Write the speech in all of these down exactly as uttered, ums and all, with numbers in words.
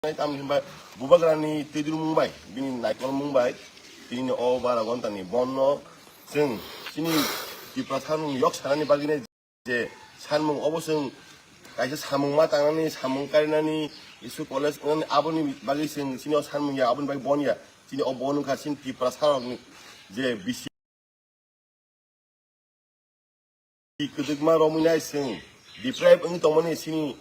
Tamni hwnba bubagrani twidulmung bai, bini naikolmung bai, tini o bara gontani bonno chwng chini Tiprasa rokni yok sanani bagwi nai je sanmung obo chwng kaisa samung ma tangnani, samung karinani, school college wngnani aboni bagwi chwng chini o sanmung ya, aboni bagwi bon ya, chini o bon wngkha chini Tiprasa rokni je bisi kwdwkma romwi nai chwng deprive wngwi tongmani chini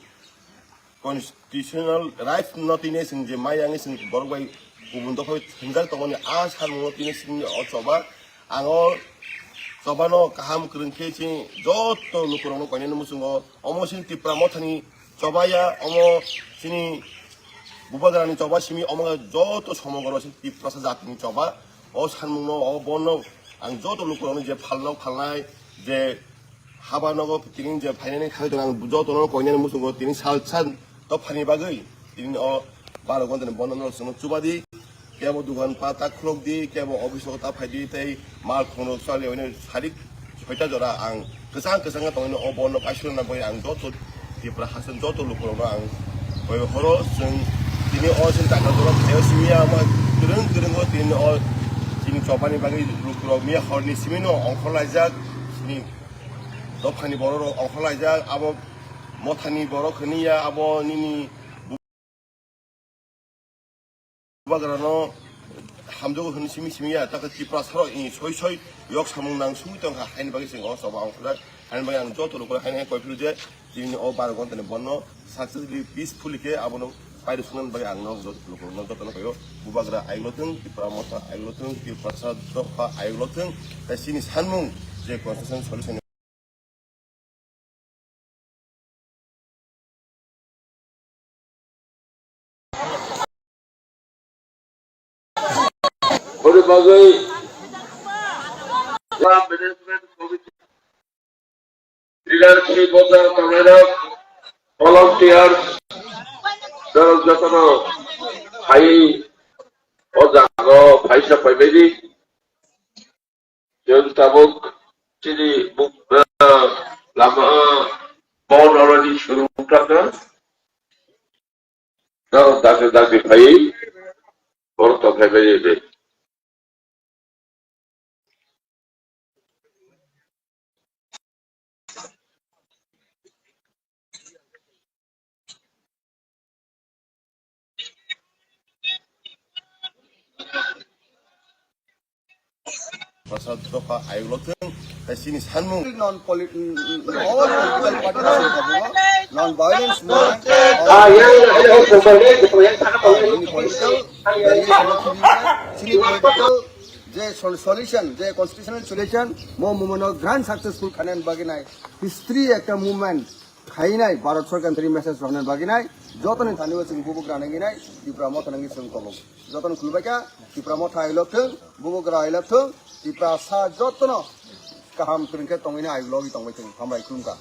constitutional rights no tini chwng je maya wngwi chwng borok bai kubun dophai thwngjak tongmani a samung no tini chwngni o choba ang o choba no kaham kwrwng khe chini joto lukurok no koinani muchungo omo chini Tipra mothani choba ya omo chini bubagrani choba simi omo joto somogoro chini Tiprasa jatini choba o sanmung no o bon no ang joto lukurok no je phalno phalnai je haba nogo tini je phainani khaitong ang jotono koinani muchungo tini sal sal dophani bagwi tini o baro gontani bonno norok chwngno chubadi, kebo dugan pata khulokdi, kebo office o ta phaidi tei mal khongrok chali oino sarik soita jora ang kwchang kwchang tongino o bonno paisuna bagwi ang joto Tripura haste joto lukurokno ang horo chwng tini o chini taka jora thaio simi ama kwrwng kwrwngo tini o chini chobani bagwi lukurok miya horni simino ongkhorlaijak chini dophani bororok ongkhorlaijak, abo mothani borok hwnwi ya, abo nini bubagrano hamjago hwnwi simi simi ya, takhe Tiprasarok i soi soi yok samung nang sungwi tongkha, haini bagwi chwng o choba ongkhorjak, haini bagwi ang joto lukurok haini hai koi phuru je, tini o baro gontani bonno successfully, peacefully khe abono pairwk swngnani bagwi ang nok joto lukurokno jotono khaio, bubagra ayuk lotwng, Tipra motha ayuk lotwng, Tiprasa dopha ayuk lotwng, tei chini sanmung je constitution solution Ori bagwi Management Committee, leadership of the Karnataka, volunteers, norok jotono hai o jaga o phaisa phaibaidi. Chwng tabuk chini buk-, ah, lama, ah, bon already shuru wngkha. Tamo dakti dakti phai, borok tong phai bai de. Prasad Dopha ayuk lotwng, tei chini sanmung. Non polit-, all political party non violence movement. Chini political, chini political je sol-, solution, je constitutional solution, mo movement no grand successful khanan bagwi nai. History ekta movement khainai, Bharat Sarkar thani message rwna bagwi nai, jotoni thani o chwng bubugra nangwi nai, Tipra motha nangwi chwng kolok. Jotoni khulbaikha, Tipra motha ailok thung, bubugra ailok thung, Tiprasa jotono kaham kwrwng khe tongwi nai, ailogwi tongbai thung. Hambai, khulumkha.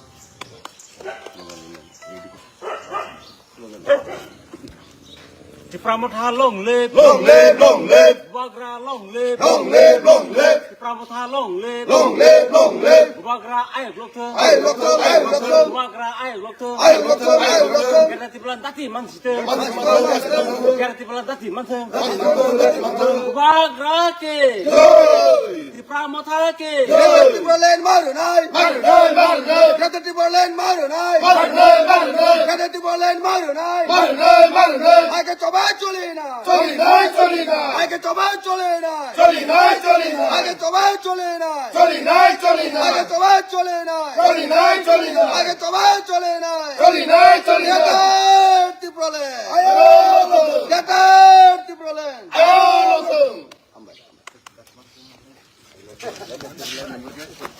Tipra motha long live. Long live, long live. Bubagra long live. Long live, long live. Tipra motha long live. Long live, long live. Bubagra ayuk lok thung. Ayuk lok thung, ayuk lok thung. Bubagra ayuk lok thung. Ayuk lok thung, ayuk lok thung. Gera Tipra dati man siteng. Man siteng, man siteng. Gera Tipra dati man siteng. Dati man siteng, dati man siteng. Bubagra ke. Jai. Tipra motha ke. Jai. Tipraland marunai. Marunai, marunai. Greater Tipraland marunai. Marunai, marunai. Greater Tipraland marunai. Marunai, marunai. Aike choba cholinai. Cholinai, cholinai. Aike choba cholinai. Cholinai, cholinai. Aike choba cholinai. Cholinai, cholinai. Aike choba cholinai. Cholinai, cholinai. Aike choba cholinai. Cholinai, cholinai. Greater Tipraland. Ayo. Greater Tipraland. Ayo.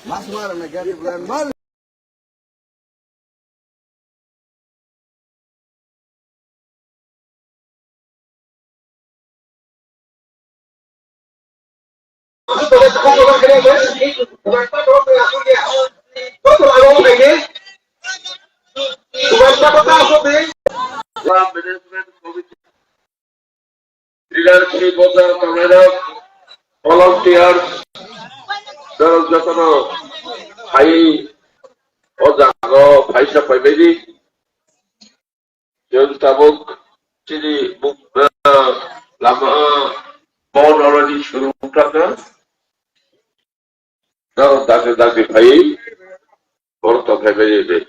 Mas mara na gari bulan mal. Leadership of the Karnataka, volunteers, norok jotono hai o jaga o phaisa phaibaidi. Chwng tabuk Chini buk, ah, lama, ah, bon already shuru wngkha. Nang dakti dakti phai, borok tong phai phai de.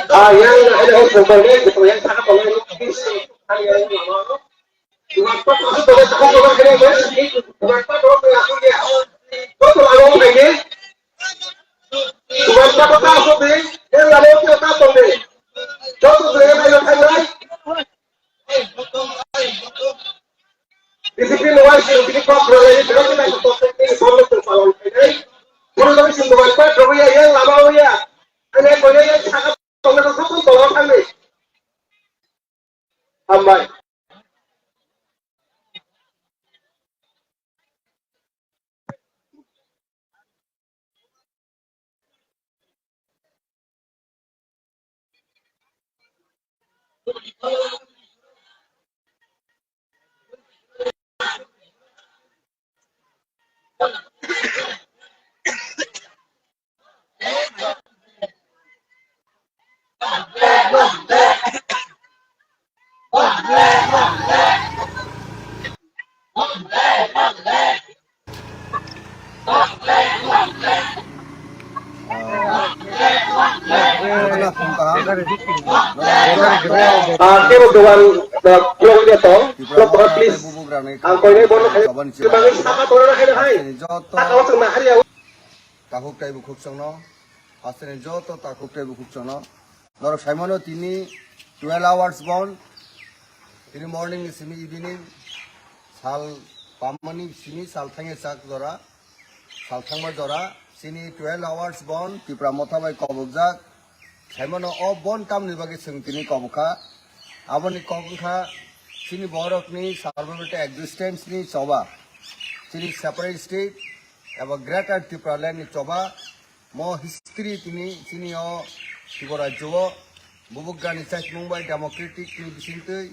Ah, yang ada yang sebagai yang sangat kalau yang bisa hal yang lama. Bukan apa apa kalau kita bukan kena ya. Bukan apa apa kalau aku ya. Kau tuh lalu lagi. Bukan apa apa aku deh. Yang lalu kita tahu deh. Kau tuh yang ada yang lain. Discipline wise, discipline kok berani, berani main kok ini selalu terpalon ini. Guru dari semua kok berani ya, lama ya. Hanya kau yang sangat tolong aku pun tolong kami. Ambai. Ah, kebo dogan, ah, khulogwi de tong, khulog tong, please. Ang koinai bono khai, bagwi saka tongna khai hai. Saka o chwng na hari ya. Takhuk tei bukhuk chwngno, hasteni joto takhuk tei bukhuk chwngno. Norok saimano tini twelve hours bon, tini morning ni simi evening, sal pamani simi sal thangya chak jora, sal thangma jora, chini twelve hours bon, Tipra Motha bai kobokjak, saimano o bon tamni bagwi chwng tini kobokha, aboni kok wngkha chini borokni survival tei existence ni choba, chini separate state, eba Greater Tipraland ni choba, mo history tini chini o Tripura rajyo o bubugrani chaimung bai democratic ni bisingtwi,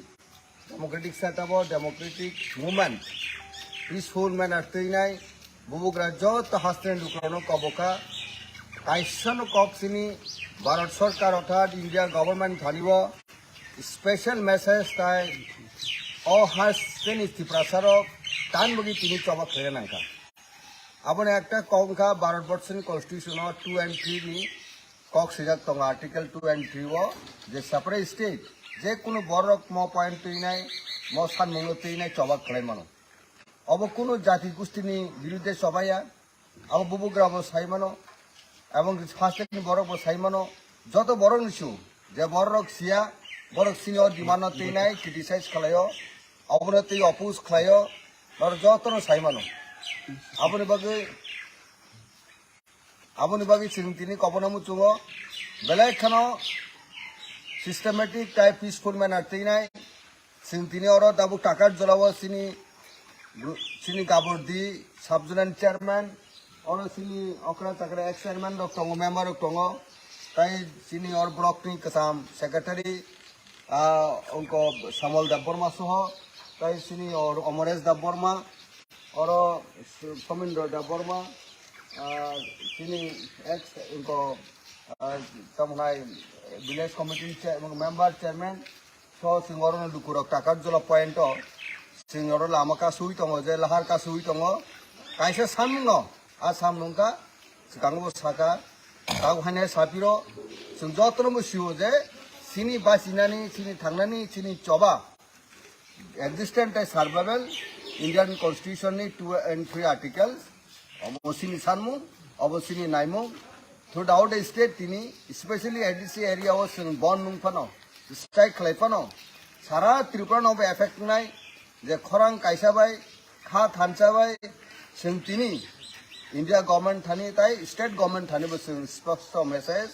democratic setup o democratic movement, peaceful manner twinai bubugra joto hasteni lukurokno kobokha. Kaisa no kok chini Bharat Sarkar orthat India government thani o special message tai o hasteni Tiprasa rok tan bagwi tini choba khlaina nangkha. Aboni ekta kok wngkha Bharat Borshoni Constitution o two and three ni kok swijak tongo Article two and three o je separate state je kunu borok mo point twinai, mo sanmungno twinai choba khlai mano. Obo kunu jati gustini birudde chobaiya, abo bubugra bo sai mano, ebong hasteni borok bo sai mano, joto borok ni su je borok siya, borok sini o demand no twinai criticize khlaio, obono twi oppose khlaio, norok jotono sai mano. Aboni bagwi, aboni bagwi chwng tini kobokno muchungo belai kheno systematic tei peaceful manner twinai. Chwng tini oro tabuk Takarjala o chini, chini Gabordi sub-zonal chairman, oro chini okra chakra ex chairman rok tongo, member rok tongo, tei chini oro block ni kwcham secretary, ah, ongko Samol Debbarma soho, tei chini oro Amaresh Debbarma, oro Somindro Debbarma, ah, chini ex ongko, ah, tamo hwnai village committee chair-, member chairman, so chwng oro no lukurok Takarjala point o chwng oro lama kasui tongo, je lahar kasui tongo, kaisa samung no, a samung ka swkango bo saka, tabuk haino sapiro chwng jotono bo sio je chini bachinani, chini thangnani, chini choba existence tei survival Indian Constitution ni two and three articles, obo chini sanmung, obo chini naimung. Throughout the state tini, especially A D C area o chwng bon nung phano, strike khlai phano, sara Tripura no bo effect wngnai, je khorang kaisa bai, kha thansa bai, chwng tini India government thani tai state government thani bo chwng sposto message,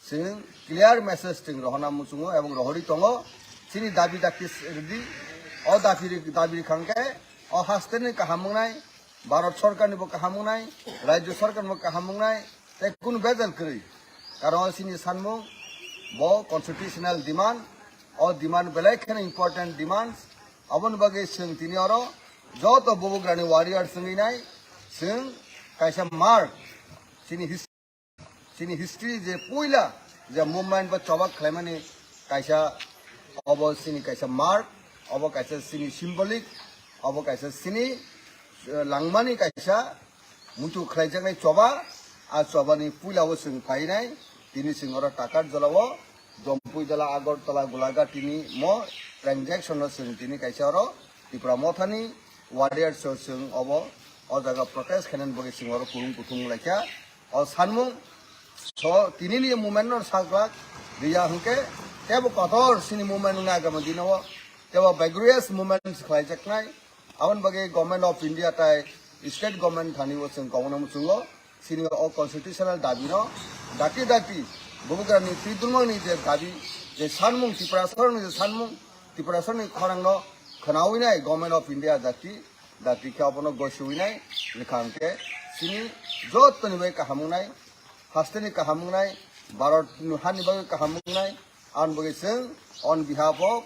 chwng clear message chwng rohorna muchungo ebong rohorwi tongo. Chini dabi dakti rwdi, o dabi ri-, dabi rwkha hwnkhe o hasteni kaham wngnai, Bharat Sarkar ni bo kaham wngnai, Rajya Sarkar ni bo kaham wngnai, tei kunu bejal kwrwi. Karon chini sanmung bo constitutional demand, o demand belai kheno important demands. Aboni bagwi chwng tini oro joto bubagrani warrior chwngwi nai, chwng kaisa mark chini his-, chini history je puila je movement ba choba khlaimani kaisa, obo chini kaisa mark, obo kaisa chini symbolic, obo kaisa chini, eh, langmani kaisa muitu khlaijaknai choba, a chobani puila o chwng painai, tini chwng oro Takarjala o, Jompuijala, Agartala, Golaghat tini mo transaction no chwng tini kaisa oro Tipra Mothani warriors o chwng obo o jaga protest khainani bagwi chwng oro kurung kuthum wnglaikha. O sanmung so tinini movement no saklak riya hwnkhe tebo kotor chini movement wngna agama dino o tebo vigorous movement khlaijaknai. Aboni bagwi Government of India tai state government thani o chwng kobokno muchungo chini o constitutional dabi no dakti dakti bubagrani twi dulmani je dabi je sanmung Tiprasarokni je sanmung Tiprasarokni khorang no khwnawi nai Government of India dakti dakti khe abono gosiwi nai rwkha hwnkhe chini jottoni bai kaham wngnai hasteni kaham wngnai Bharat ni hani bagwi kaham wngnai. Ang bagwi chwng on behalf of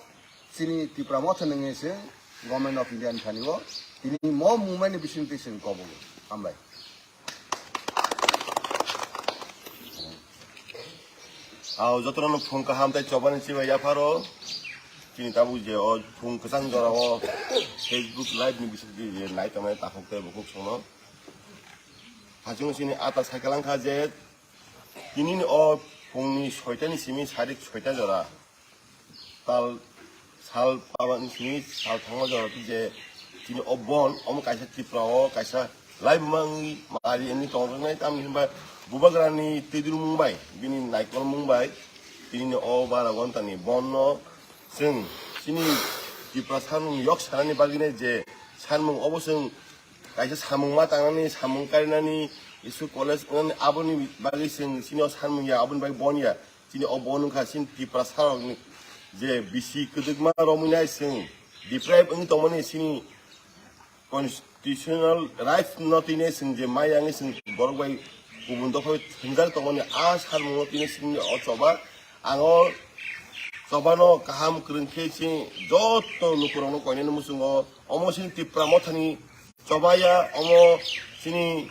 chini Tipra Motha nungwi chwng Government of India ni thani o tini mo movement ni bising twi chwng kobo hambai. Aw jotono phung kaham tai chobani chibai yapharo chini tabuk je o phung kwchang jora o Facebook live ni bising twi je nai tongnai takhuk tai bukhuk sono. Hachung chini ata cycle angkha je tini ni o phung ni soita ni simi sarik soita jora. Tal sal pabani simi sal thangma jora twi je tini o bon omo kaisa Tripura o kaisa laibuma wngwi mari wngwi tongjaknai tamni hinba bubagrani twidulmung bai bini naikolmung bai tini o bara gonta ni bon no chwng chini Tripura sanmung yok sanani bagwi nai je sanmung obo chwng kaisa samung ma tangnani samung karinani school college wngnani aboni bagwi chwng chini o sanmung ya aboni bagwi bon ya. Chini o bon wngkha chini Tiprasarokni je bisi kwdwkma romwi nai chwng deprive wngwi tongmani chini constitutional rights no twi nai chwng je maya wngwi chwng borok bai kubun dopha thwngjak tongmani a samung no twi nai chwngni o choba ang o choba no kaham kwrwng khe chini joto lukurok no koinani muchungo omo chini Tipra Mothani choba ya omo chini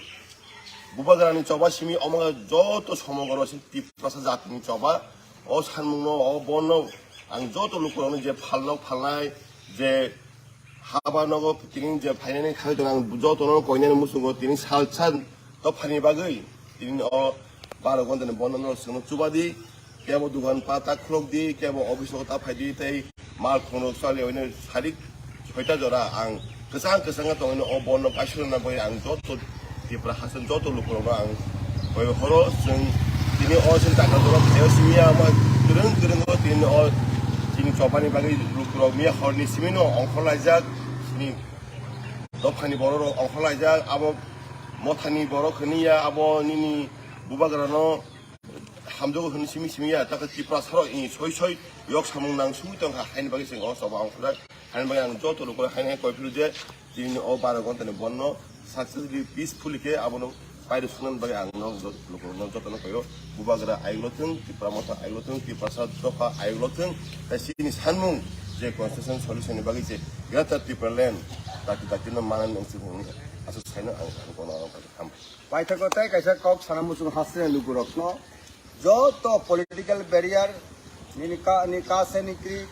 bubagrani choba simi omo joto somogoro chini Tiprasa jatini choba o sanmung no o bon no ang joto lukurok no je phalno phalnai je haba nogo tini je phainani thangwi tongo ang joto no koinani muchungo tini salsa dophani bagwi tini o baro gonta ni bon no chwngno chubadi. Kebo dugan pata khulok di, kebo office o ta phai di, tei mal khungrok chali oino sarik soita jora ang kwchang kwchang tongwi o bon no paisuna bagwi ang joto Tripura haste joto lukurok no ang koi horo chwng tini o chwng taka jora phaio simi ya ma kwrwng kwrwng o tini o chini chobani bagwi lukurok miya horni simi no ongkhor laijak chini dophani borok rok ongkhor laijak abo mothani borok hwnwi ya abo nini bubagra no hamjago hwnwi simi simi ya, takhe Tiprasarok i soi soi yok samung nang sugwi tongkha, haini bagwi chwng o choba ongkhorjak, haini bagwi ang joto lukurok haini hai koi phuru je, tini o baro gonta ni bon no successfully, peacefully khe abono pairwk swngnani bagwi ang no joto lukurok no joto no koyo, bubagra ayuk lo thwng, Tipra Motha ayuk lo thwng, Tiprasa dopha ayuk lo thwng, tei chini sanmung je constitution solution ni bagwi je Greater Tipraland dakti dakti no manani wng chwng hwnwi aswk saino ang, ang kono hambai. Paithago tei kaisa kok sana muchung hasteni lukurokno joto political barrier, nini ka, ni caste ni creed,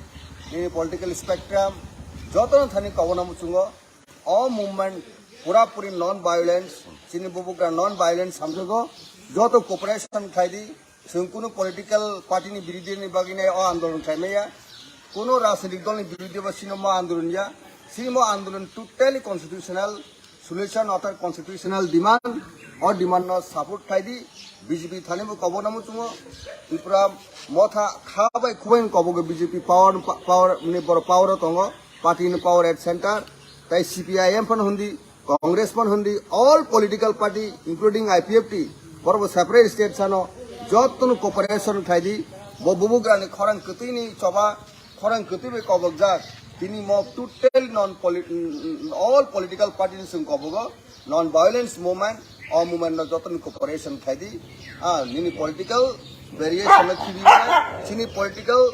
nini political spectrum, jotono thani kobona muchungo o movement pura puri non violence, chini bubugra non violence samjago, joto cooperation khlai di, chwng kunu political party ni birodhi ni bagwi nai o andolon khlai maya, kunu rajnitik dol ni birodhi ba chini mo andolon ya, chini mo andolon totally constitutional, solution of the constitutional demand, o demand no support khlai di, B J P thani bo kobor namo chungo, Tripura motha kha bai khubai kobo go B J P power, power ni bor power o tongo, party ni power at center, tai C P I M phan hundi, Congress phan hundi, all political party including I P F T, bor bo separate state sano, jotono cooperation khlai di, bo bubugra ni khorang kwtwi ni choba, khorang kwtwi bai kobokjak, tini mo total non polit-, all political party ni chwng kobogo, non-violence movement, o movement no jotoni cooperation khaidi. Ah, nini political variation no khibi nai, chini political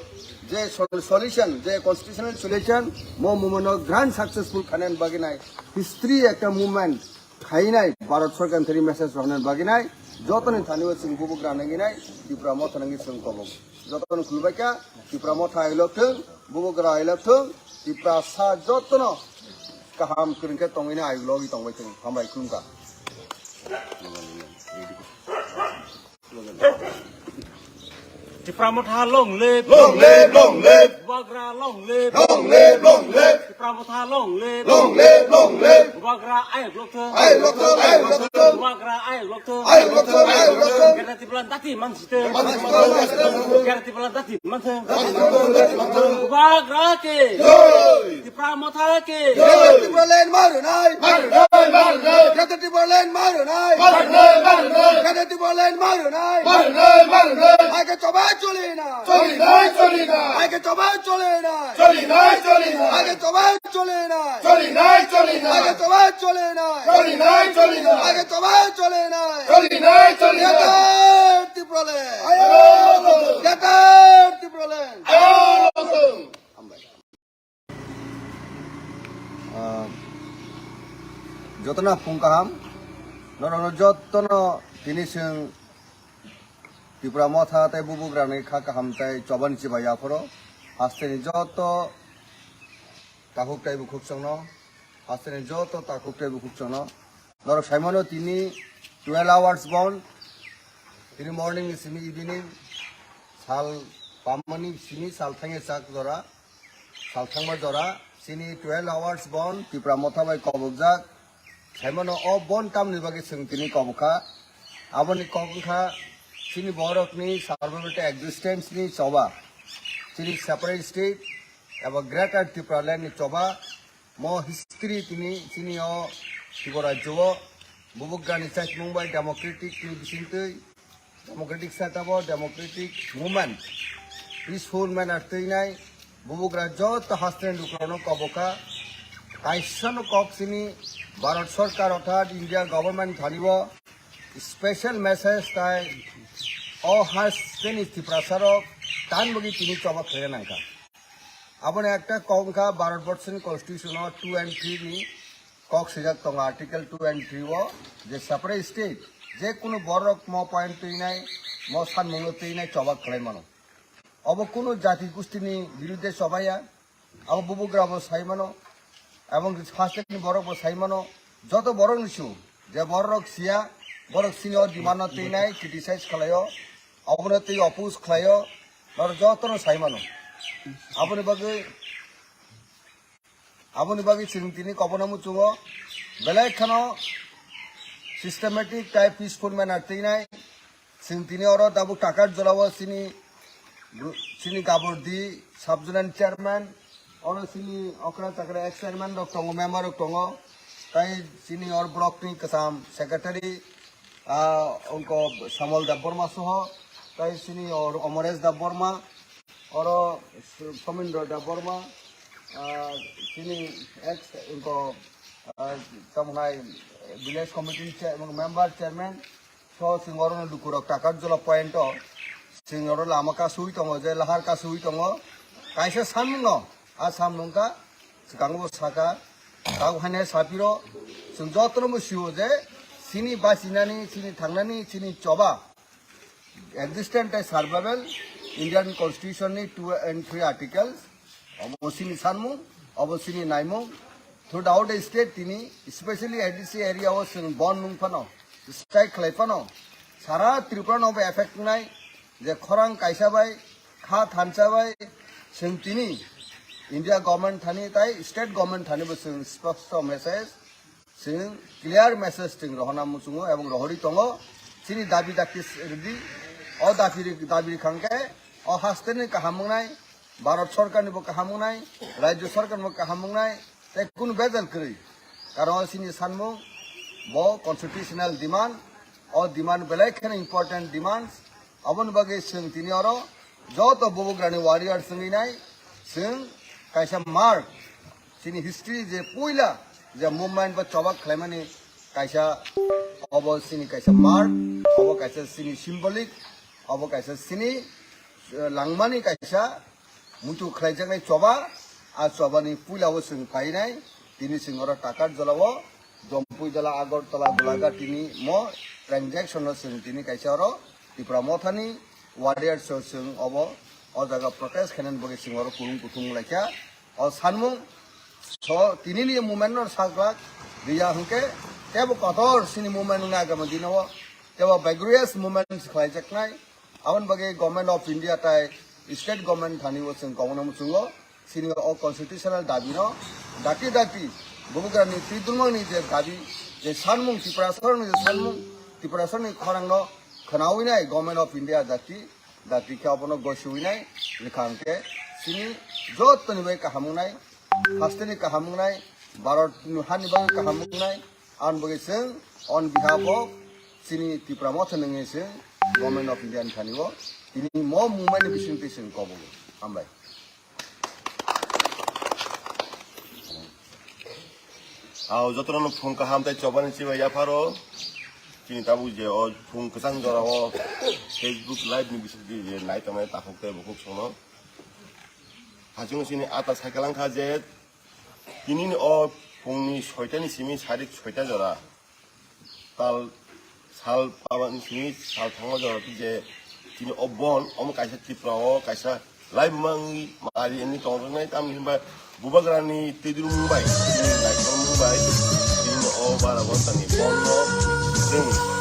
je sol-, solution, je constitutional solution, mo movement no grand successful khainani bagwi nai history ekta movement khainai Bharat Sarkar thani message roknani bagwi nai jotoni thani o chwng bubugra nangwi nai Tipra Motha nangwi chwng kobok. Jotono khulbaikha, Tipra Motha ailok thung, bubugra ailok thung, Tiprasa jotono kaham kwrwngkhe tongwini ailogwi tongbai thung. Hambai khulumkha. Tipra Motha long live. Long live, long live. Bubagra long live. Long live, long live. Tipra Motha long live. Long live, long live. Bubagra ailok thung. Ailok thung, ailok thung. Bubagra ailok thung. Ailok thung, ailok thung. Gana Tipra dati mansi. Tiprasa ke jai. Tipra Motha ke jai. Tipraland marunai. Marunai, marunai. Greater Tipraland marunai. Marunai, marunai. Greater Tipraland marunai. Marunai, marunai. Aike choba choli na. Choli nai, choli nai. Aike choba choli na. Choli nai, choli nai. Aike choba choli na. Choli nai, choli nai. Aike choba choli na. Choli nai, choli nai. Aike choba choli na. Choli nai, choli nai. Greater Tipraland. Ayo. Greater Tipraland. Ayo. Ah, jotono phung kaham, norokno jotono tini chwng Tipra Motha tei bubugrani kha kaham tei chobani chibai yaphoro hasteni joto takhuk tei bukhuk chwngno, hasteni joto takhuk tei bukhuk chwngno. Norok saimano tini twelve hours bon, tini morning ni simi evening, sal pamani simi sal thangya chak jora, sal thangma jora, chini twelve hours bon Tipra Motha bai kobokjak. Saimano o bon tamni bagwi chwng tini kobokha. Aboni kok wngkha chini borokni survival tei existence ni choba, chini separate state eba Greater Tipraland ni choba. Mo history tini chini o Tripura rajyo o bubugrani chaimung bai democratic ni bisingtwi, democratic setup o democratic movement, peaceful manner twinai bubugra joto hasteni lukurokno kobokha. Kaisano kok chini Bharat Sarkar orthat India government thani o special message tai o hasteni Tiprasarok tan bagwi tini choba khlaina nangkha. Aboni ekta kok wngkha Bharat Borshoni Constitution o two and three ni kok swijak tongo Article two and three o je separate state je kunu borok mo point twinai mo sanmungno twinai choba khlai mano. Obo kunu jati gustini birudde chobaiya, abo bubugra bo sai mano, ebong hasteni borok bo sai mano, joto borok ni su je borok siya, borok sini o demand no twinai criticize khlaio, obono twi oppose khlaio, norok jotono sai mano. Aboni bagwi, aboni bagwi chwng tini kobokno muchungo, belai kheno systematic tei peaceful manner twinai. Chwng tini oro tabuk Takarjala o chini, chini Gabordi sub-zonal chairman, oro chini okra chakra ex chairman rok tongo, member rok tongo, tai chini or block ni kwcham secretary, ah, ongko Samol Debbarma soho, tai chini or Omoresh Debbarma, oro Somindro Debbarma, ah, chini ex ongko, ah, tamo hai village committee chair-, member chairman, so chwng oro no lukurok Takarjala point o chwng oro lama kasui tongo, je lahar kasui tongo, kaisa samung no, a samung ka swkango bo saka, tabuk haino sapiro, chwng jotono bo sio je chini bachinani, chini thangnani, chini choba, existence tei survival, Indian Constitution ni two and three articles, obo chini sanmung, obo chini naimung, throughout the state tini, especially A D C area o chwng bon nung phano, strike khlai phano, sara Tripura no bo effect wngnai, je khorang kaisa bai, kha thansa bai, chwng tini India government thani tai state government thani bo chwng sposto message, chwng clear message chwng rohorna muchungo ebong rohorwi tongo. Chini dabi dakti rwdi, o dabi ri-, dabi rwkha hwnkhe o hasteni kaham wngnai, Bharat Sarkarni bo kaham wngnai, Rajya Sarkarni bo kaham wngnai, tei kunu bejal kwrwi. Karon o chini sanmung bo constitutional demand, o demand belai kheno important demands. Aboni bagwi chwng tini oro joto bubugrani warriors wngwi nai, chwng kaisa mark, chini history je puila je movement ba choba khlaimani kaisa, obo chini kaisa mark, obo kaisa chini symbolic, obo kaisa chini, eh, langmani kaisa muitu khlaijaknai choba. A chobani puila o chwng painai, tini chwng oro Takarjala o, Jampui Jala, Agartala, Golaghat tini mo transaction no chwng tini kaisa oro Tipra Mothani warriors o chwng obo o jaga protest khainani bagwi chwng oro kulung kuthung laikha. O sanmung so tinini movement no sajlak riya hwnkhe tebo kotor chini movement wngna agama dino o tebo vigorous movement khlaijaknai. Aboni bagwi Government of India tai state government thani o chwng kobokno muchungo chini o constitutional dabi no dati dati bubagrani twi dulmangni je dabi je sanmung Tiprasarni je sanmung Tiprasarni khorang no khwnawi nai Government of India dati dati khe abono gosiwi nai rikha hwnkhe chini jottoni bai kaham wngnai hasteni kaham wngnai Bharat hani bagwi kaham wngnai aboni bagwi chwng on behalf of chini Tipra Motha nungwi chwng Government of India ni thani o tini mo mumbai ni bising twi chwng kobogo hambai. Ao jotono phung kaham tei chobani chibai yapharo chini tabuk je o phung kwchang jora o Facebook live ni bising twi je nai tongnai takhuk tei bukhuk songno hachung chini ata cycle wngkha je tini ni o phung ni soita ni simi sarik soita jora tal sal pabani simi sal thangma jora je tini o bon omo kaisa Tripura o kaisa laibuma wngwi mari wngwi tongjaknai tamni hinba bubagrani twidulmung bai tini naikolmung bai tini o bara ghonta ni bon no chwng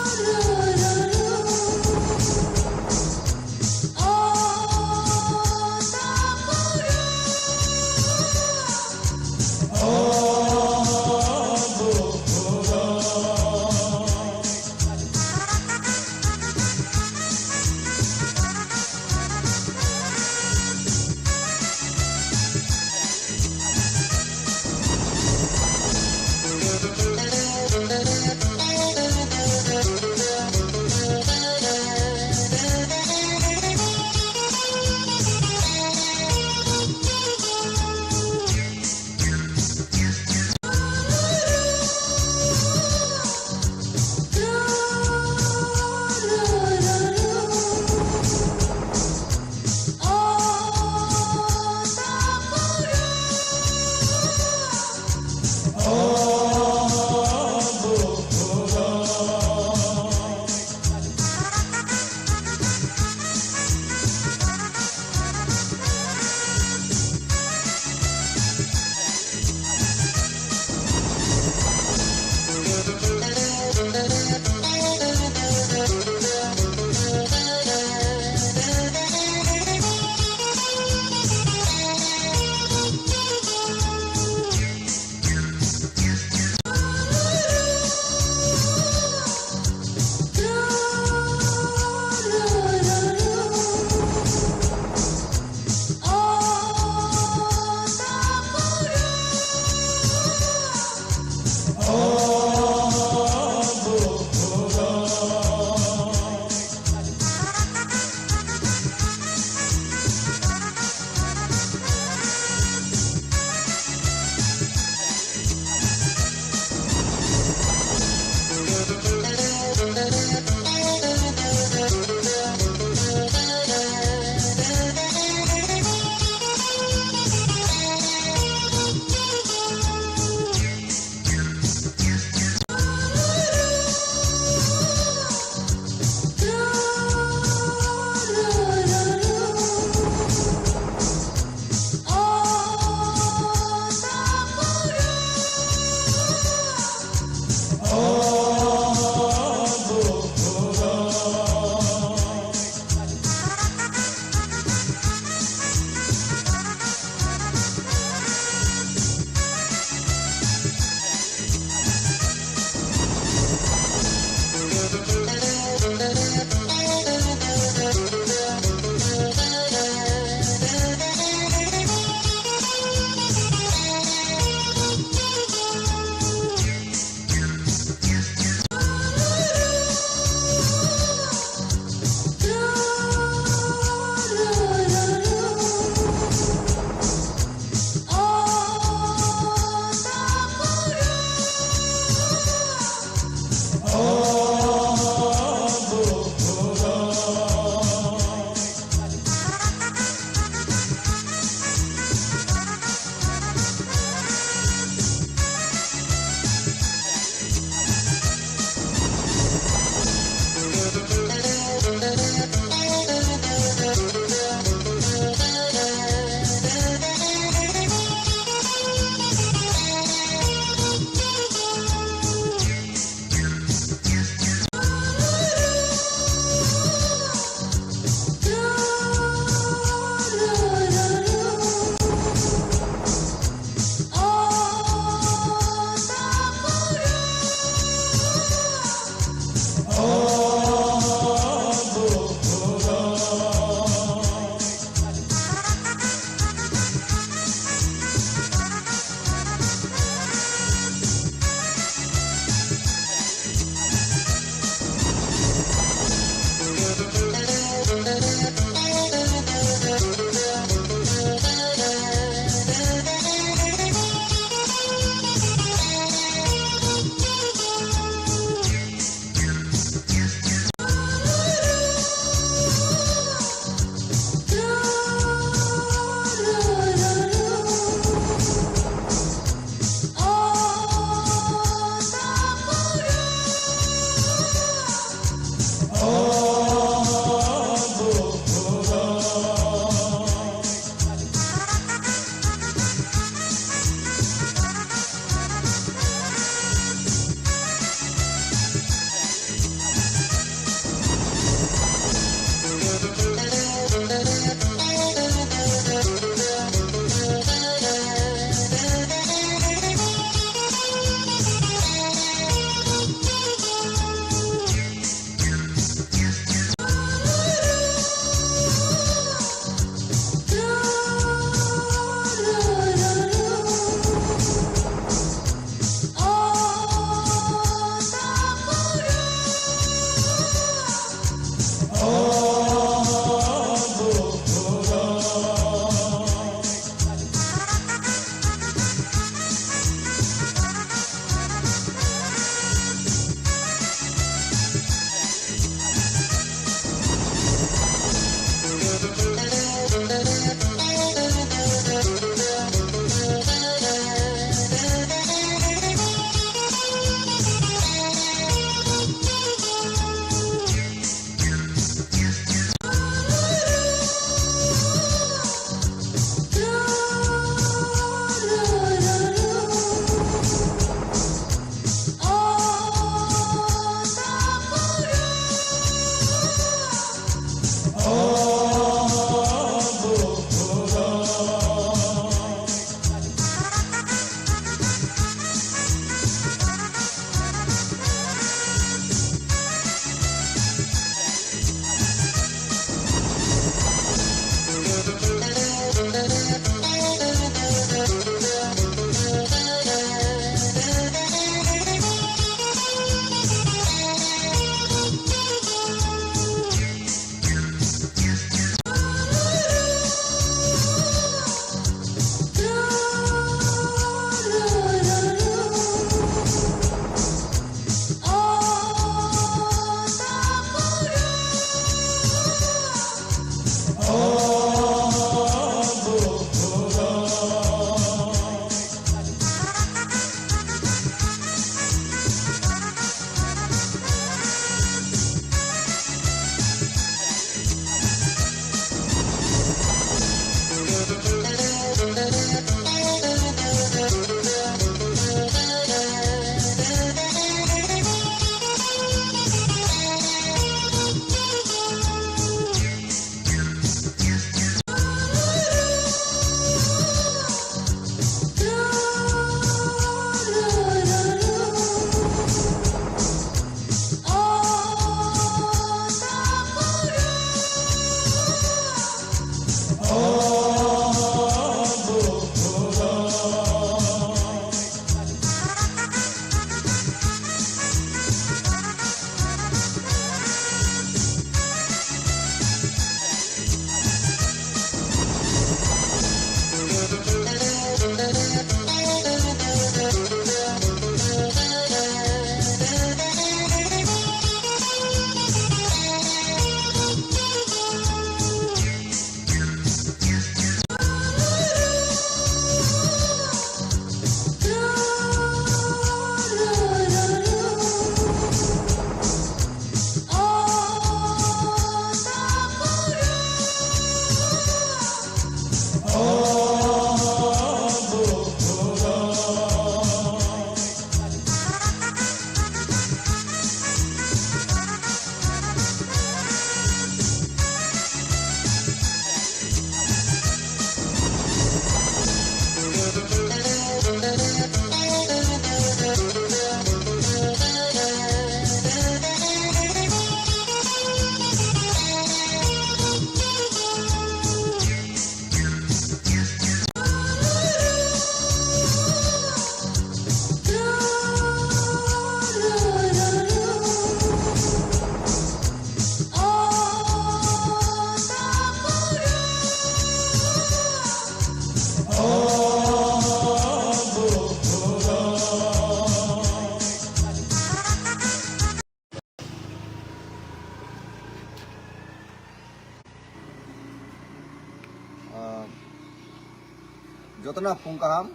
Jotono phung kaham,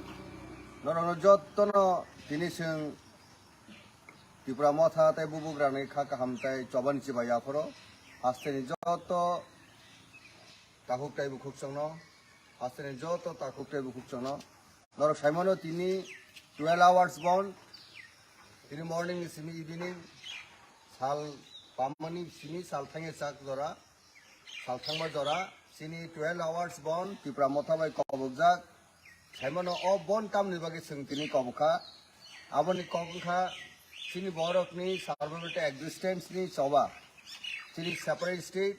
norokno jotono tini chwng Tipra Motha tei Bubugrani kha kaham tei chobani chibai yaphoro hasteni joto takhuk tei bukhuk chwngno, hasteni joto takhuk tei bukhuk chwngno. Norok saimano tini twelve hours bon, tini morning ni simi evening, sal pamani simi sal thangya chak jora, sal thangma jora, chini twelve hours bon Tipra Motha bai kobokjak. Saimano o bon tamni bagwi chwng tini kobokha. Aboni kok wngkha chini borokni survival tei existence ni choba, chini separate state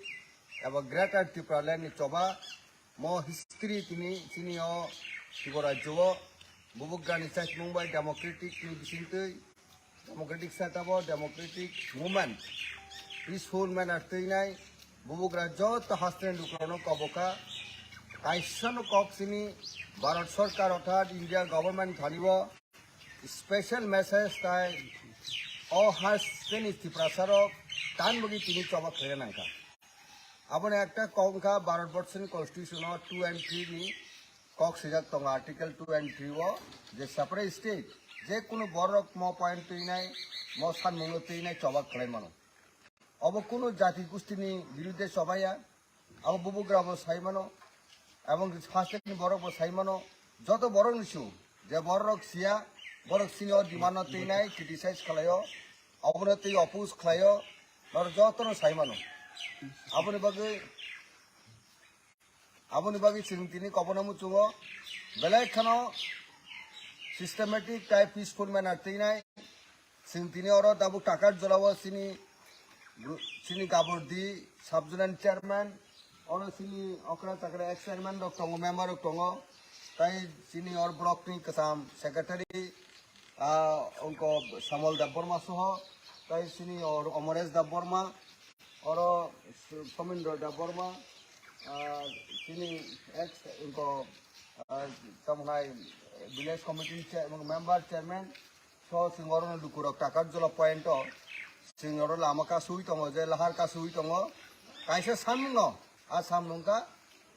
eba Greater Tipraland ni choba. Mo history tini chini o Tripura rajyo o Bubugrani chakmung bai democratic ni bisingtwi, democratic setup o democratic movement, peaceful manner twinai Bubugra joto hasteni lukurokno kobokha. Kaisano kok chini Bharat Sarkar orthat India government thani bo special message tai o hasteni Tiprasarok tan bagwi tini choba khlaina nangkha. Aboni ekta kok wngkha Bharat Borsoni Constitution o two and three ni kok swijak tongo, Article two and three o, je separate state, je kunu borok mo point twinai, mo sanmungo twinai choba khlai mano. Obo kunu jati gustini birudde chobaya, abo Bubugra bo sai mano, ebong hasteni borok bo sai mano, joto borok ni su, je borok siya, borok sini o demand no twinai criticize khlaio, abono twi oppose khlaio, norok jotono sai mano. Aboni bagwi, aboni bagwi chwng tini kobono muchungo belai kheno systematic tei peaceful manner twinai. Chwng tini oro tabuk Takarjolao chini, chini Gabordi sub-zonal chairman, oro chini okra chakra ex chairman rok tongo, member rok tongo, tai chini oro block ni kwcham secretary, ah, ongko Samol Debbarma soho, tai chini oro Amaresh Debbarma, oro Somindro Debbarma, ah, chini ex ongko, ah, tamo hai village committee chair-, member chairman, so chwng oro lukurok Takarjola point o chwng oro lama kasui tongo, je lahar kasui tongo, kaisa samung no, a samung ka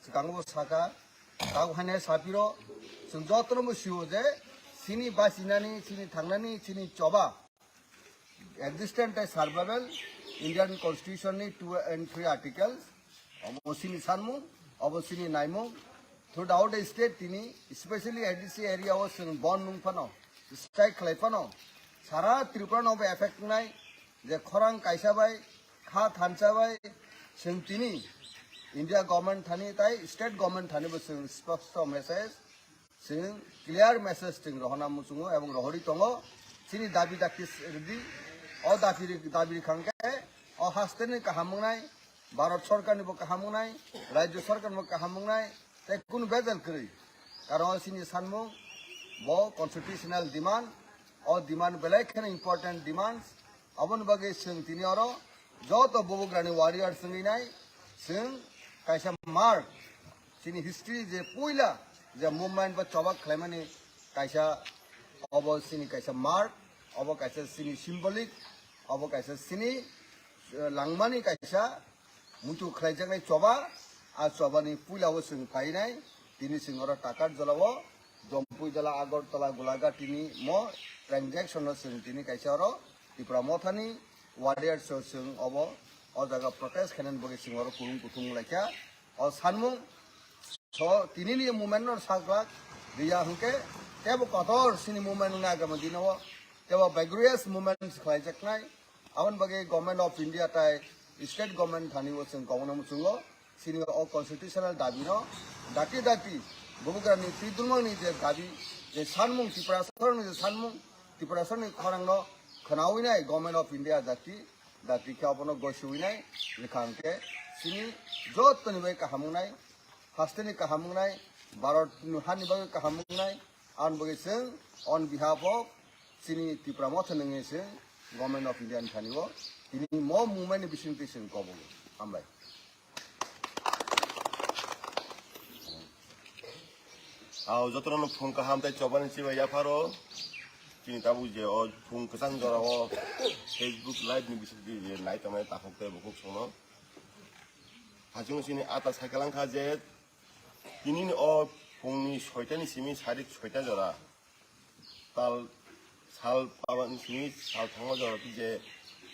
swkango saka, tabuk haino sapiro, chwng jotono bo sio je chini bachinani, chini thangnani, chini choba, existence tei survival, Indian Constitution ni two and three articles, obo chini sanmung, obo chini naimung, throughout the state tini, especially A D C area o chwng bon nung phano, strike khlai phano, sara Tripura no bo effect wngnai, je khorang kaisa bai, kha thansa bai, chwng tini India government thani tai state government thani bo chwng sposto message, chwng clear message chwng rohorna muchungo ebong rohorwi tongo. Chini dabi dakti rwdi, o dabi ri-, dabi rwkha hwnkhe o hasteni kaham wngnai, Bharat Sarkarni bo kaham wngnai, Rajya Sarkarni bo kaham wngnai, tei kunu bejal kwrwi. Karon chini sanmung bo constitutional demand, o demand belai kheno important demands. Aboni bagwi chwng tini oro joto Bubugrani warriors wngwi nai, chwng kaisa mark, chini history je puila je movement ba choba khlaimani kaisa, obo chini kaisa mark, obo kaisa chini symbolic, obo kaisa chini, eh, langmani kaisa muitu khlaijaknai choba, a chobani puila o chwng phainai, tini chwng oro Takarjolao, Jompuijala, Agartala, Golaghati ni mo transaction no chwng tini kaisa oro Tipra Mothani warriors o chwng obo o jaga protest khainani bagwi chwng oro kurung kuthum wnglaikha. O sanmung so tini ni movement no saklak riya hwnkhe tebo kotor chini movement wngna agama dino o tebo vigorous movement khlaijaknai. Aboni bagwi Government of India tai state government thani o chwng kobokno muchungo. Chini o constitutional dabi no dati dati Bubugrani twi dulmani je dabi, je sanmung Tiprasarokni je sanmung, Tiprasarokni khorang no khwnawi nai Government of India dati dati khe abono gosi wi nai rwkha hwnkhe chini jottoni bai kaham wngnai, hasteni kaham wngnai, Bharat hani bagwi kaham wngnai, aboni bagwi chwng on behalf of chini Tipra Motha nungwi chwng Government of India ni thani o tini mo movement ni bisingtwi chwng kobogo. Hambai. Ao jotono phung kaham tei chobani chibai yapharo. Chini tabuk je o phung kwchang jora o Facebook live ni bisingtwi je nai tongnai takhuk tei bukhuk songno. Hachung chini ata cycle wngkha je tini ni o pungni soitani simi sarik soita jora tal sal pabani simi sal thangma jora je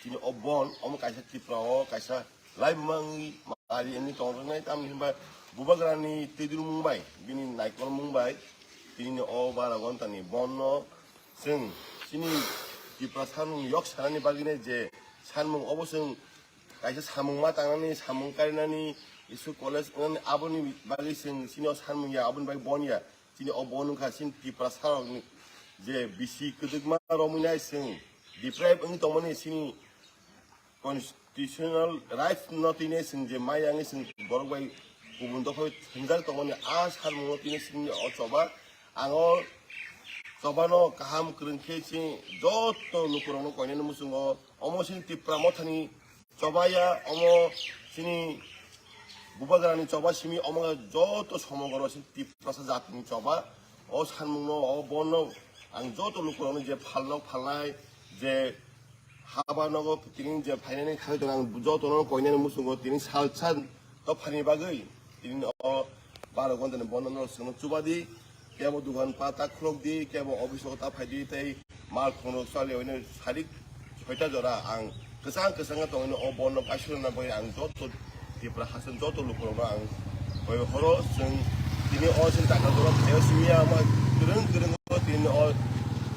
chini o bon omo kaisa Tripura o kaisa laibuma wngwi mari wngwi tongjaknai, tamni hinba bubagrani twidulmung bai bini naikolmung bai tini o bara gontani bonno chwng chini Tripura sanmung yok sanani bagwino je sanmung obo chwng kaisa samung ma tangnani, samung karinani, school college wngnani, aboni bagwi chwng chini o sanmung ya, aboni bagwi bon ya. Chini o bon wngkha chini Tripura sarokni je bisi kwdwkma romwi nai chwng deprive wngwi tongmani chini constitutional rights no tine chwng je maya wngwi chwng borok bai kubun dophai thwngjak tongmani a sanmung no tine chwngni o choba ang o choba no kaham kwrwng khe chini joto lukurok no koinani muchungo omo chini Tripura mothani choba ya omo chini bubagrani choba simi omo joto somogoro chini Tiprasa jatini choba o sanmung no o bon no ang joto lukurok no je phalnok phalnai je haba nogo tini je phainani khai tongo ang jotono koinani muchungo tini sal sal dophani bagwi tini o baro gontani bondo no chwngno chubadi kebo dugan pata khulokdi kebo office o ta phaidi tei mal khongrok chali oino sarik soita jora ang kwchang kwchang tongino o bondo paisuna bagwi ang joto Tipra haste joto lukurokno ang koi horo chwng tini o chini taka doro phaio simi ya ma kwrwng kwrwng o tini o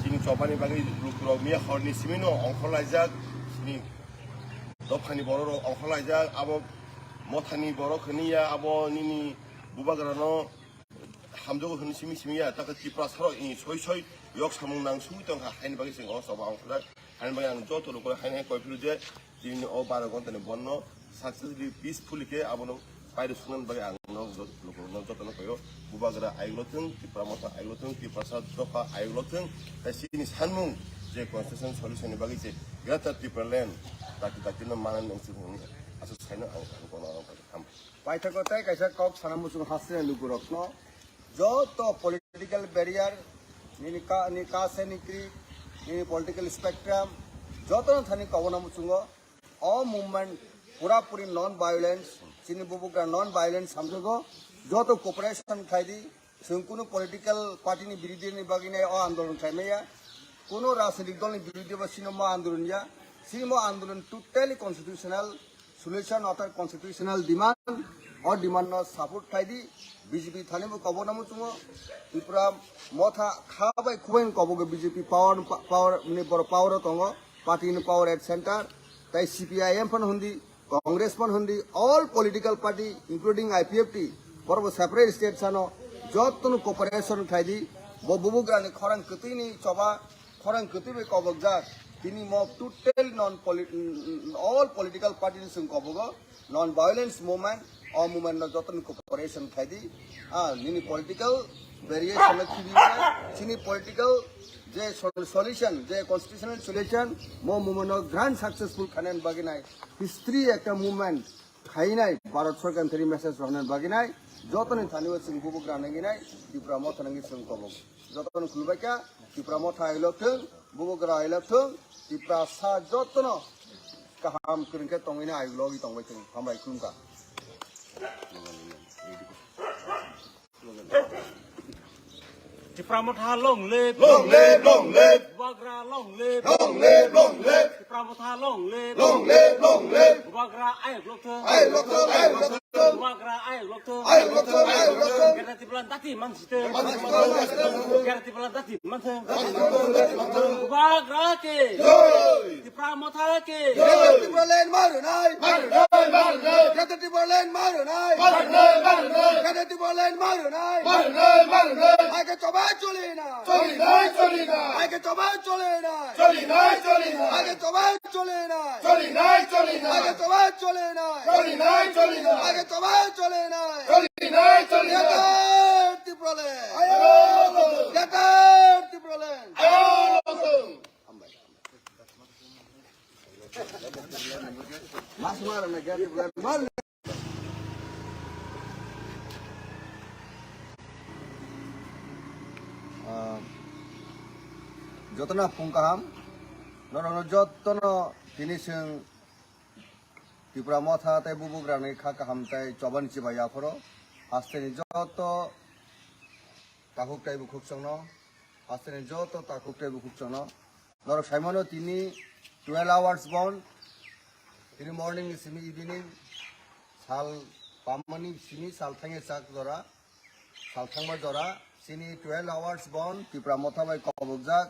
chini chobani bagwi lukurok miya horni simi no ongkhor laijak chini dophani borok rok ongkhor laijak abo mothani borok hini ya abo nini bubagra no hamjago hini simi simi ya taka Tipra saro ini soi soi yok samung nang sui tongkha haini bagwi chwng o choba ongkhor jak haini bagwi ang joto lukurok haini koi phuru je Tini o baro gontani bonno successfully, peacefully khe abono pairwk swngnani bagwi ang no jot-, lukurokno jotono koyo bubagra ayuklo thwng, Tipra motha ayuklo thwng, Tiprasa dopha ayuklo thwng, tei chini sanmung je constitution solution ni bagwi je Greater Tipraland dakti dakti no manani wngsi hwnwi aswk saino ang kono hambai. Paithago tei kaisa kok sana muchung haste lukurokno joto political barrier nini ka, ni caste ni creed, nini political spectrum, jotono thani kobona muchungo. O movement pura puri non violence, chini bubugra non violence samjago, joto cooperation khaidi, chwng kunu political party ni birodhi ni bagwi nai o andolon khaimaya, kunu rajnitik dol ni birodhi ba chini mo andolon ya, chini mo andolon totally constitutional solution or constitutional demand, o demand no support khaidi, B J P thani bo kobo namo chungo, Tripura motha kha bai khubai kobo ge B J P power, power ni bor power o tongo. Party ni power at center, tai C P I M phan hundi, Congress phan hundi, all political party, including I P F T, borok bo separate state sano, jotono cooperation khaidi, bo bubugra ni khorang kwtwi ni choba, khorang kwtwi bai kobokjak, tini mo total non polit-, all political party ni chwng kobogo, non violence movement, o movement no jotono cooperation khaidi, ah, nini political variation no khibi, chini political je sol-, solution, je constitutional solution, mo movement no grand successful khainani bagwi nai history ekta movement khainai Bharat Sarkar thani message roknani bagwi nai jotoni thani o chwng bubugra nangwi nai Tipra motha nangwi chwng kobok jotoni khulbaikha Tipra motha ailok thwng bubugra ailok thwng Tiprasa jotono kaham kwrwng khe tongwi nai ailogwi tongbai thwng hambai khulumkha. Tipra motha long live. Long live, long live. Bubagra long live. Long live, long live. Tipra motha long live. Long live, long live. Bubagra ayok lokthung. Ayok lokthung, ayok lokthung. Bubagra ayok lokthung. Ayok lokthung, ayok lokthung. Greater Tipraland dati mansithung. Greater Tipraland dati mansithung. Greater Tipraland dati mansithung. Dati mansithung, dati mansithung. Bubagra ki. Jai. Tipra motha ki. Jai. Tipraland marunai. Marunai, marunai. Greater Tipraland marunai. Marunai, marunai. Greater Tipraland marunai. Marunai, marunai. Aike choba choli na. Choli nai, choli nai. Aike choba choli na. Choli nai, choli nai. Aike choba choli na. Choli nai, choli nai. Aike choba choli na. Choli nai, choli nai. Aike choba choli na. Choli nai, choli nai. Greater Tipraland. Ayo. Greater Tipraland. Ayo. Hambai. Mas maro na gari bulan maro. Ah, jotona phung kaham, norokno jotono tini chwng Tipra motha tei bubugrani kha kaham tei chobani chibai yaphoro hasteni joto takhuk tei bukhuk chwngno, hasteni joto takhuk tei bukhuk chwngno. Norok saimano tini twelve hours bon, tini morning ni simi evening, sal pamani simi sal thangya chak jora, sal thangma jora, chini twelve hours bon, Tipra Motha bai kobokjak.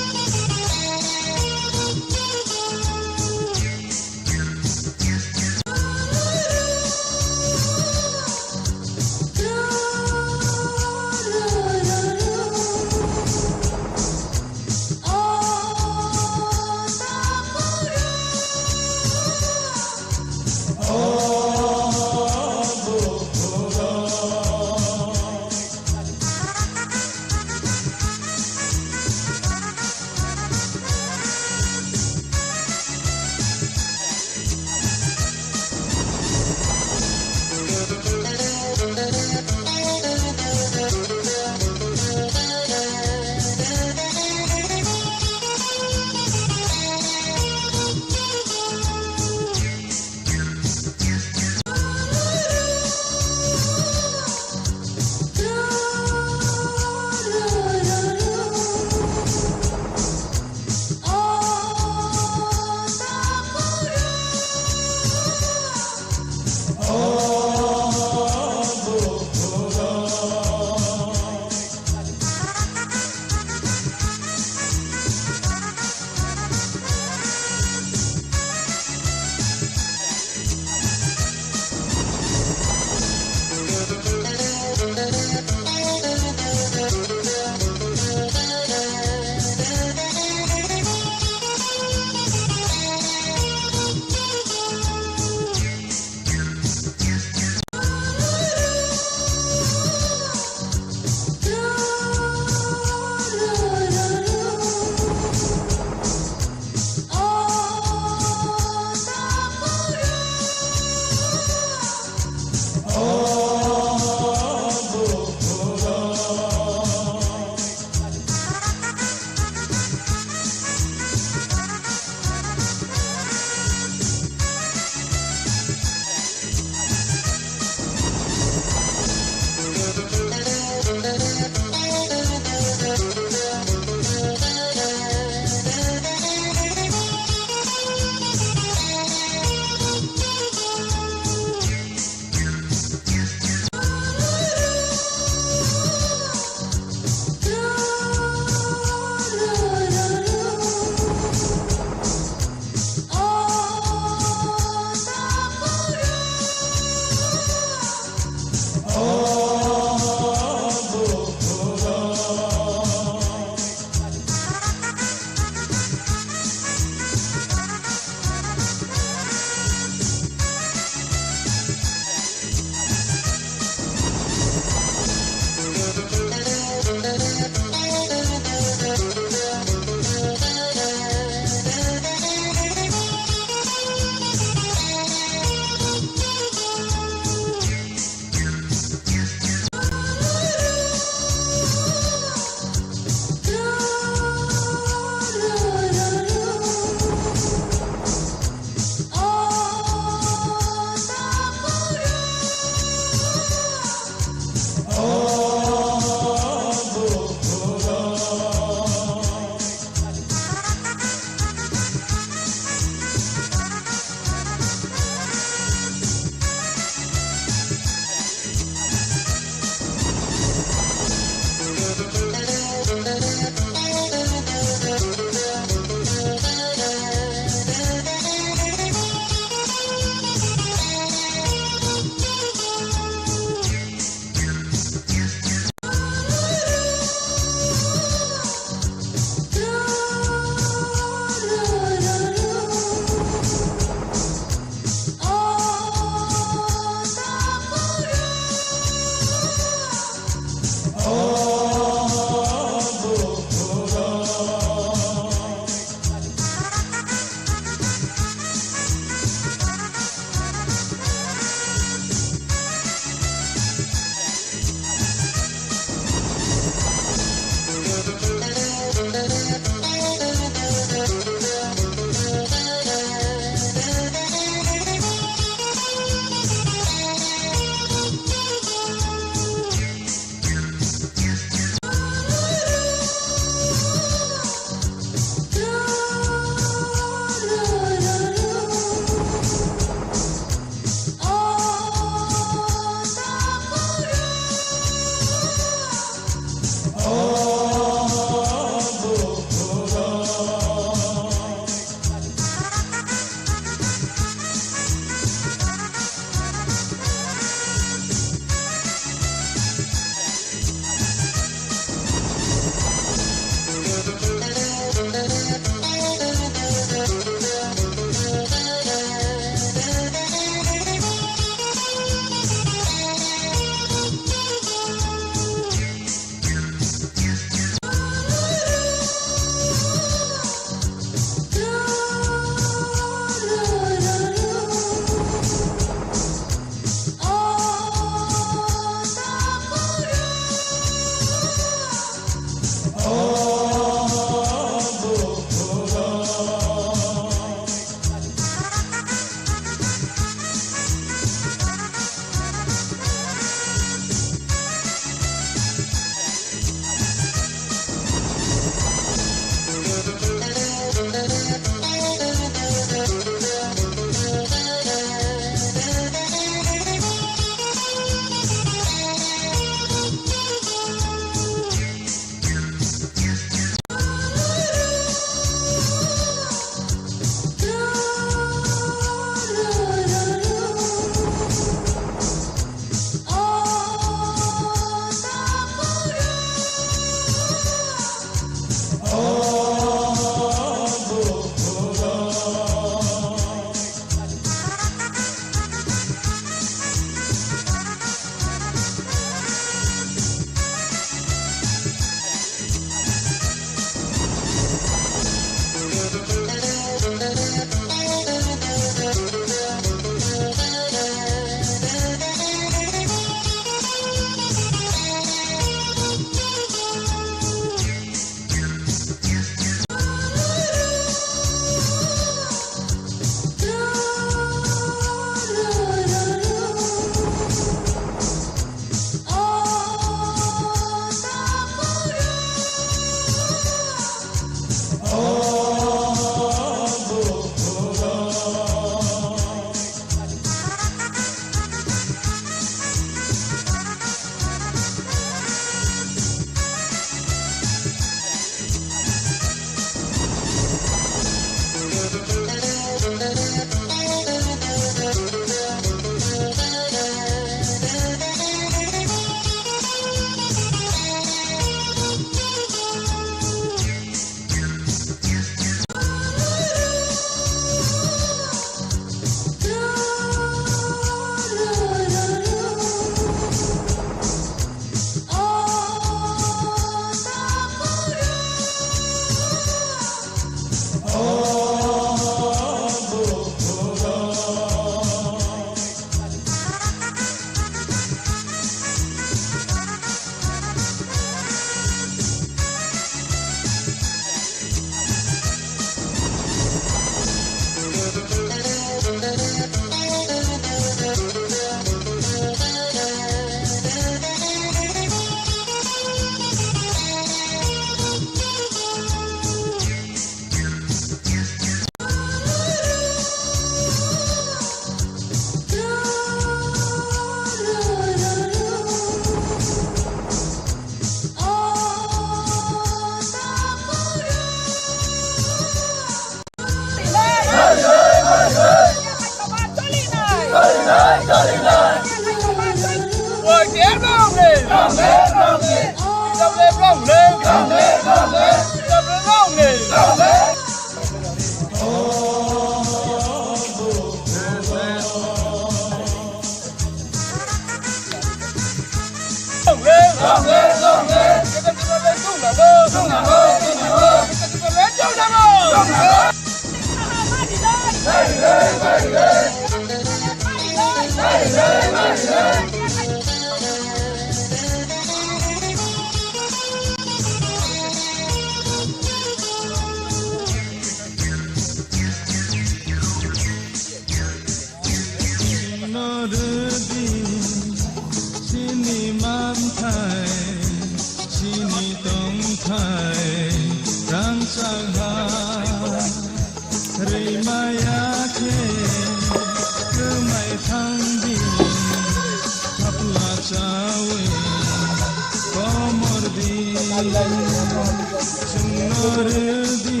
Chwngno rwdi,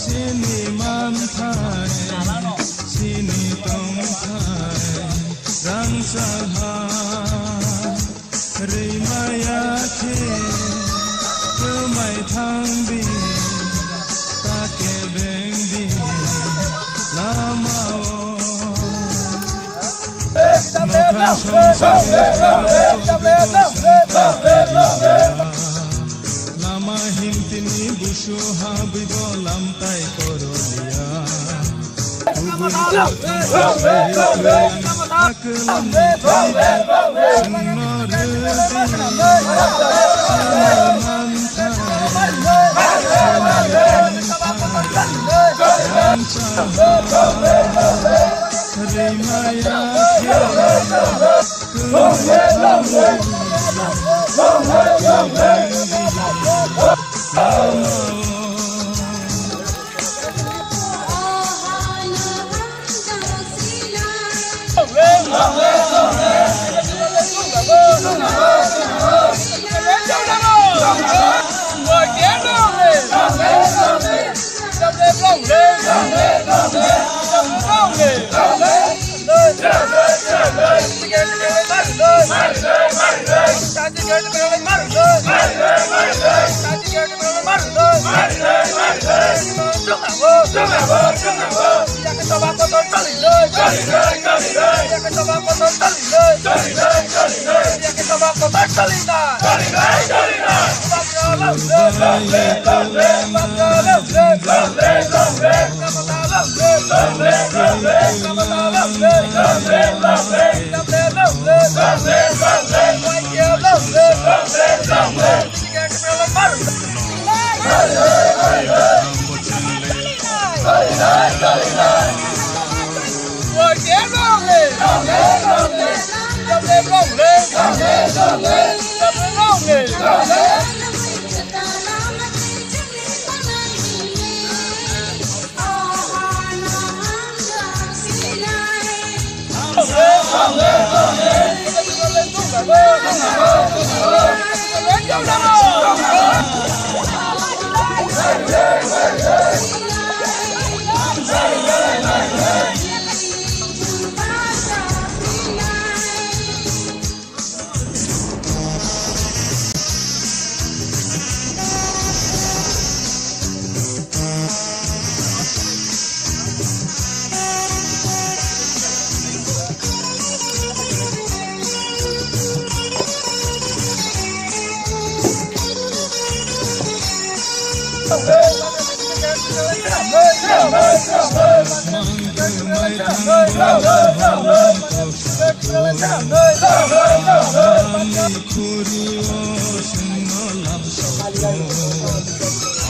chini manthai, chini tongthai, rangchak ha. Rwimaya khe kwmai thangdi, ta kebengdi lamao. Nokhang songchakni lama himtini busu habwibo lamtai koroliya.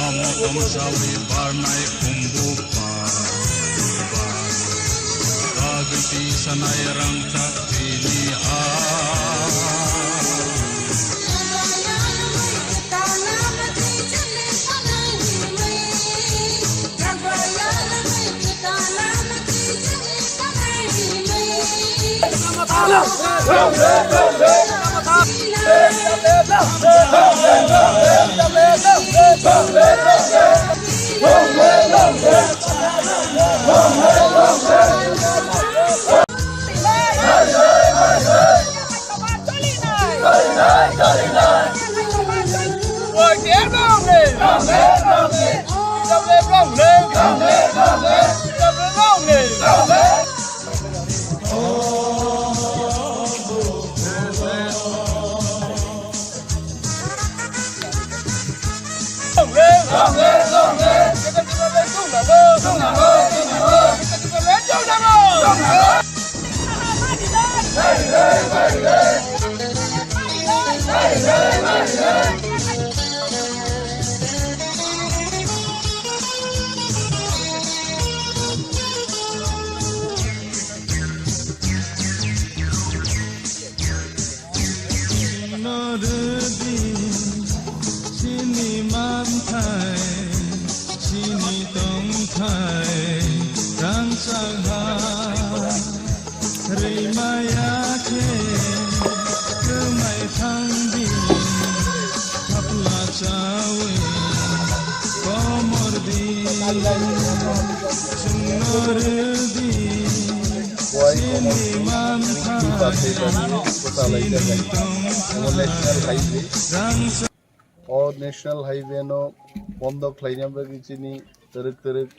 Amo tomsali barnai kumbu pa, pa. Kagwi tisanai rangchak tini ha. Nordi chini manthai, chini tongthai, rangchak ha. Rimaya khe kwmai thangdi, Khowai Kamalpur road ni bachai bari bwchalaijak hai. Omo National Highway. O National Highway no bondo khlaina bagwi chini twrwk twrwk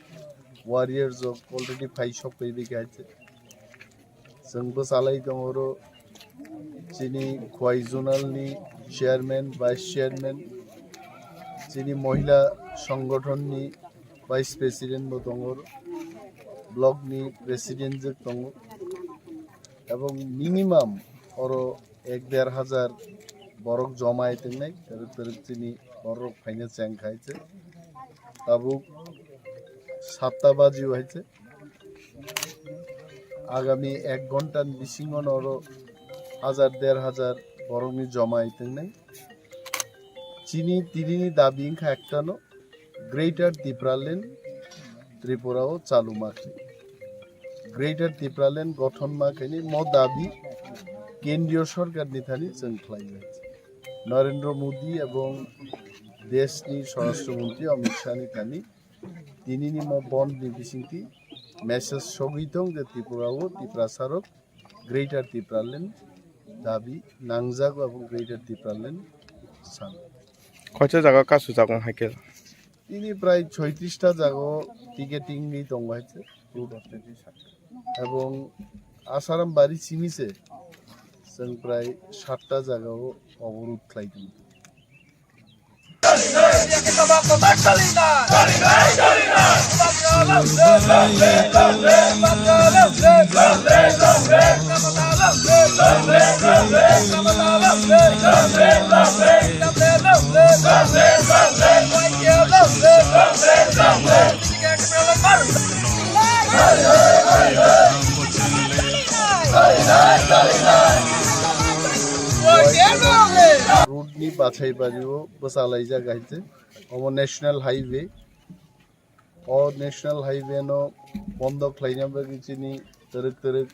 warriors rok already phai sok phai bikha hai. Chwng bwchalai tongo oro chini Khowai Zonal ni chairman, vice chairman, chini mohila songgothon ni vice president bo tongo, block ni president je tongo, ebong minimum oro ek der hajar borok joma hai tongnai, twrwk twrwk chini borok phaina cheng khai se. Tabuk satta baji hai se. Agami ek ghonta ni bisingo no oro hajar der hajar borok ni joma hai tongnai. Chini tini ni dabi wngkha ekta no, Greater Tipraland Tripura o chalu ma khe, Greater Tipraland gothon ma khe ni mo dabi kendriyo sorkar ni thani chwng khlai bai. Narendra Modi ebong desh ni Swarashtra Mantri Amit Shah ni thani tini ni mo bond ni bisingtwi message sogwi tong je Tripura o Tiprasa rok Greater Tipraland dabi nangjago, abo Greater Tipraland san. Koicha jaga kasu jago hai khe? Tini prai soitrista jago ticketing ni tongo hai se. Ebong Asaram bari simi se chwng prai satta jaga o oborod khlai tongo. Road ni bachai bari o bwchalaijak hai se. Omo National Highway. O National Highway no bondo khlaina bagwi chini twrwk twrwk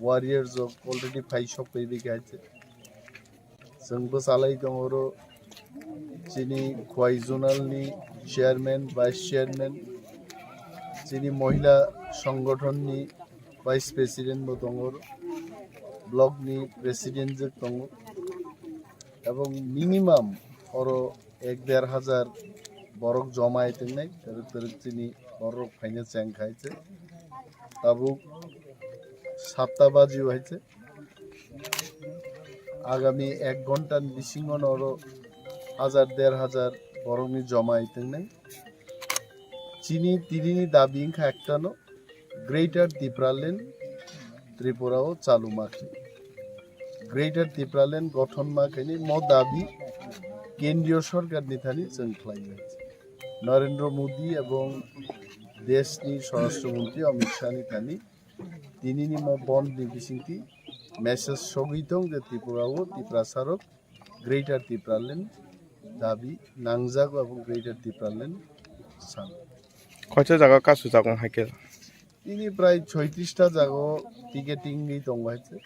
warriors rok already phai sok phai bikha hai se. Chwng bwchalai tongo oro chini Khowai Zonal ni chairman, vice chairman, chini mohila songgothon ni vice president bo tongo, block ni president je tongo, ebong minimum oro ek der hajar borok joma hai tongnai, twrwk twrwk chini borok phaina cheng khai se. Tabuk satta baji hai se. Agami ek ghonta ni bisingo no oro hajar der hajar borok ni joma hai tongnai. Chini tini ni dabi wngkha ekta no, Greater Tipraland Tripura o chalu ma khe, Greater Tipraland gothon ma khe ni mo dabi kendriyo sorkar ni thani chwng khlai bai. Narendra Modi ebong desh ni Swarashtra Mantri Amit Shah ni thani tini ni mo bond ni bisingtwi message sogwi tong je Tripura o Tiprasa rok Greater Tipraland dabi nangjago, abo Greater Tipraland san. Koicha jaga kasu jago hai khe? Tini prai soitrista jaga o ticketing ni tongo hai se.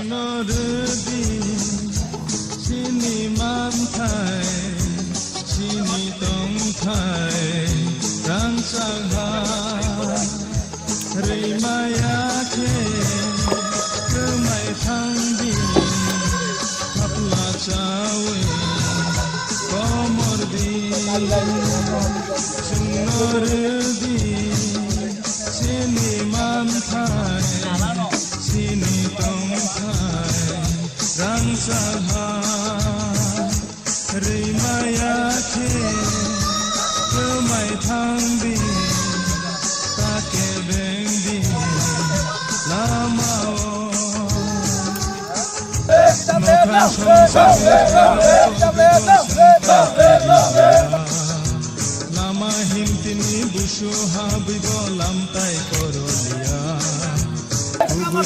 Nordi chini manthai, chini tongthai, rangchak ha, rimaya khe, kwmai thangdi, hapla Chwngno rwdi chini manthai, chini tongthai, rangchak ha. Rwimaya khe kwmai thangdi, ta kebengdi lamao. Nokhang songsa lama himtini busu habwi bo lamtai koroliya. Amo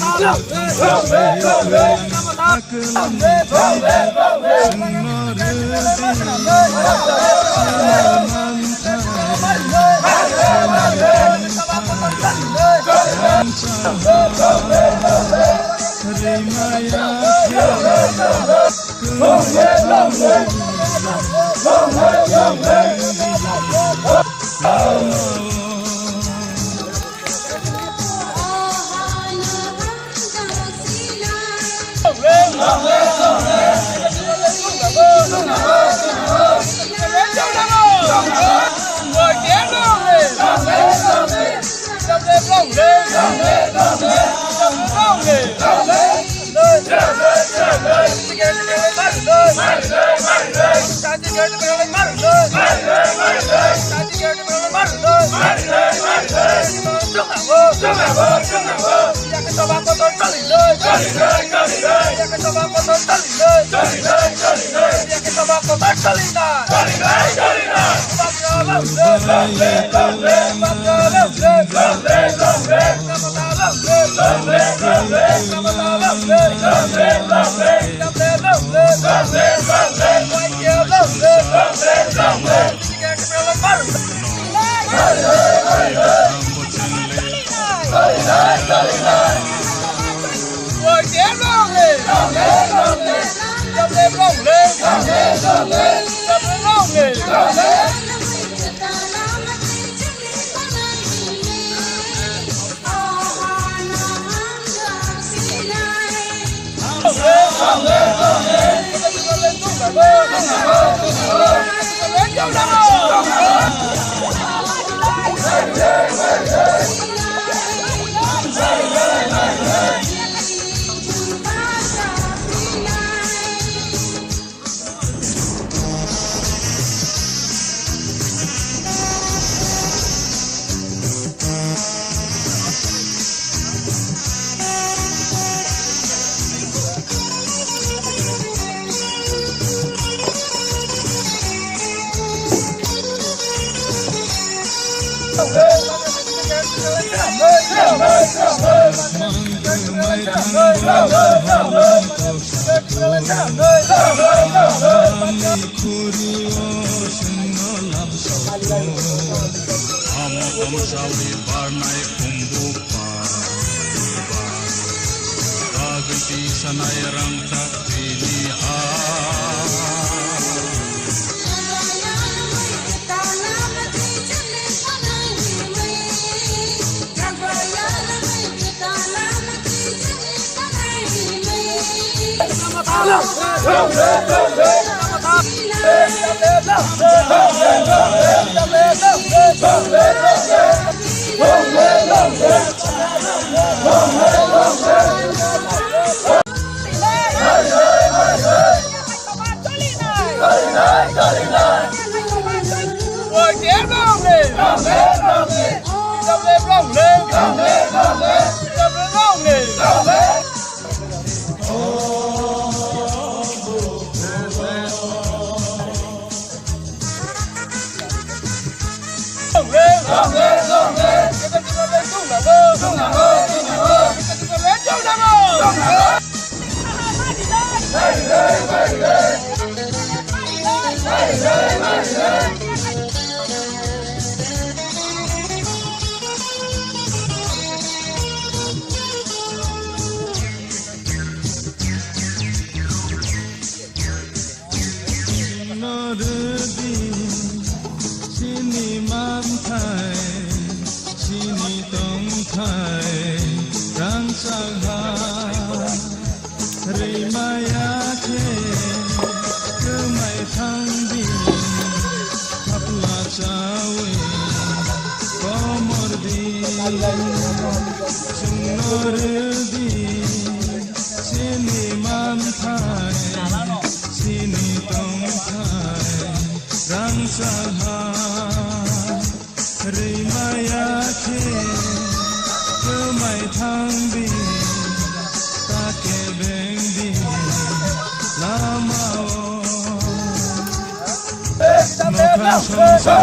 tamsawi barnai khumbu pa, pa. Bagwi tisanai rangchak tini a. Nordi chini manthai, chini tongthai, Chwngno rwdi chini manthai, chini tongthai, rangchak ha. Rwimaya khe kwmai thangdi, ta kebengdi lamao. Nothang songsa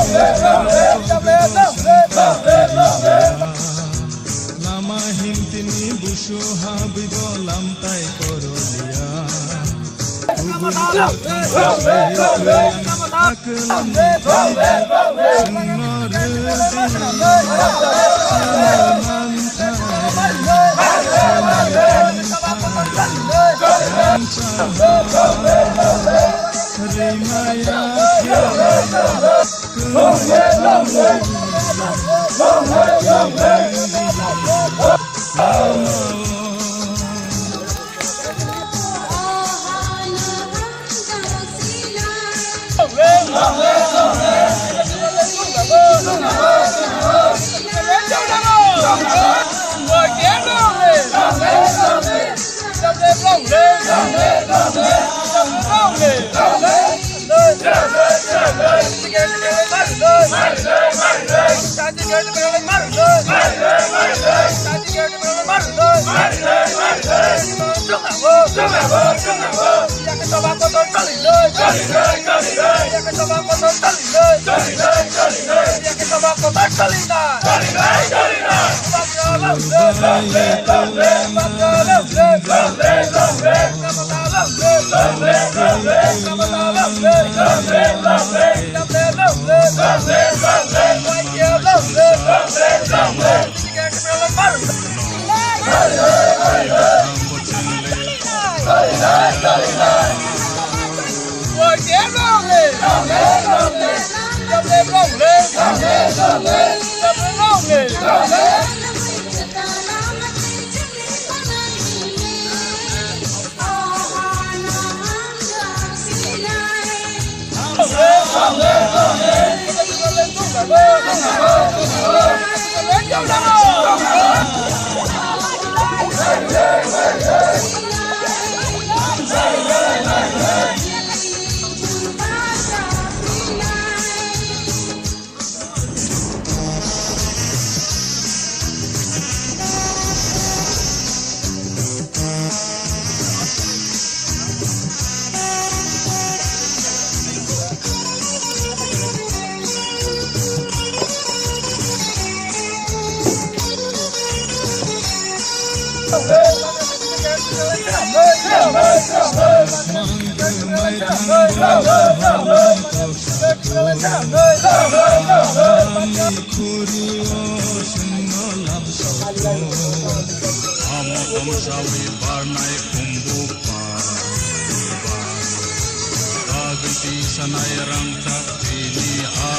lama himtini busu habwibo lamtai koroliya. Amo tongsawi barnai khumbu pa, pa. Dagwi tisanai rangchak tini ha.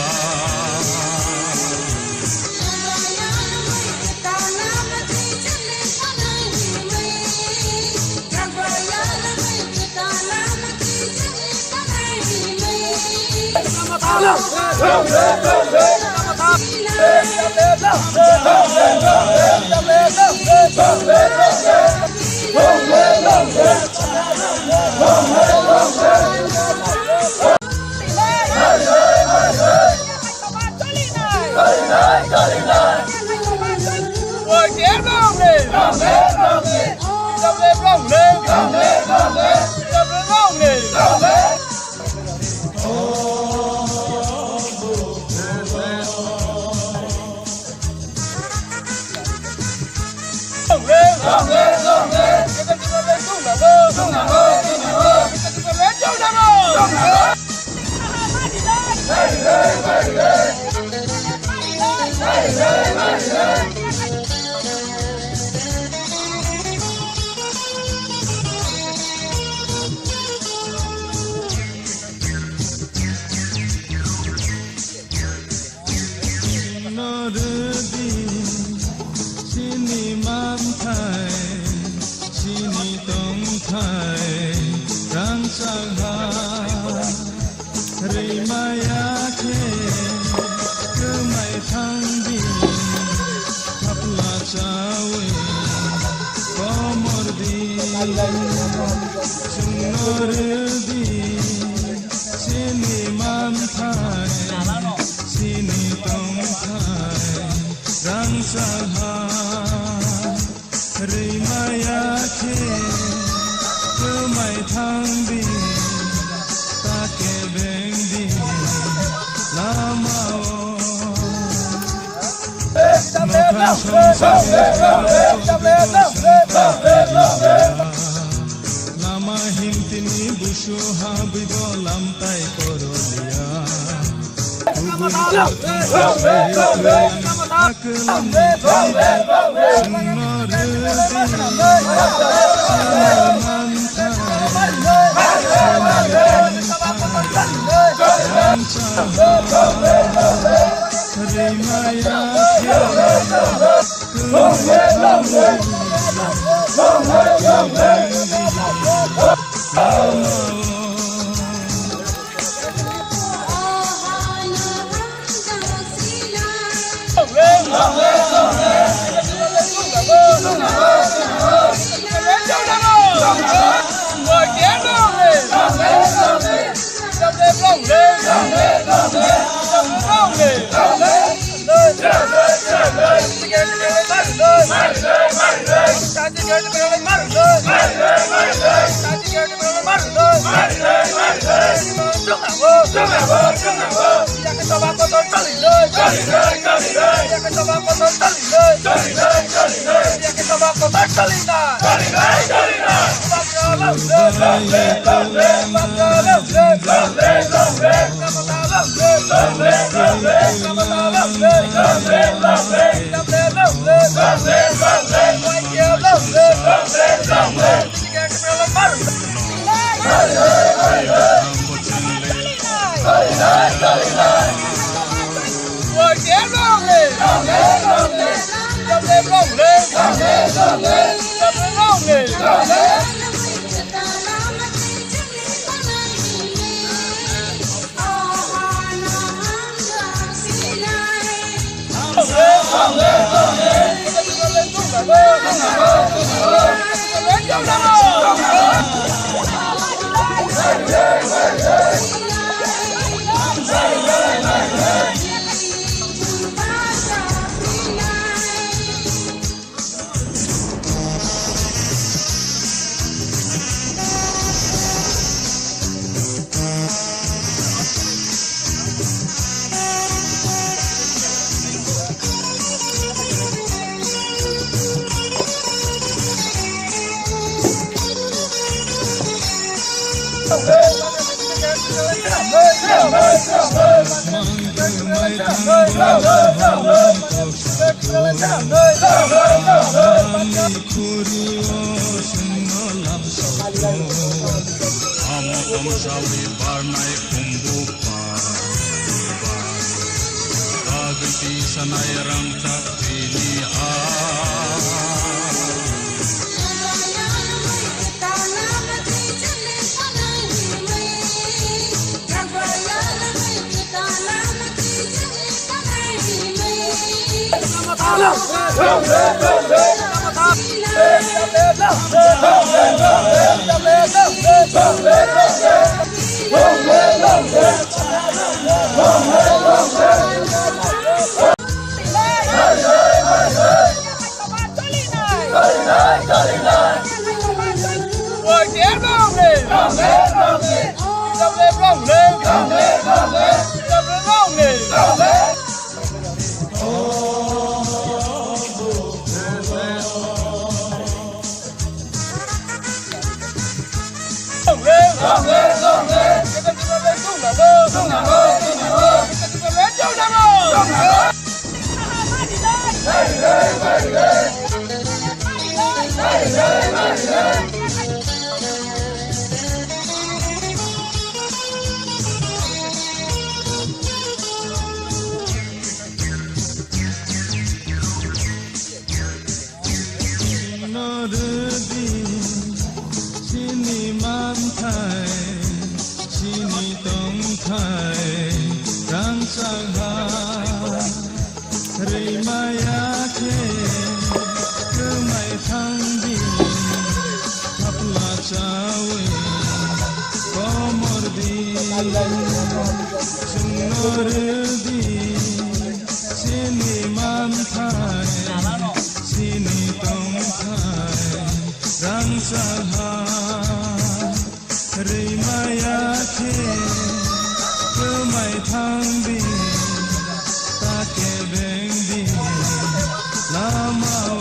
Nordi chini manthai, chini tongthai, rangchak ha, rimaya khe, kwmai thangdi. Komor di, chwngno rw di, chini manthai, chini tongthai, rangchak ha. Rwimaya khe kwmai thang di, ta kebeng di lamao. Nokhang songsa lama himtini busu habwi bo lamtai koroliya. Amo tomsawi barnai kumbu pa, pa. Kagwi tisanai rangchak bini ha. Nordi chini manthai, chini tongthai, rangchak ha, rimaya khe. Saha rwimaya khe kwmai thangdi, ta kebengdi lamao.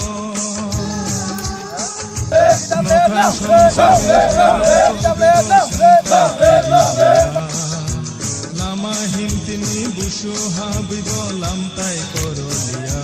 Nokhang song song lama himtini busu habwi bo lamtai koroliya.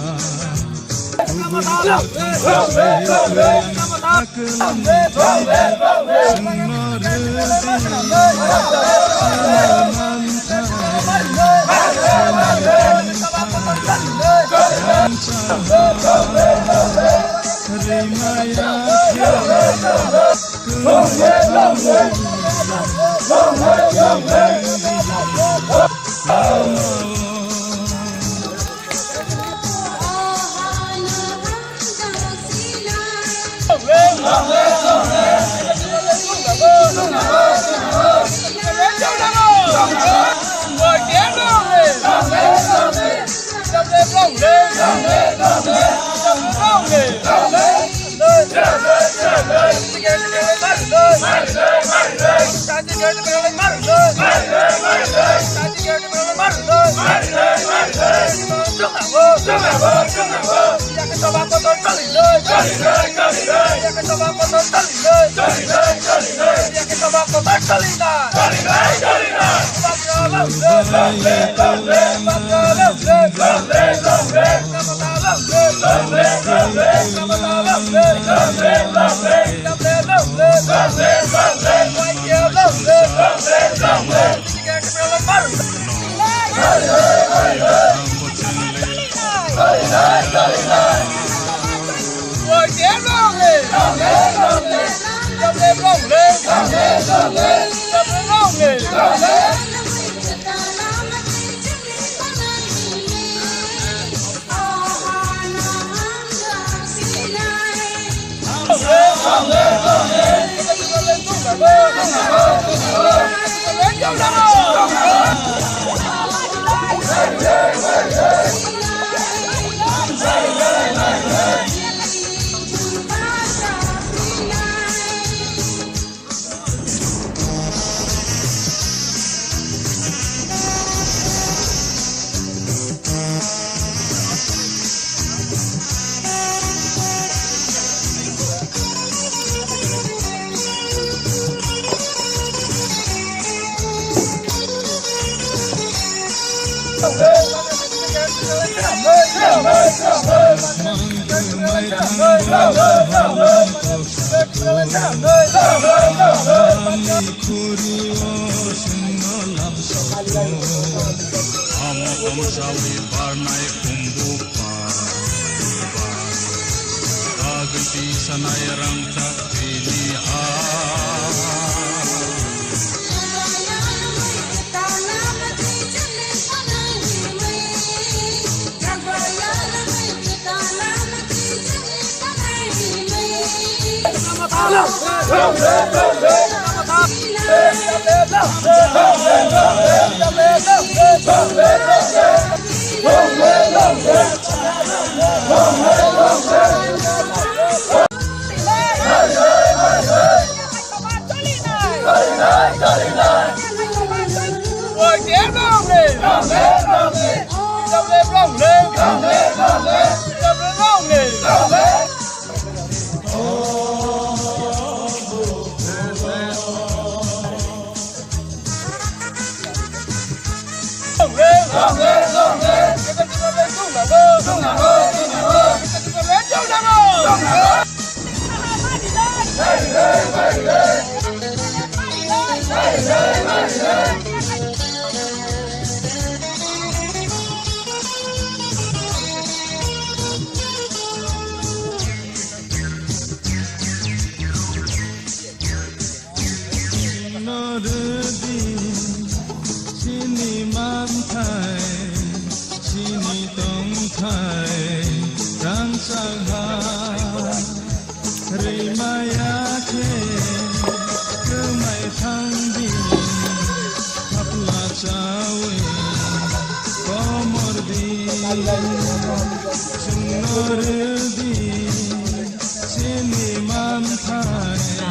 Amo tomsawi barnai kumbu pa, pa. Bagwi tisanai rangchak bini ha. Nordi chini manthai, chini tongthai, rangchak ha rwimaya khe kwmai thangdi, khapla chawi komordi, chwngno rwdi. Chini manthai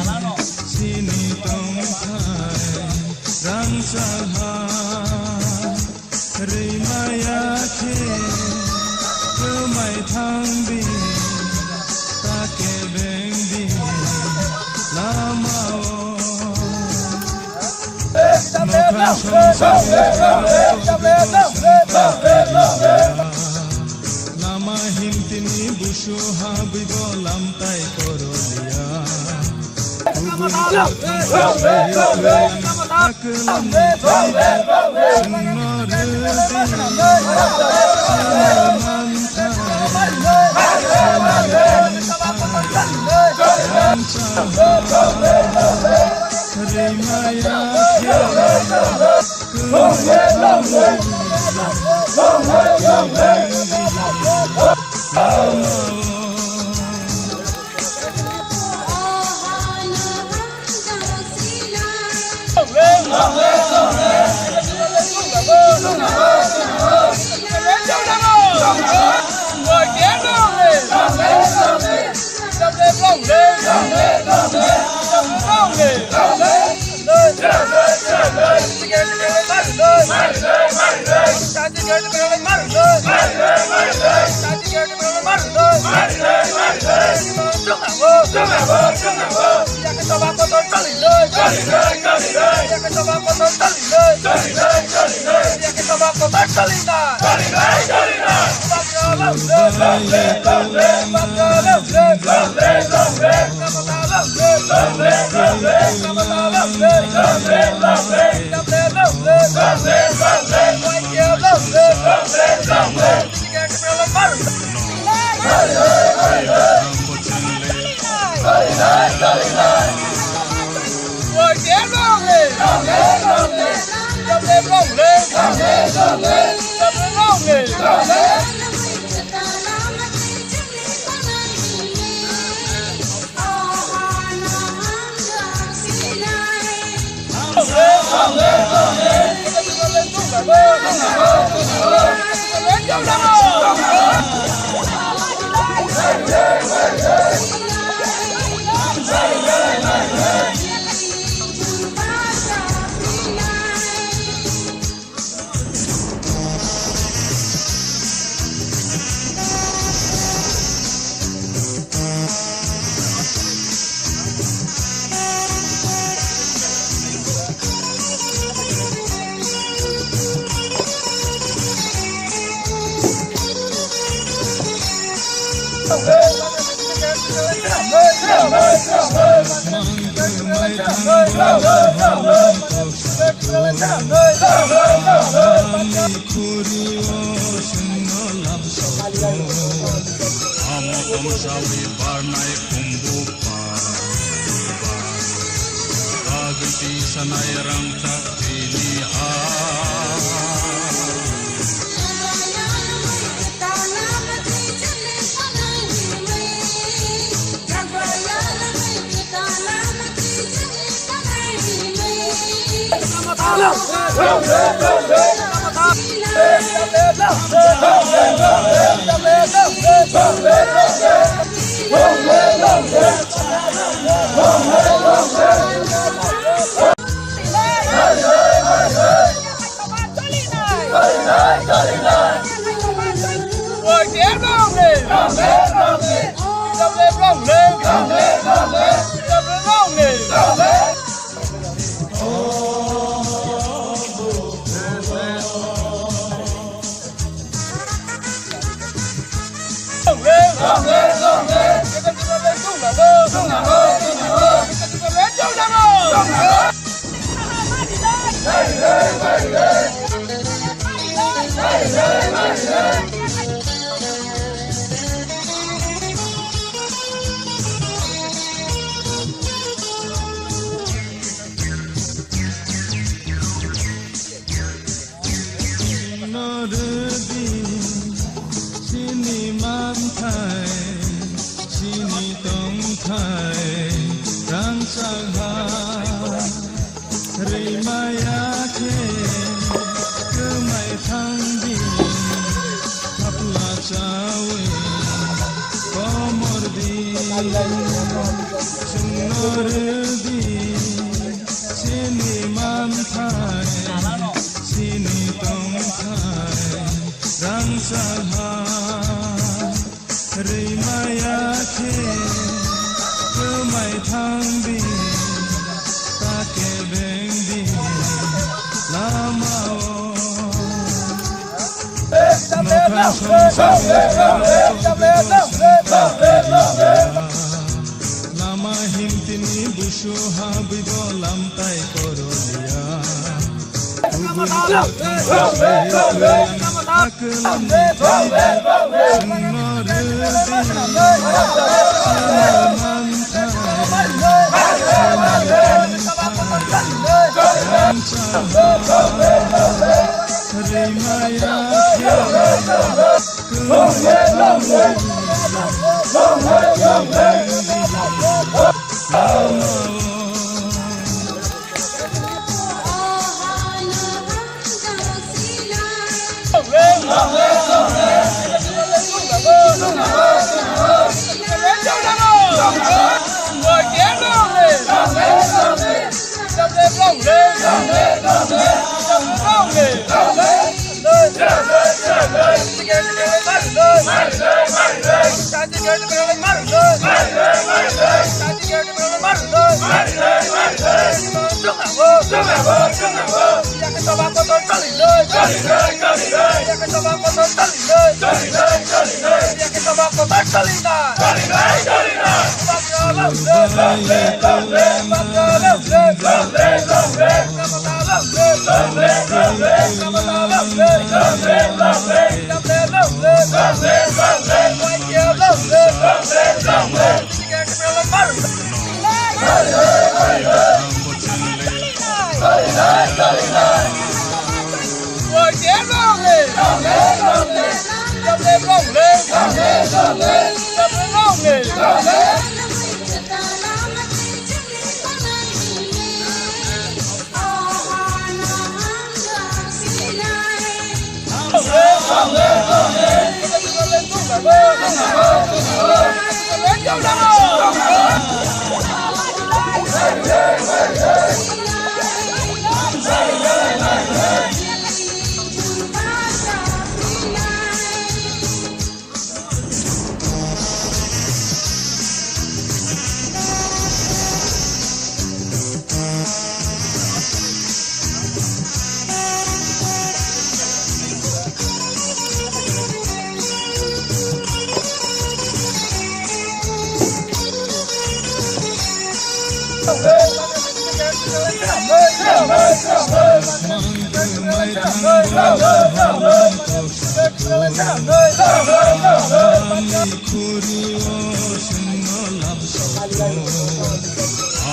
Lama himtini busu habwi bo lamtai korolia. Amo kamsawi barnai kumbu pa, pa. Bagwi tisanai rangchak tini ha. Nordi chini manthai, chini tongthai, rangchak ha. Rimaya khe kwmai thangdi, khapla chawi komordi, chwngno rwdi, chini manthai, chini tongthai, rangchak ha. Rimaya khe kwmai thangdi, ta kebengdi, la Lama himtini busu habwi bo lamtai korolia.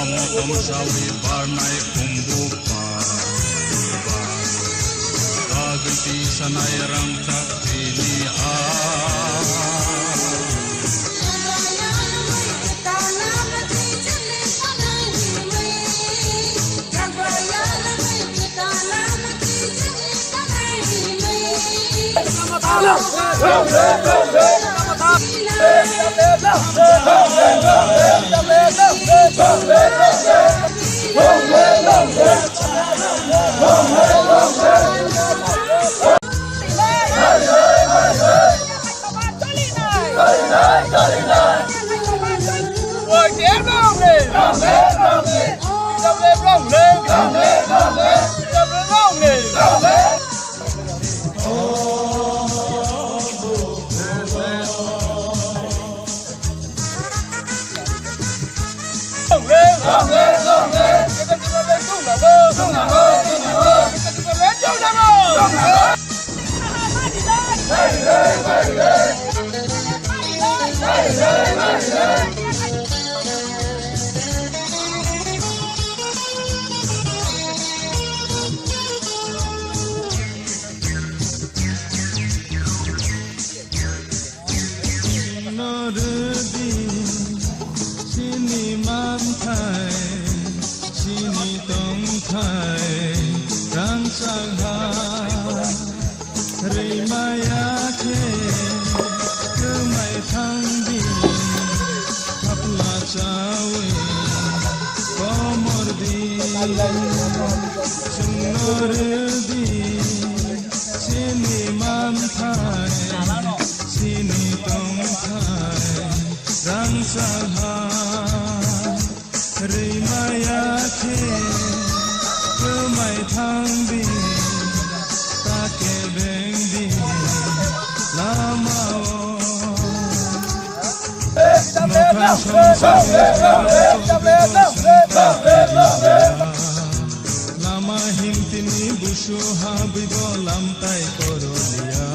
Amo tongsawi barnai khumbu pa, pa. Bagwi tisanai rangchak tini a. Nordi chini manthai, chini tongthai, rangchak ha. Rimaya khe kwmai thangdi, khapla chawi komordi, chwngno rwdi, chini manthai, chini tongthai, rangchak ha. Rimaya khe kwmai thangdi, ta kebengdi, la Lama himtini busu habwi bo lamtai korolia.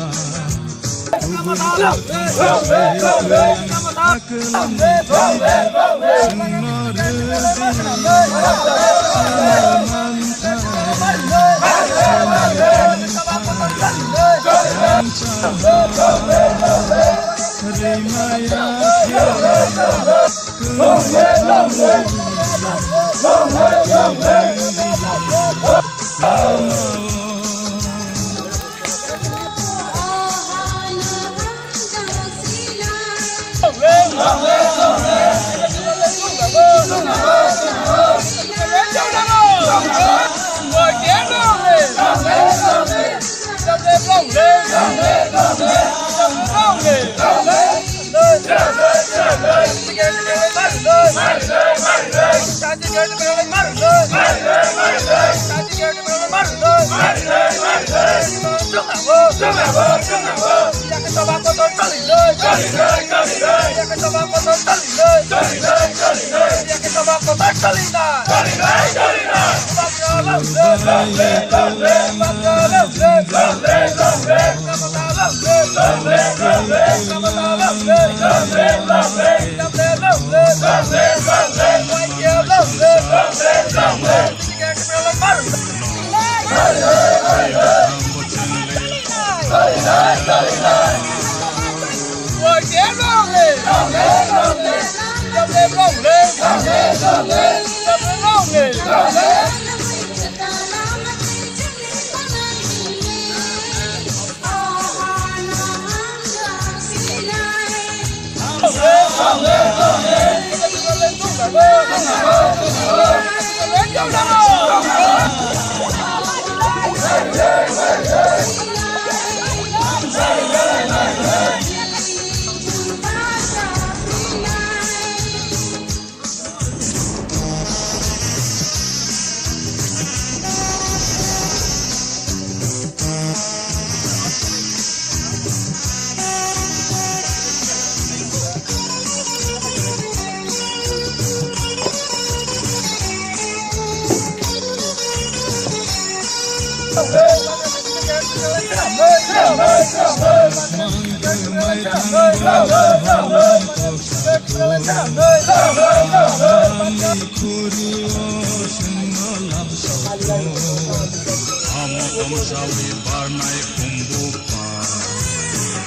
Amo tomsawi barnai khumbu pa,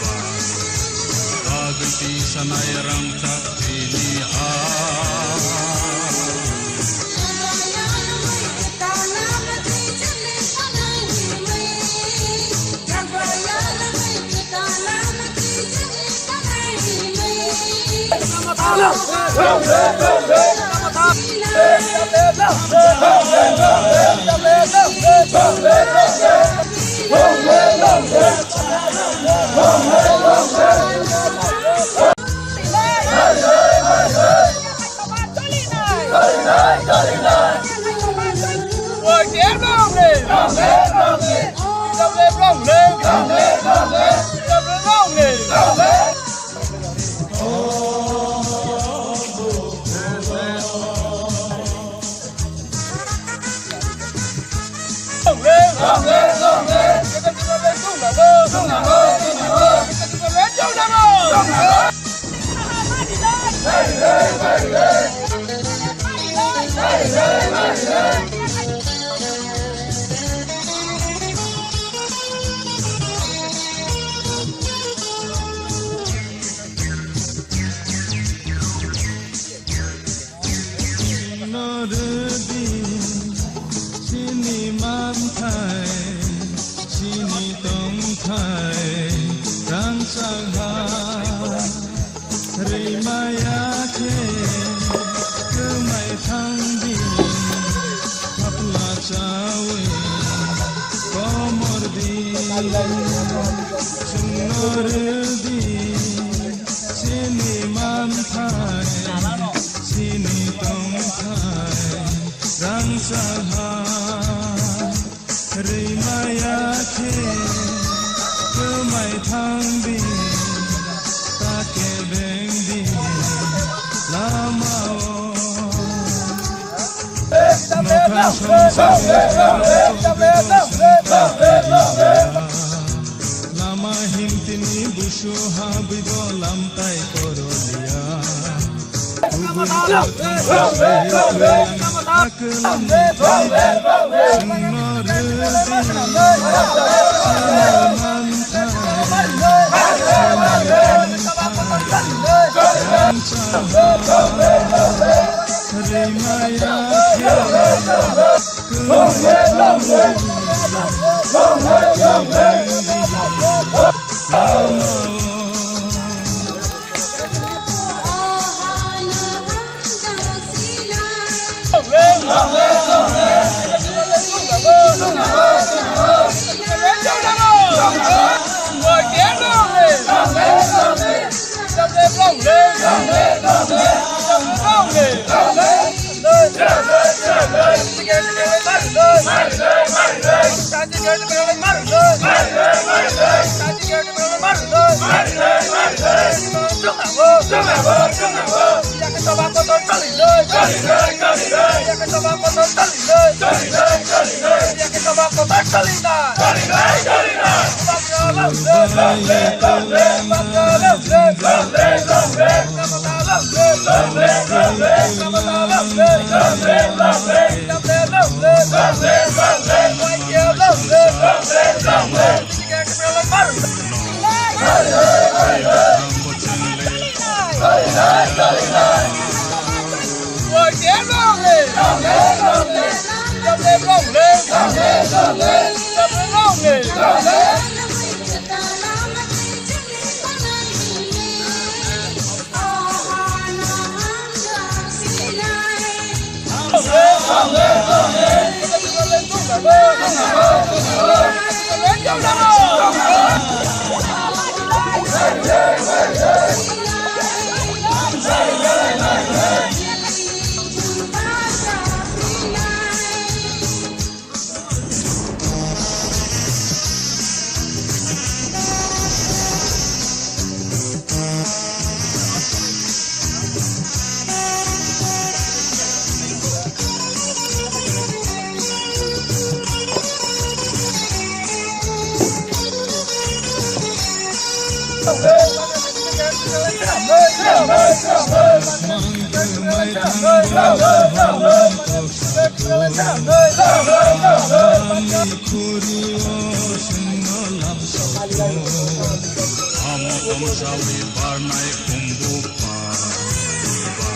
pa. Bagwi tisanai rangchak chini ha. Nordi chini manthai, chini tongthai, rangchak ha. Rimaya khe kwmai thangdi, thapla chawi komordi, chwngno rwdi, chini manthai, chini tongthai, rangchak ha. Rimaya khe kwmai thangdi, ta kebengdi, la Lama himtini busu habwi bo lamtai korolia. Kubun Amo tongsawi barnai khumbu pa, pa.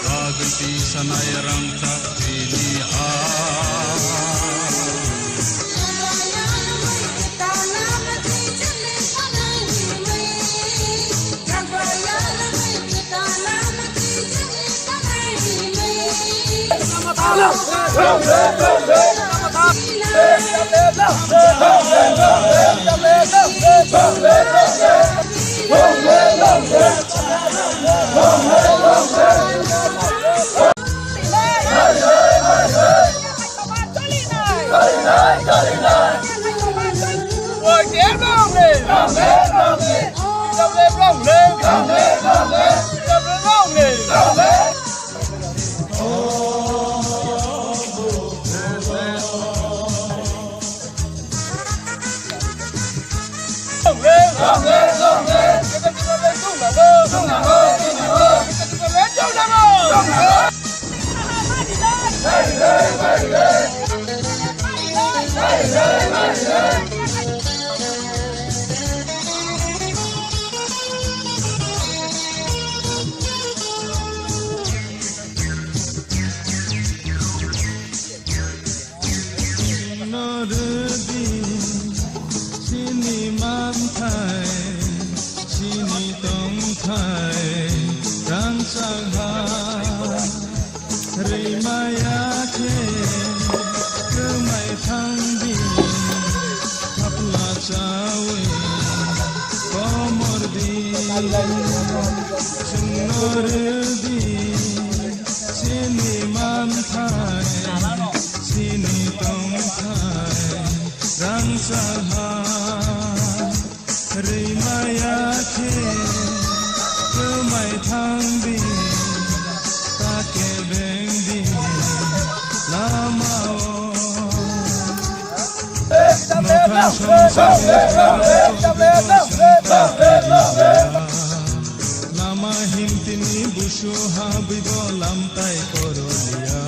Bagwi tisanai rangchak chini ha. Nordi chini manthai, chini tongthai, rangchak ha. Rimaya khe kwmai thangdi, khapla chawi komordi, chwngno rwdi, chini manthai, chini tongthai, rangchak ha. Rimaya khe kwmai thangdi, ta kebengdi, la Lama himtini busu habwi bo lamtai korolia.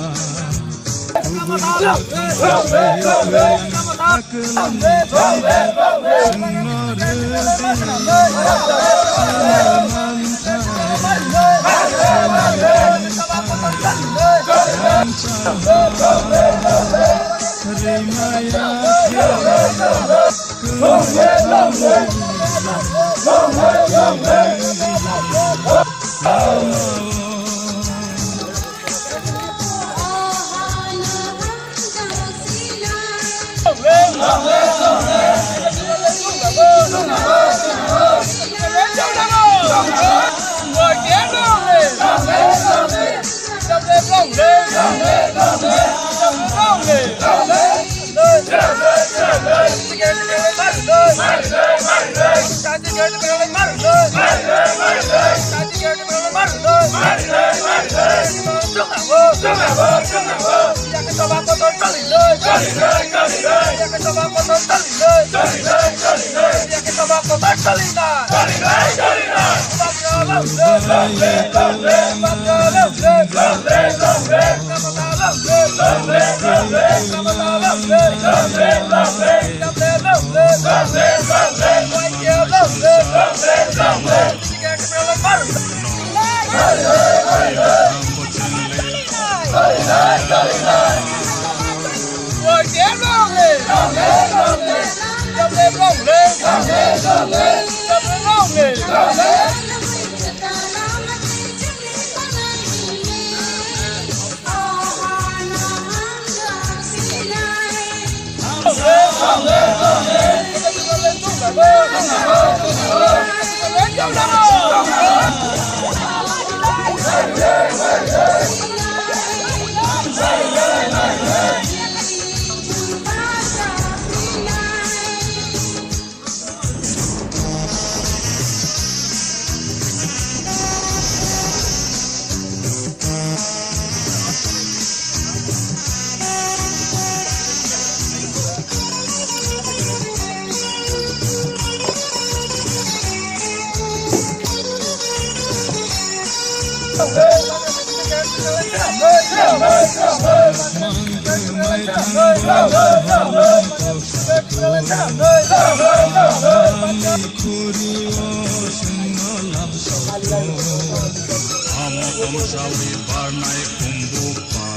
Amo tongsawi barnai kumbu pa,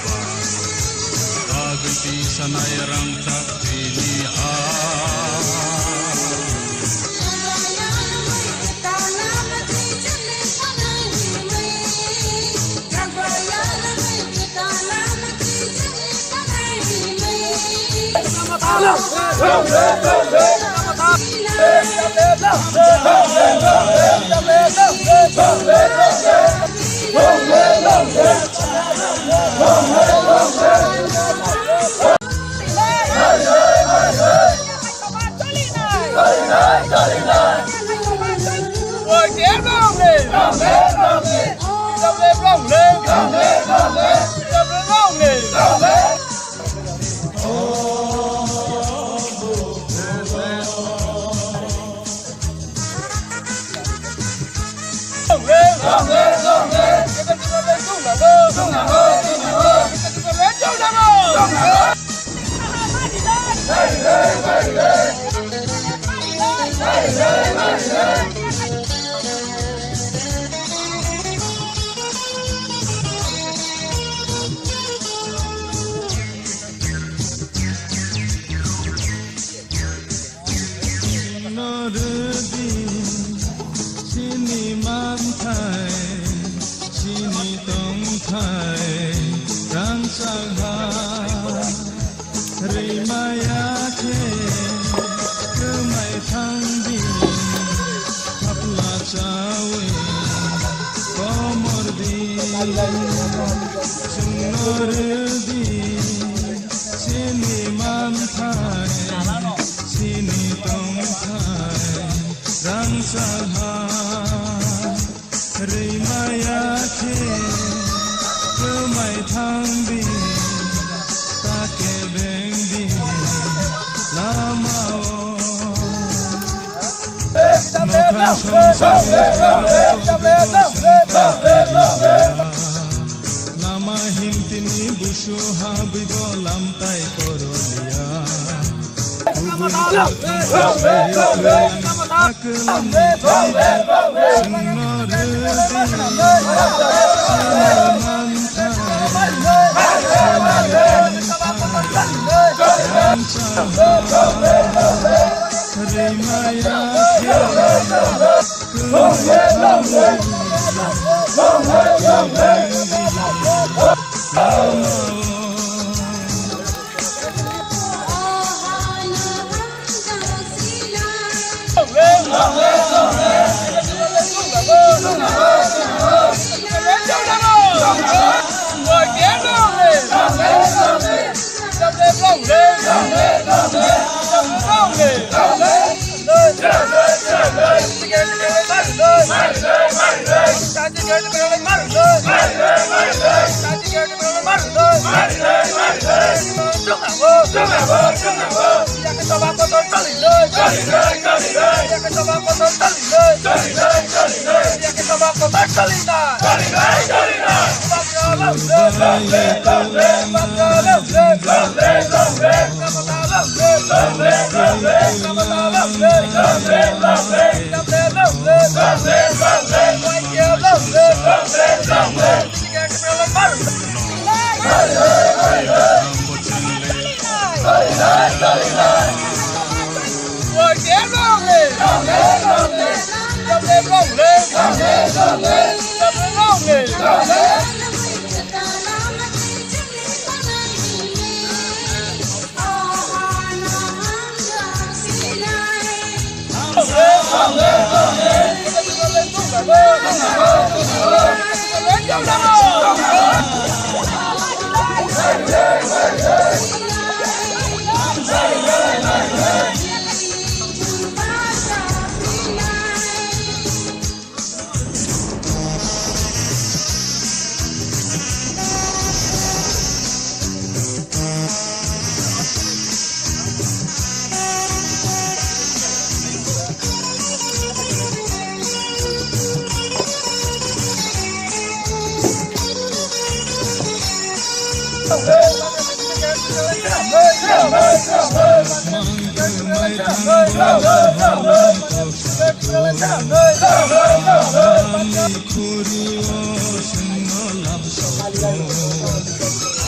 pa. Bagwi tisanai rangchak tini ha. Nordi chini manthai, chini tongthai, rangchak ha. Rimaya khe kwmai thangdi, khapla chawi komordi, chwngno rwdi, chini manthai, chini tongthai, rangchak ha. Rimaya khe kwmai thangdi, ta kebengdi, la Lama himtini busu habwi bo lamtai korolia.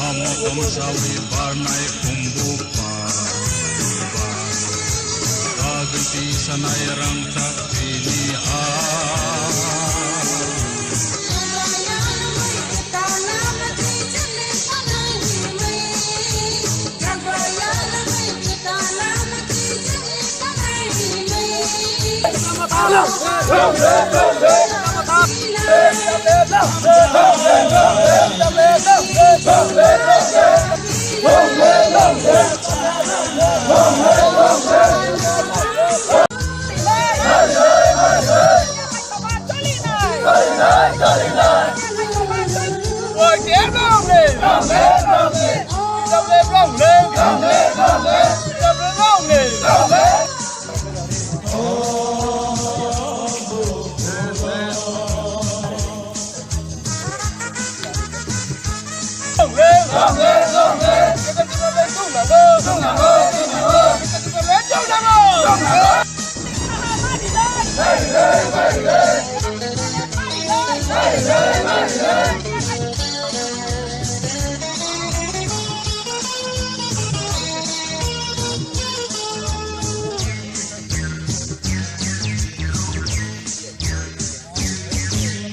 Amo tongsawi barnai khumbu pa, pa. Kagwi tisanai rangchak tini ha.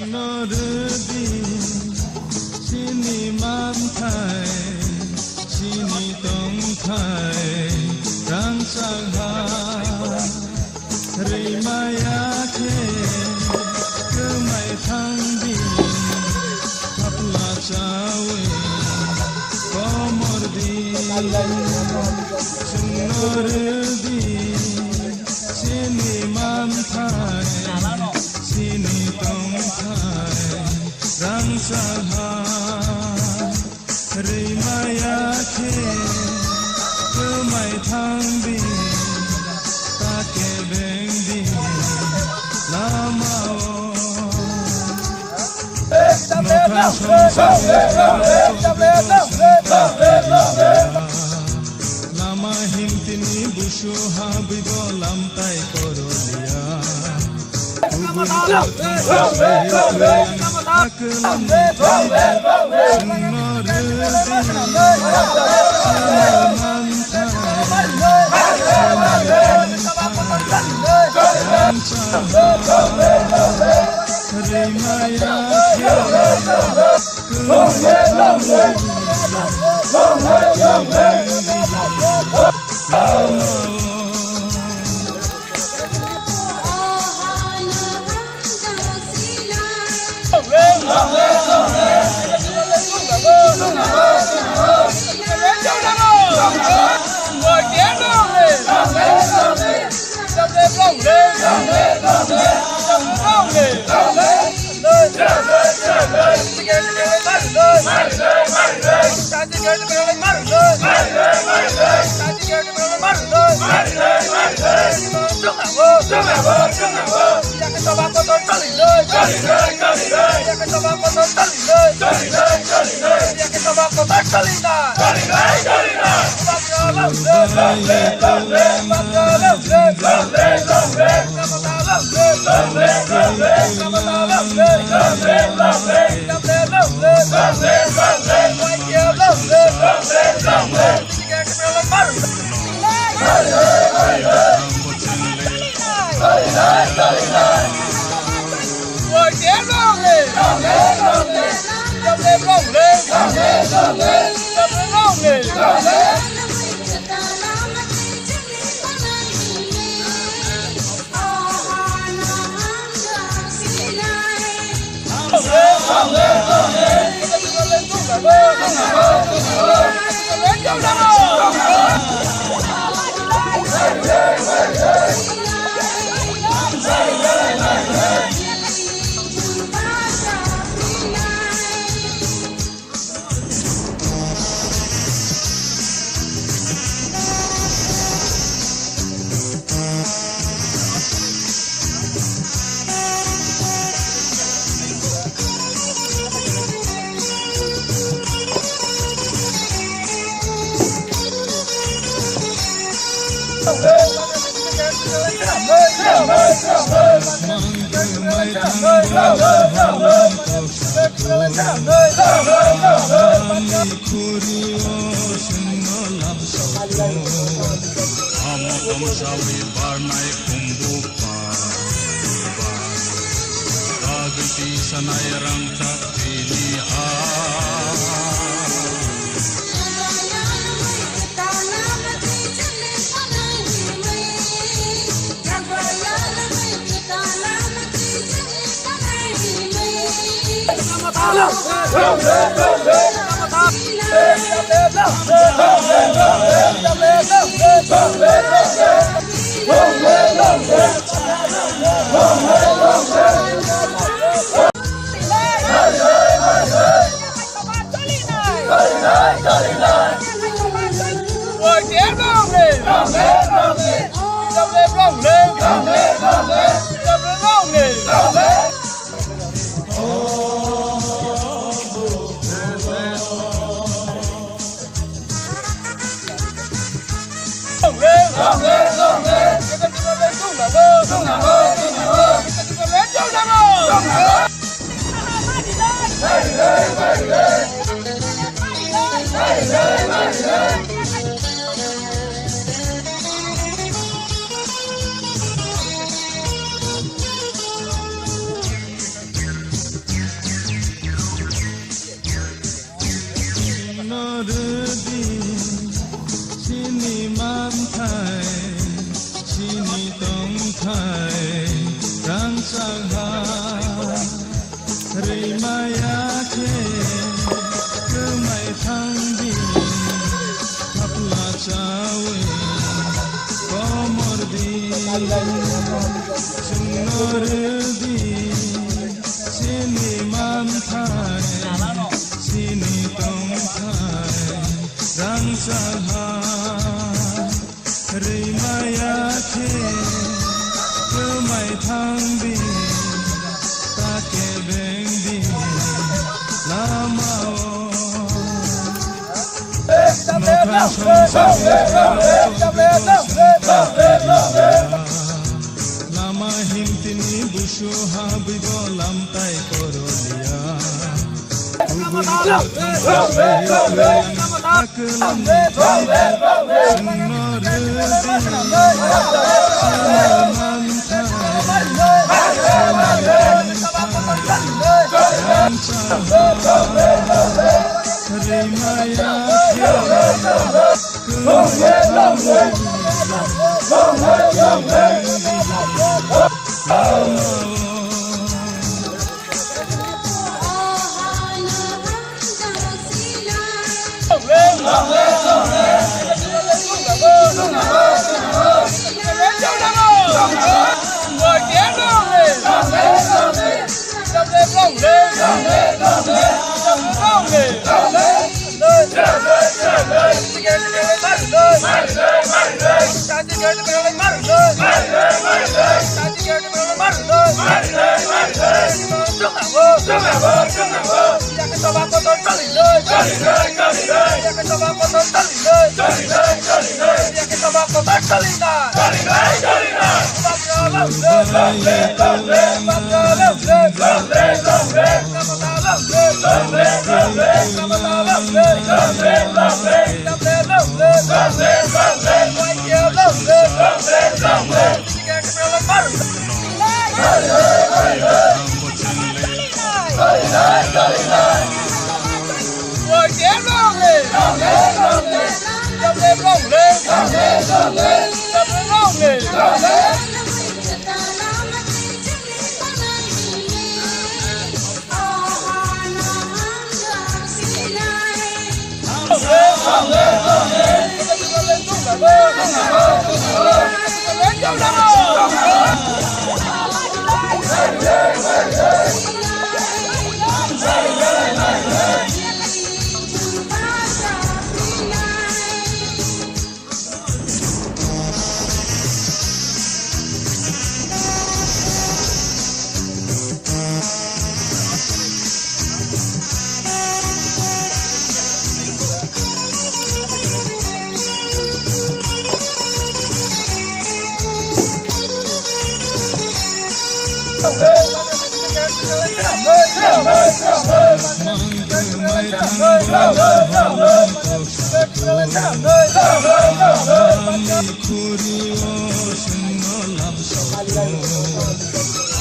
Nordi chini manthai, chini tongthai, rangchak ha. Rimaya khe kwmai thangdi, thapla chawi komordi, chwngno rwdi, chini manthai, chini tongthai, rangchak ha. Rimaya khe kwmai thangdi, ta kebengdi, la Lama himtini busu habwi bo lamtai korolia. Amodom sawi barnai khumbu pa, pa. Kagwi tisanai rangchak chini a. Nordi chini manthai, chini tongthai, rangchak ha. Rimaya khe kwmai thangdi, thapla chawi komordi, chwngno rwdi, chini manthai, chini tongthai, rangchak ha. Rimaya khe kwmai thangdi, ta kebengdi, Lama himtini busu habwi bo lamtai korolia. Kubui kwthang kwthang kwthang kwthang kwthang.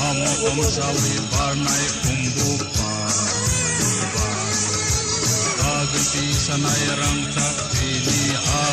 Amo tongsawi barnai khumbu pa, pa. Bagwi tisanai rangchak tini a.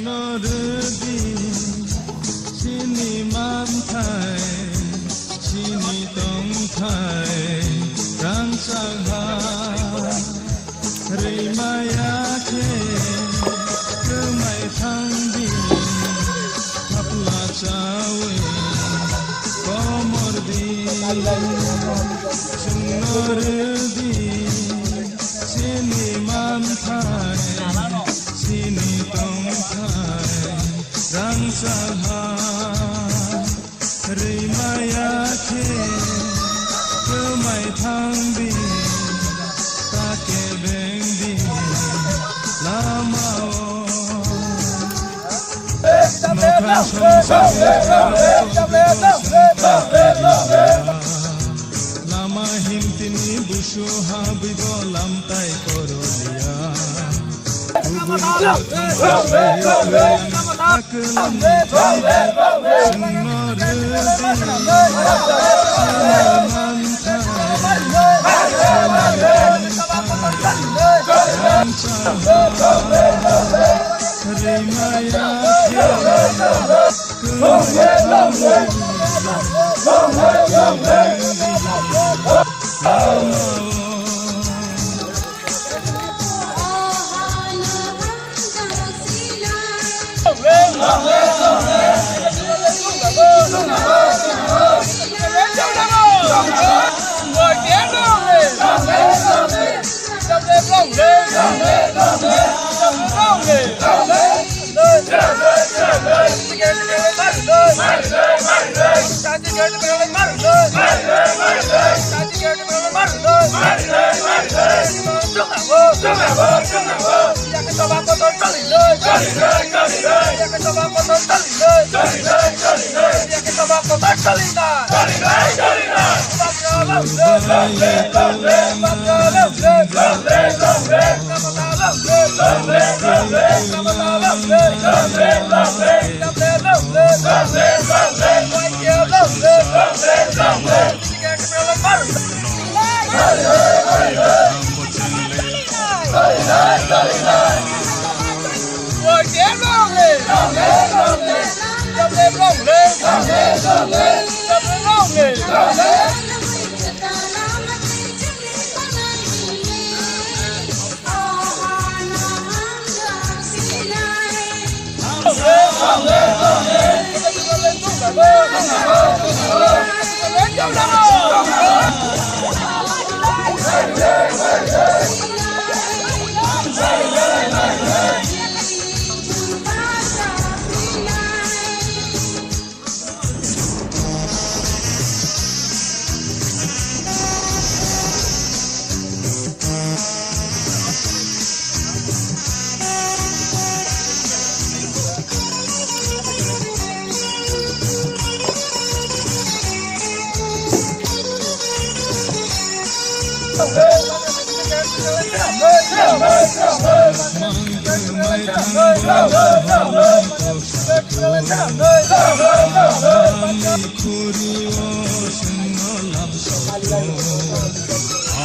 Nordi chini manthai, chini tongthai, rangchak ha. Rimaya khe kwmai thangdi, thapla chawi komordi, chwngno rwdi, chini manthai, chini tongthai, rangchak ha. Rimaya khe kwmai thangdi, ta kebengdi, la Lama himtini busu habwi bo lamtai korolia.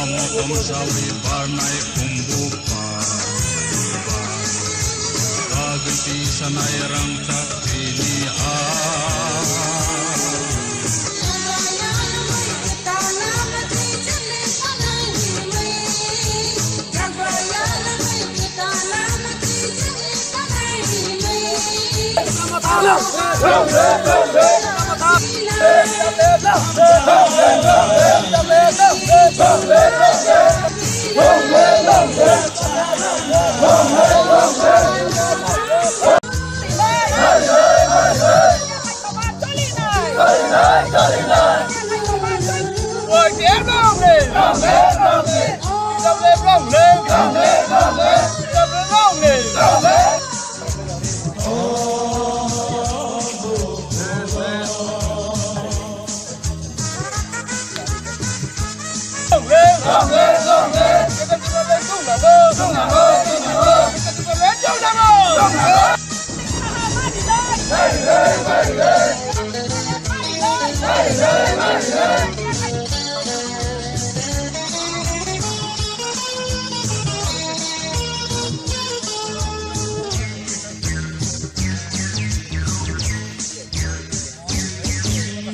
Amo tongsawi barnai khumbu pa, pa. Bagwi tisanai rangchak tini a.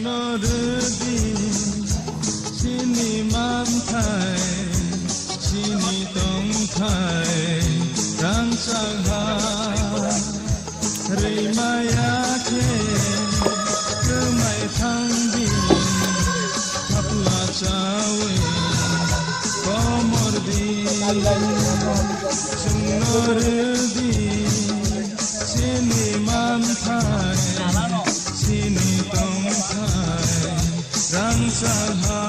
Nordi chini manthai, chini tongthai, rangchak ha. Rimaya khe kwmai thangdi, thapla chawi komordi, chwngno rwdi, chini manthai, chini tongthai, rangchak ha.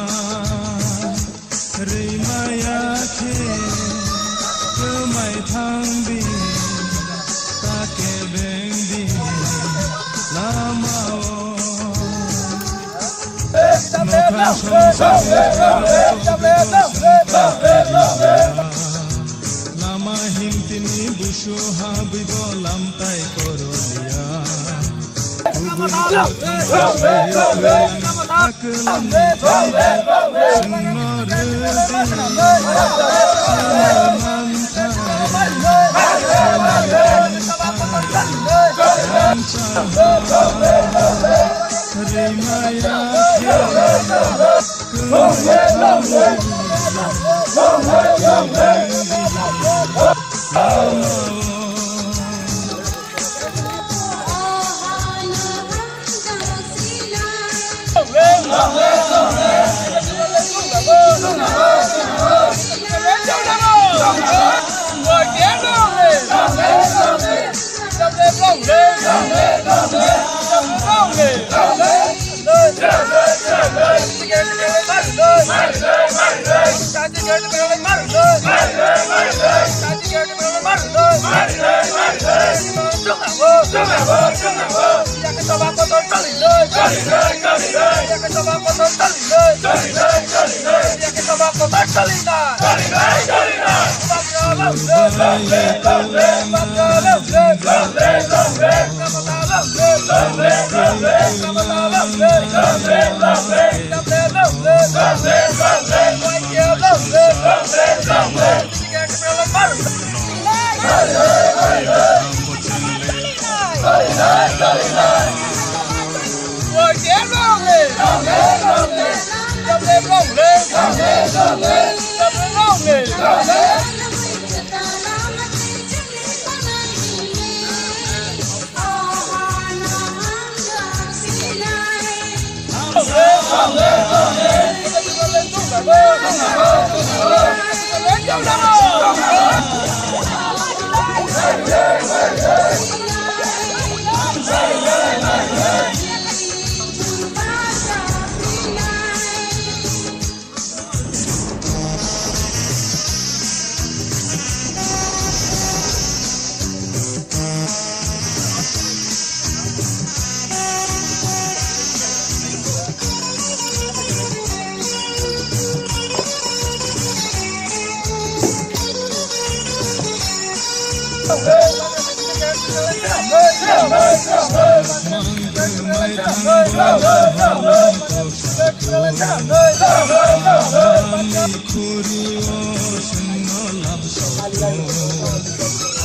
Rimaya khe kwmai thangdi, ta kebengdi, la Lama himtini busu habwi bo lamtai korolia.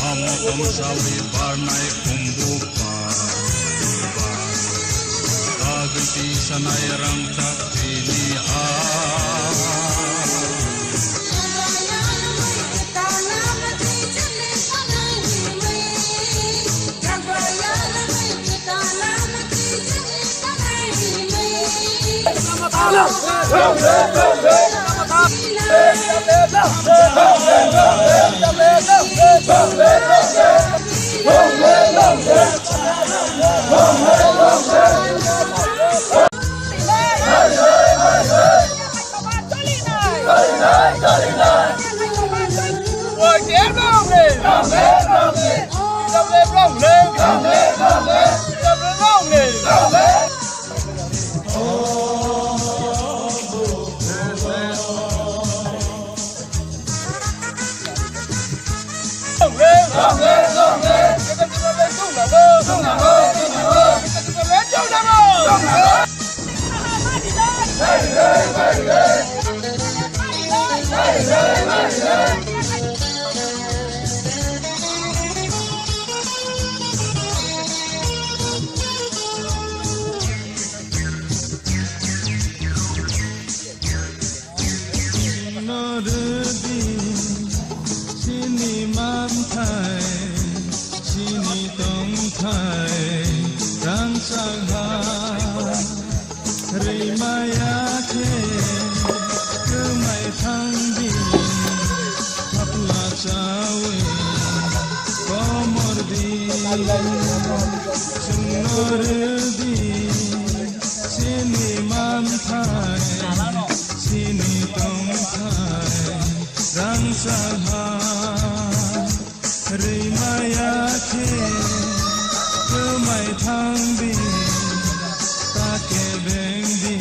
Amo tomsali barnai kumbu pa. Kagiti sanai rangchak tini ha. Nordi chini manthai, chini tongthai, rangchak ha. Rimaya khe kwmai thangdi, thapla chawi komordi, chwngno rwdi, chini manthai, chini tongthai, rangchak ha. Rimaya khe kwmai thangdi, ta kebengdi.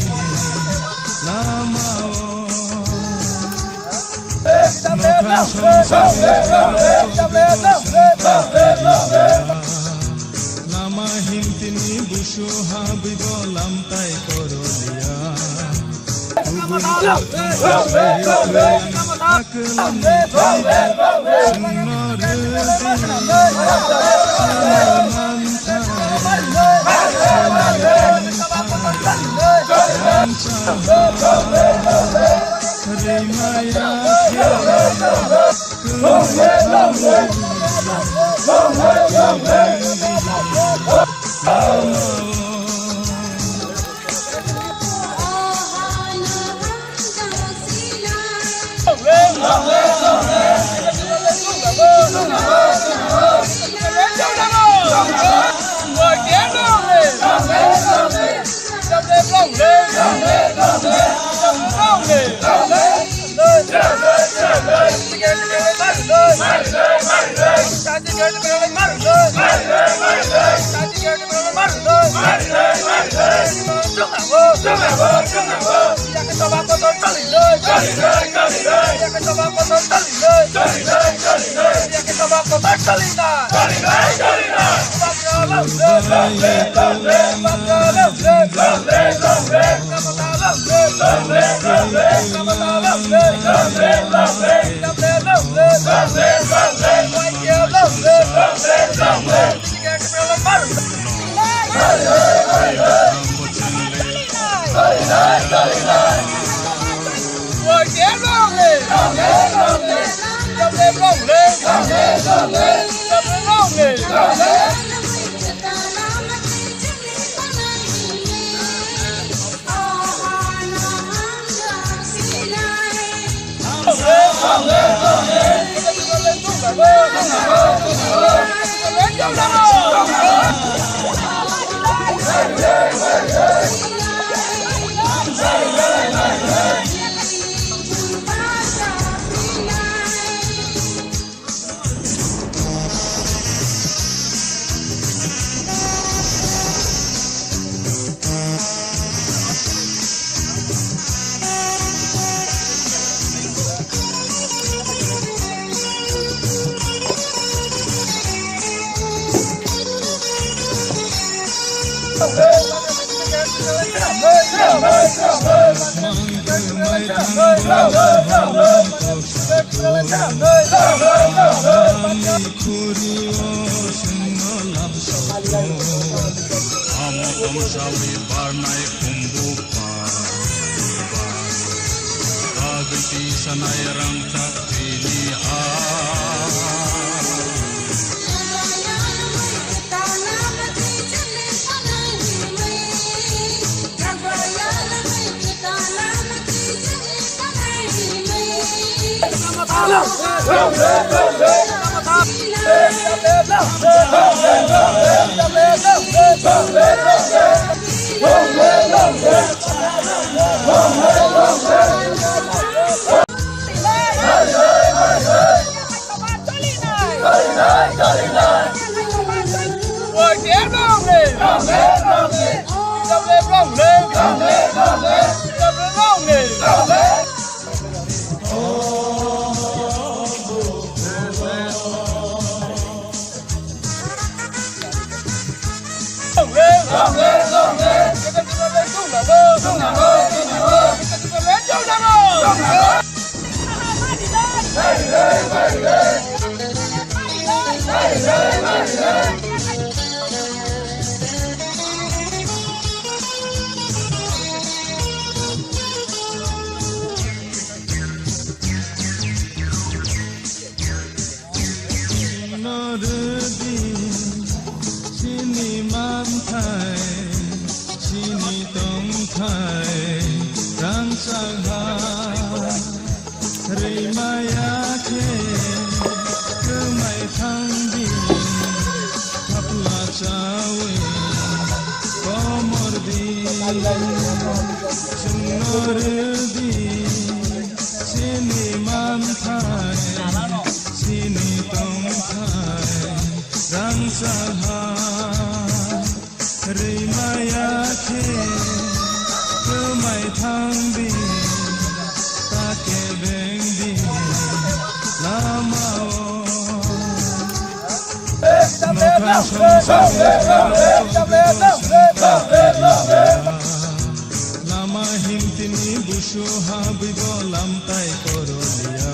Lama himtini busu habwi bo lamtai korolia. Amo tongsawi barnai khumbu pa, pa. Bagwi tisanai rangchak chini a. Nordi chini manthai, chini tongthai, rangchak ha. Rwimaya khe kwmai thangdi, thapla chawi komordi, chwngno rwdi, chini manthai, chini tongthai, rangchak ha. Rwimaya khe kwmai thangdi, ta kebengdi, Lama himtini busu habwi bo lamtai korolia.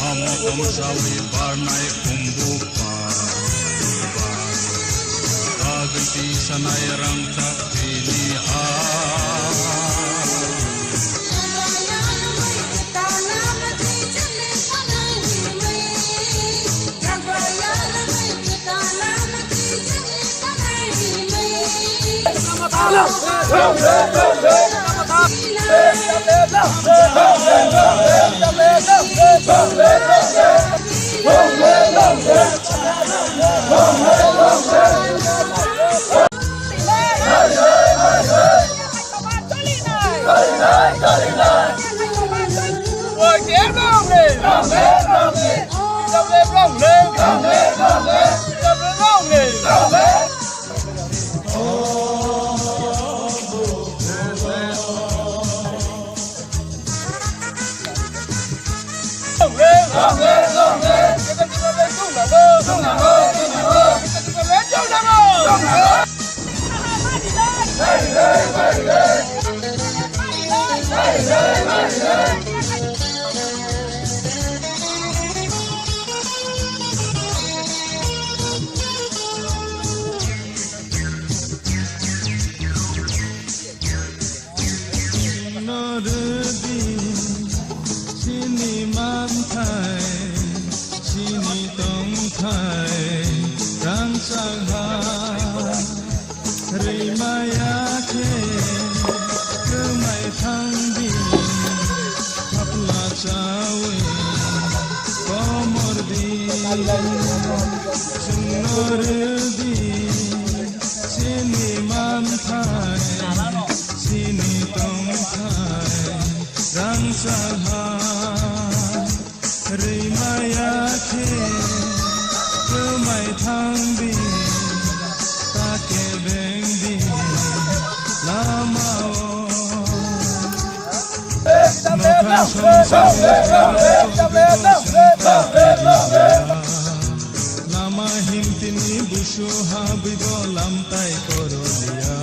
Amo tongsawi barnai kumbu pa, pa. Bagwi tisanai rangchak tini ha. Nordi chini manthai, chini tongthai, rangchak ha. Rimaya khe kwmai thangdi, khapla chawi komordi, chwngno rwdi, chini manthai, chini tongthai, rangchak ha. Rimaya khe kwmai thangdi, ta kebengdi, Lama himtini busu habwi bo lamtai korolia.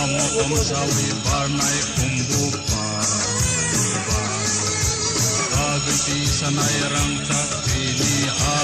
Amo tomsawi barnai khumbu pa, pa. Bagwi tisanai rangchak tini ha.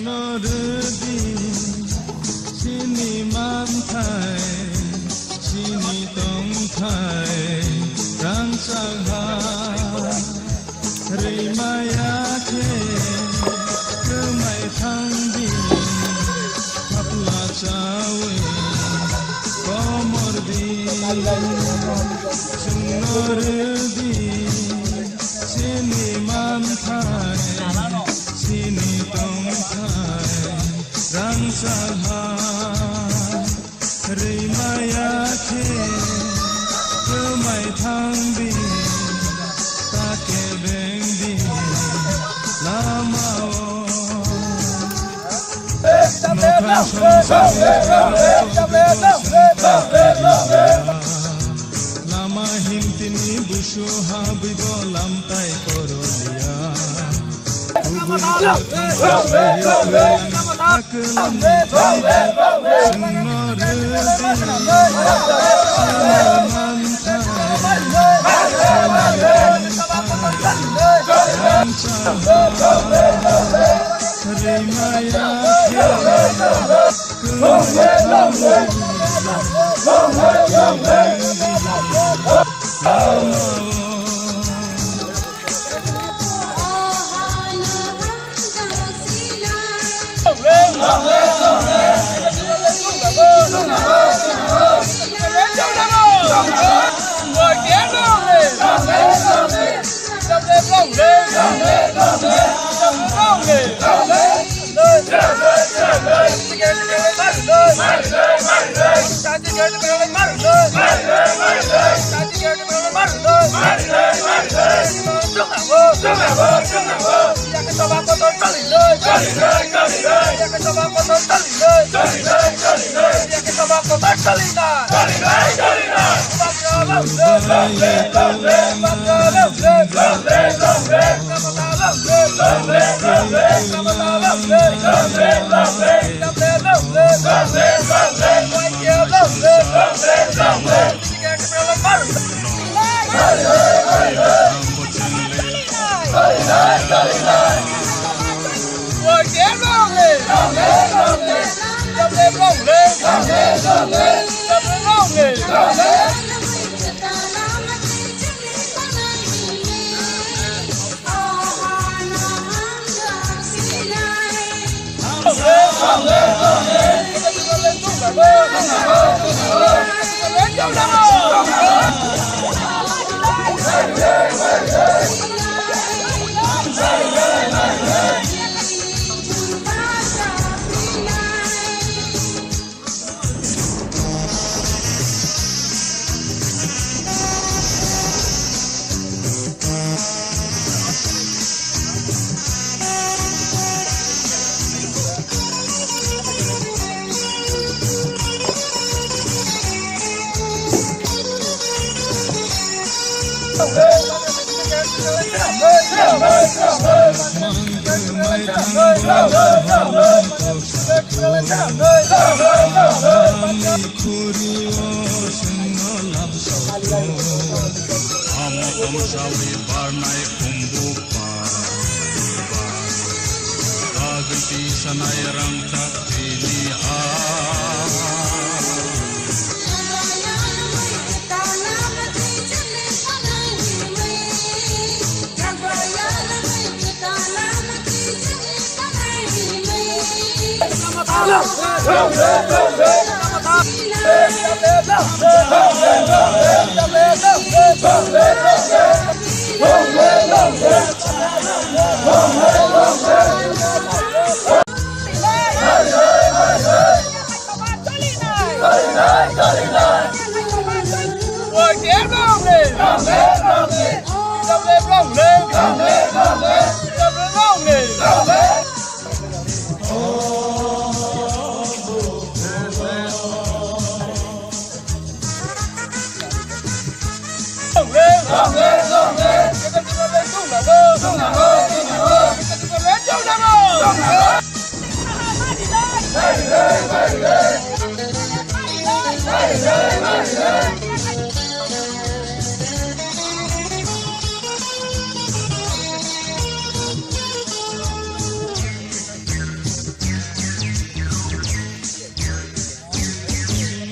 Nordi chini manthai, chini tongthai, rangchak ha. Rimaya khe kwmai thangdi, thapla chawi komordi, chwngno rwdi, chini manthai, chini tongthai, rangchak ha. Rimaya khe kwmai thangdi, ta kebengdi, la Lama himtini busu habwi bo lamtai korolia. Amo tamsawi barnai khumbu pa, pa. Bagwi tisanai rangchak chini a.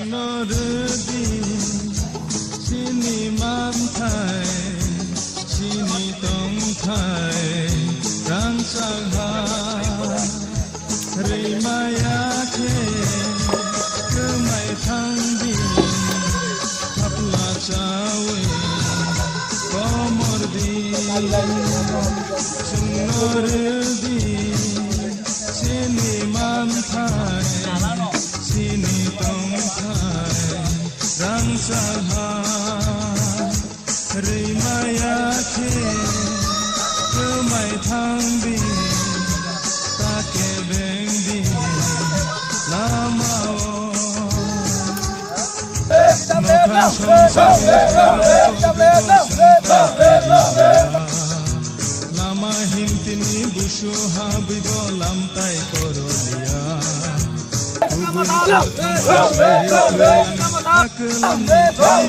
Nordi chini manthai, chini tongthai, rangchak ha. Rimaya khe kwmai thangdi, thapla chawi komordi, chwngno rwdi, chini manthai, chini tongthai, rangchak ha. Rimaya khe kwmai thangdi, ta kebengdi, la Lama himtini busu habwi bo lamtai korolia. Kubui kwthang sasai kwlang aklam ni thai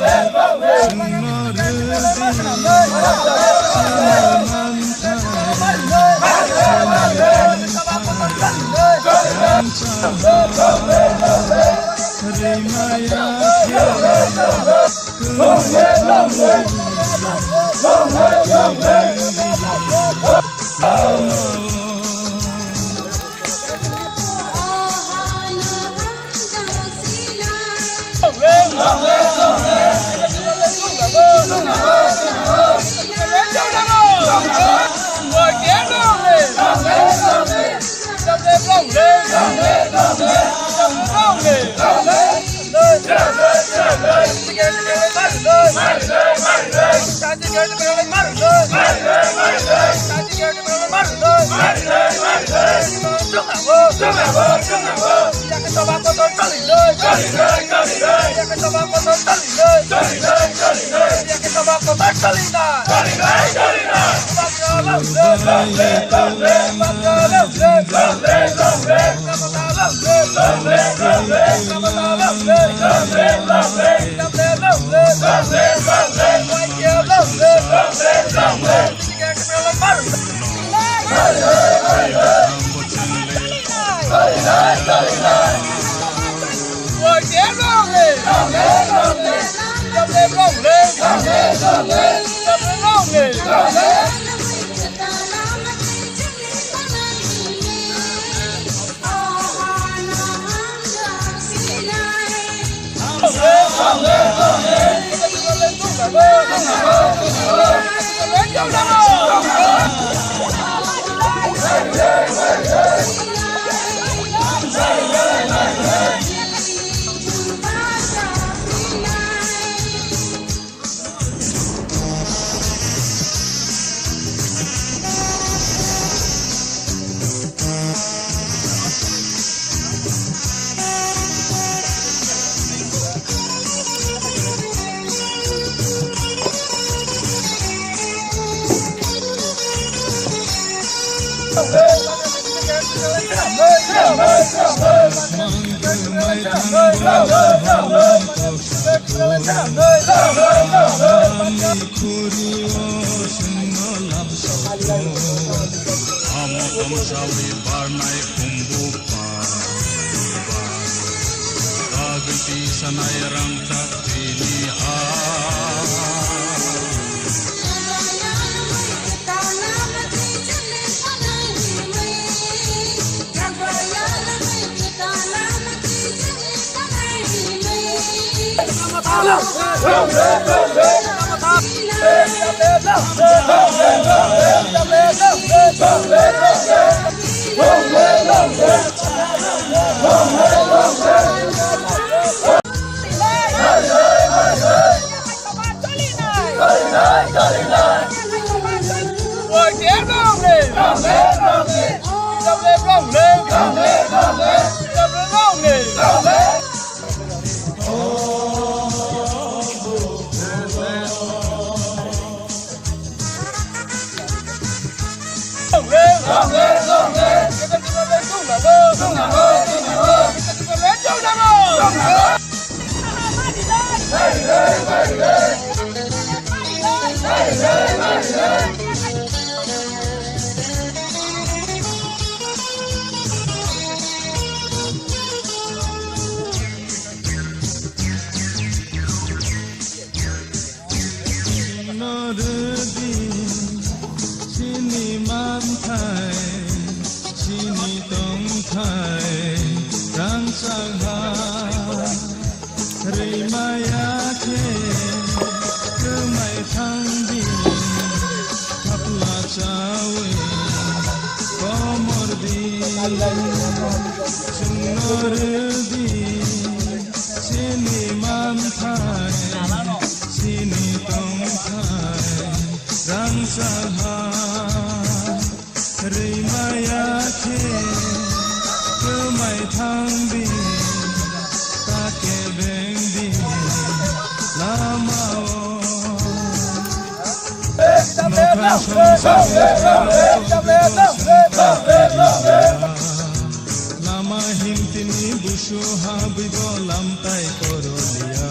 chwngno rwdi. Chwngno manthai, chwngno manthai, rangchak rimaya khe. Sanai rangchak tini a. Nordi chini manthai, chini tongthai, rangchak ha. Rimaya khe kwmai thangdi, khapla chawi komordi. Chwngno rwdi chini manthai, chini tongthai, rangchak ha. Rimaya khe kwmai thangdi, ta kebengdi, Lama himtini busu habwi bo lamtai korolia.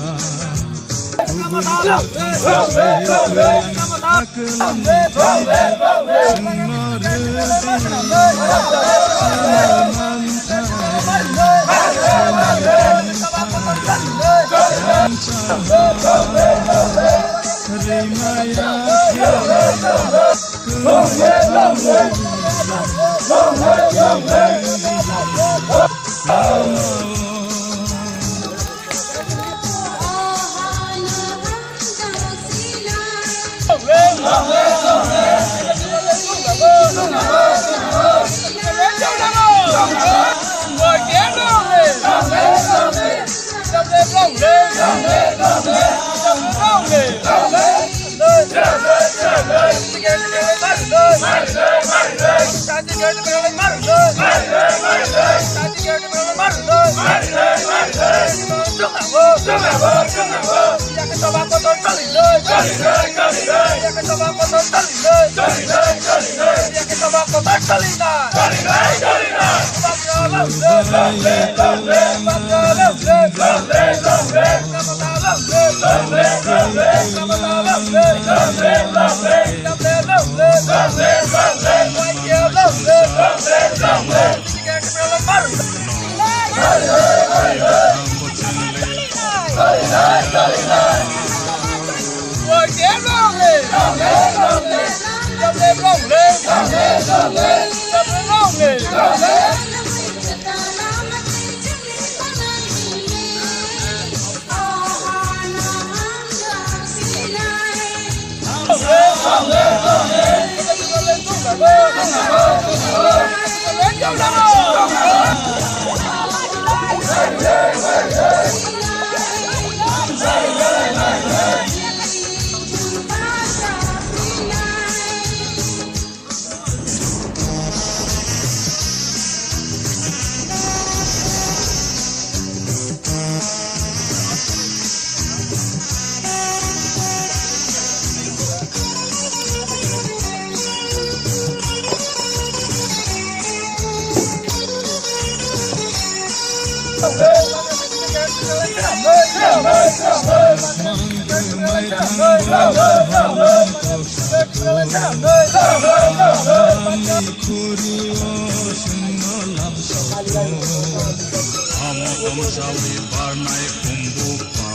Amo tongsawi barnai khumbu pa,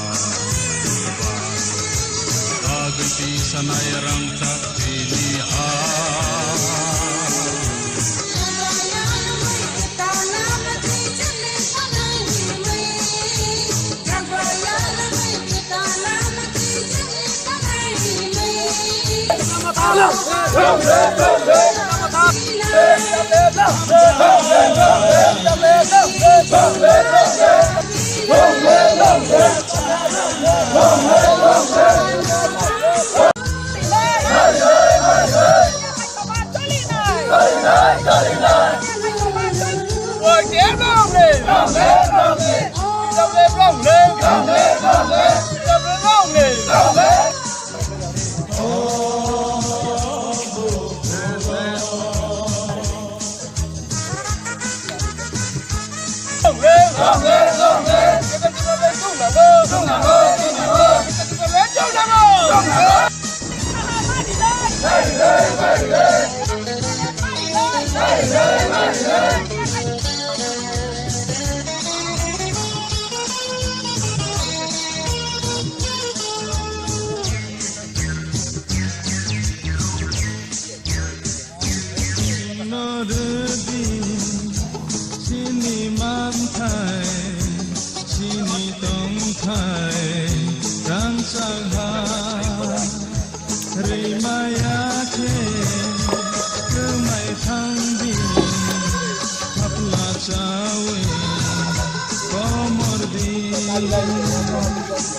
pa. Bagwi tisanai rangchak tini ha. Nordi chini manthai, chini tongthai, rangchak ha. Rimaya khe kwmai thangdi, thapla chawi komordi,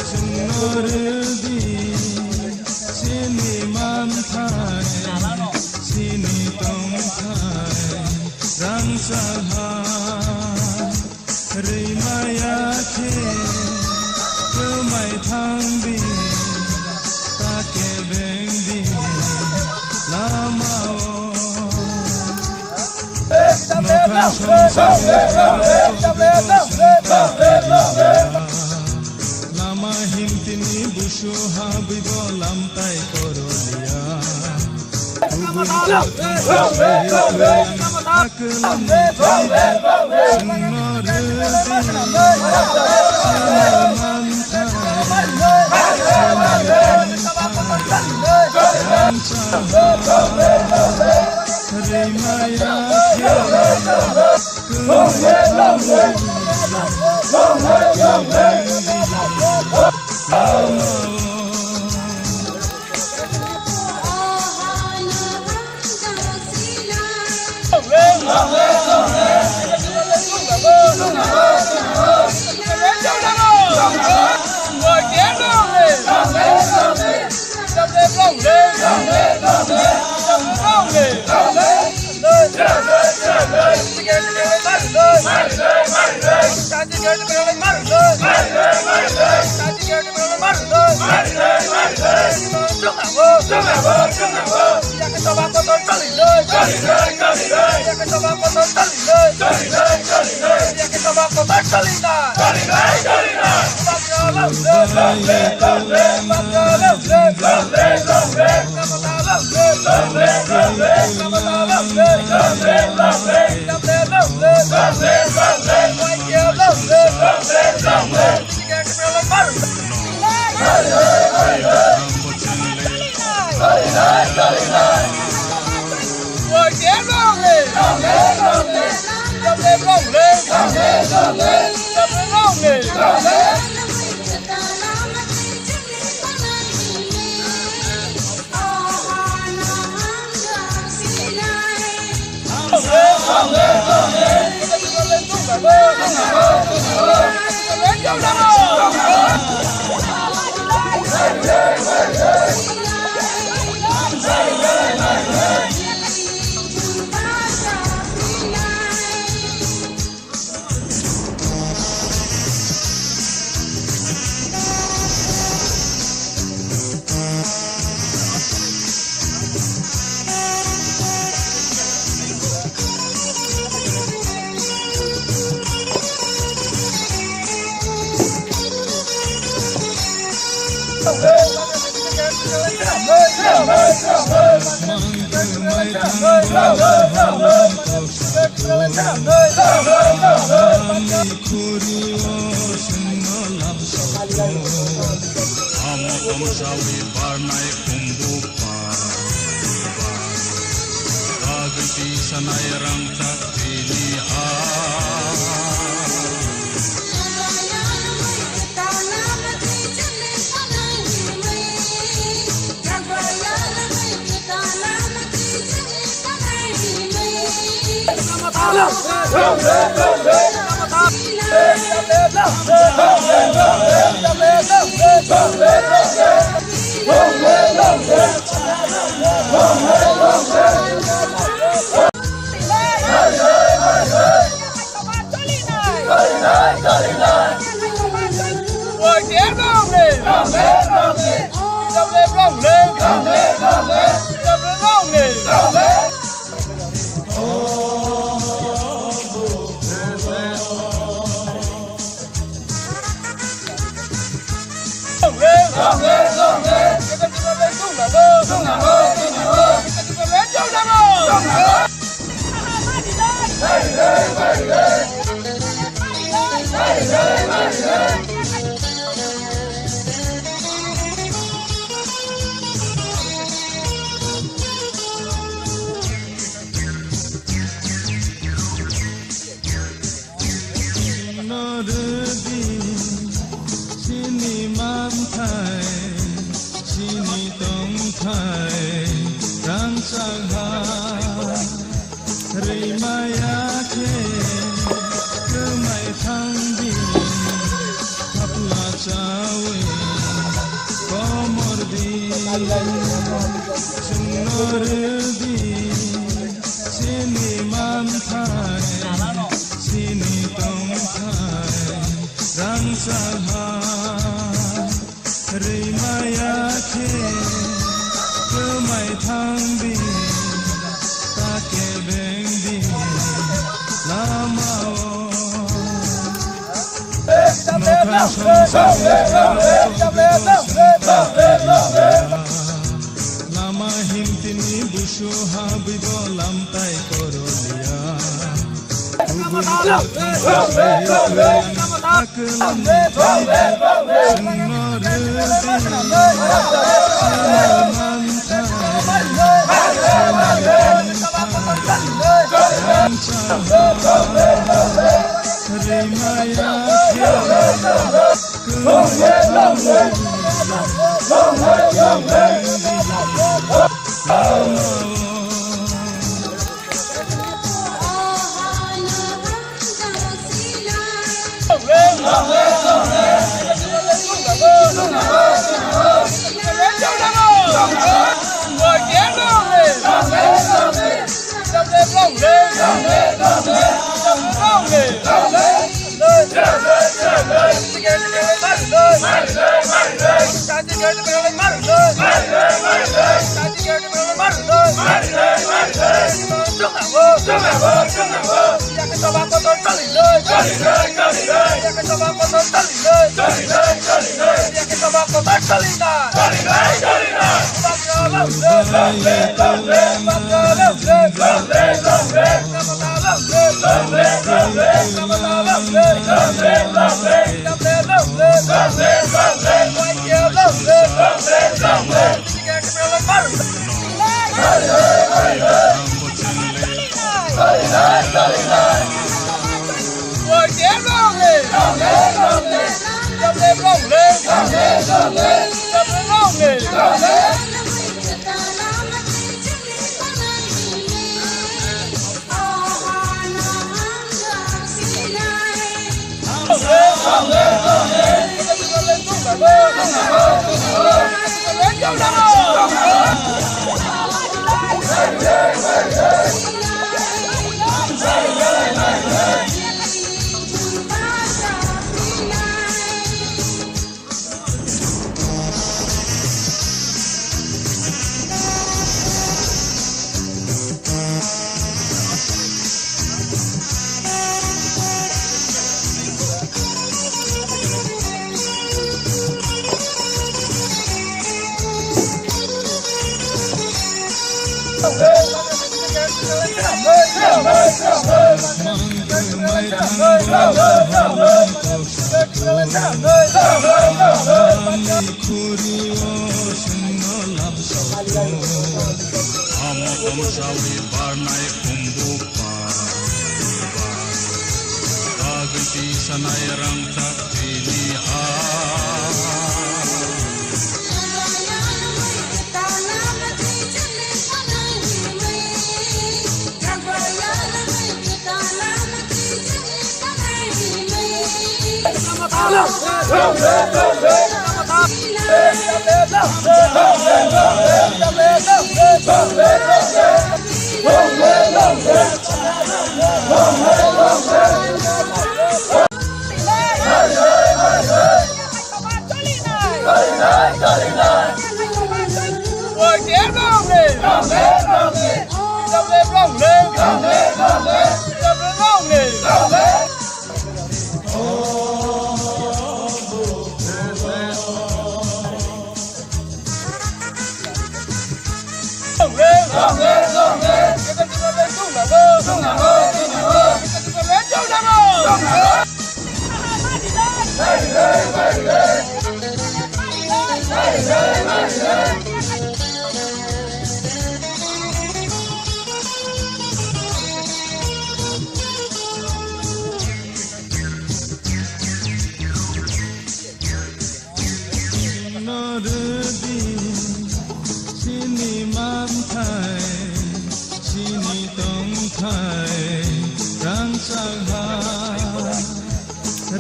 chwngno rwdi, chini manthai, chini tongthai, rangchak ha. Rimaya khe kwmai thangdi, ta kebengdi, la Lama himtini busu habwi bo lamtai korolia. Amo tomsawi barnai kumbu pa. Bagwi tisanai rangchak tini ha. Nordi chini manthai, chini tongthai, rangchak ha. Rimaya khe kwmai thangdi, thapla chawi komordi, chwngno rwdi, chini manthai, chini tongthai, rangchak ha. Rimaya khe kwmai thangdi, ta kebengdi, la Lama himtini busu habwi bo lamtai korolia. Amo tongsawi barnai khumbu pa, pa. Bagwi tisanai rangchak chini ha. Nordi chini manthai, chini tongthai, rangchak ha.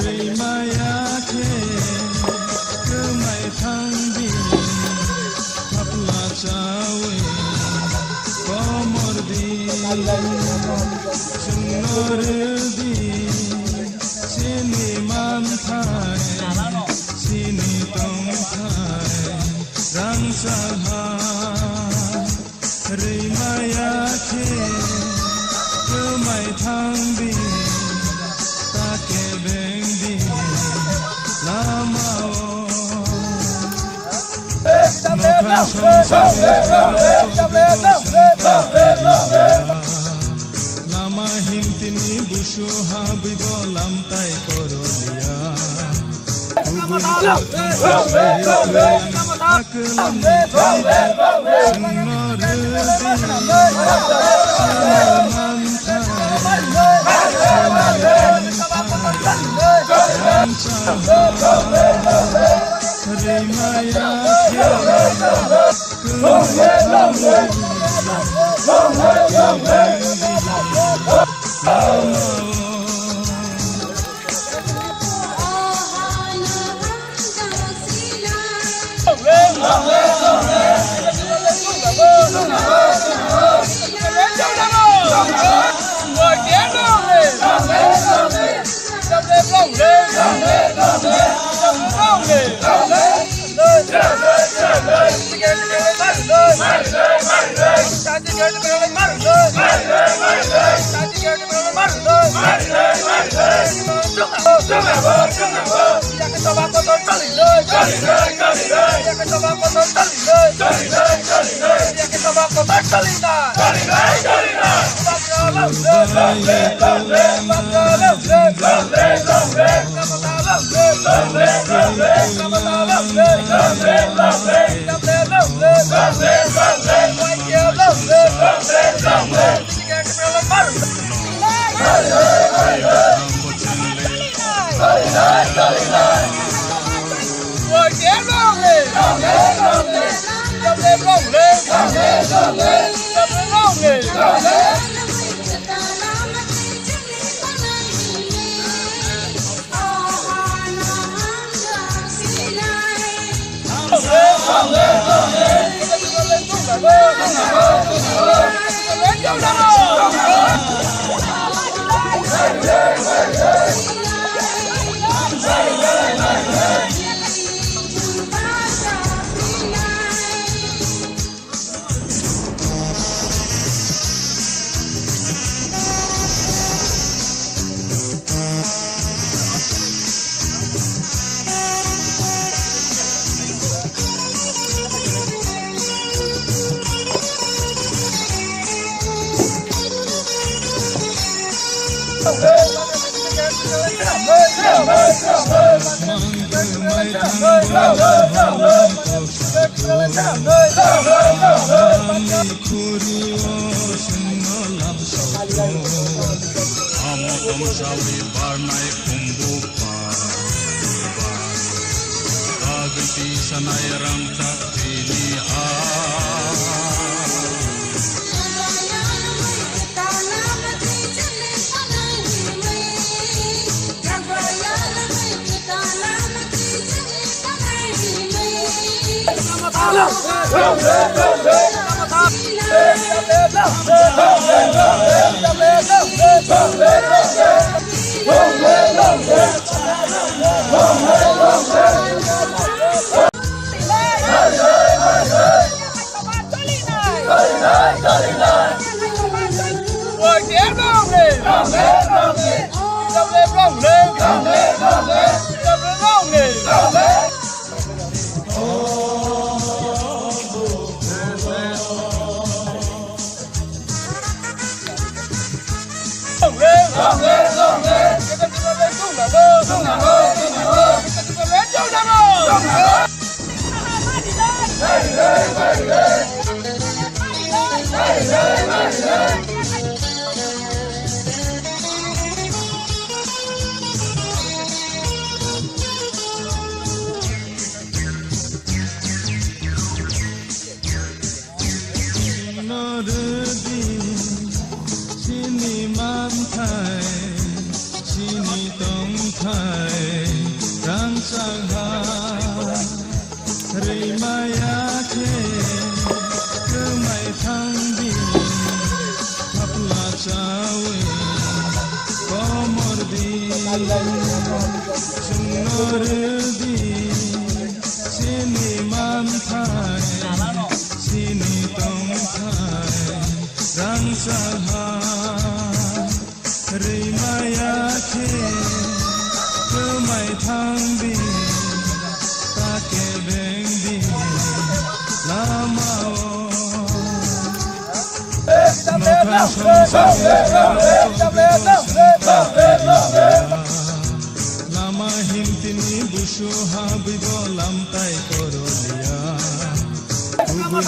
Rimaya khe kwmai thangdi, thapla chawi komordi, chwngno rwdi, chini manthai, chini tongthai, rangchak ha. Rimaya khe kwmai thangdi, ta kebengdi, la Lama himtini busu habwi bo lamtai korolia. Amo tomsawi barnai kumbu pa. Bagwi tisanai rangchak tini ha. Nordi chini manthai, chini tongthai, rangchak ha. Rimaya khe kwmai thangdi, thapla chawi komordi, chwngno rwdi, chini manthai, chini tongthai, rangchak ha. Rimaya khe kwmai thangdi, ta kebengdi, la Lama himtini busu habwi bo lamtai korolia. Kubun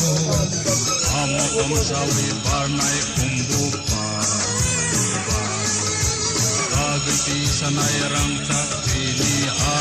Amo tomsawi barnai khumbu pa, pa. Bagwi tisanai rangchak chini a.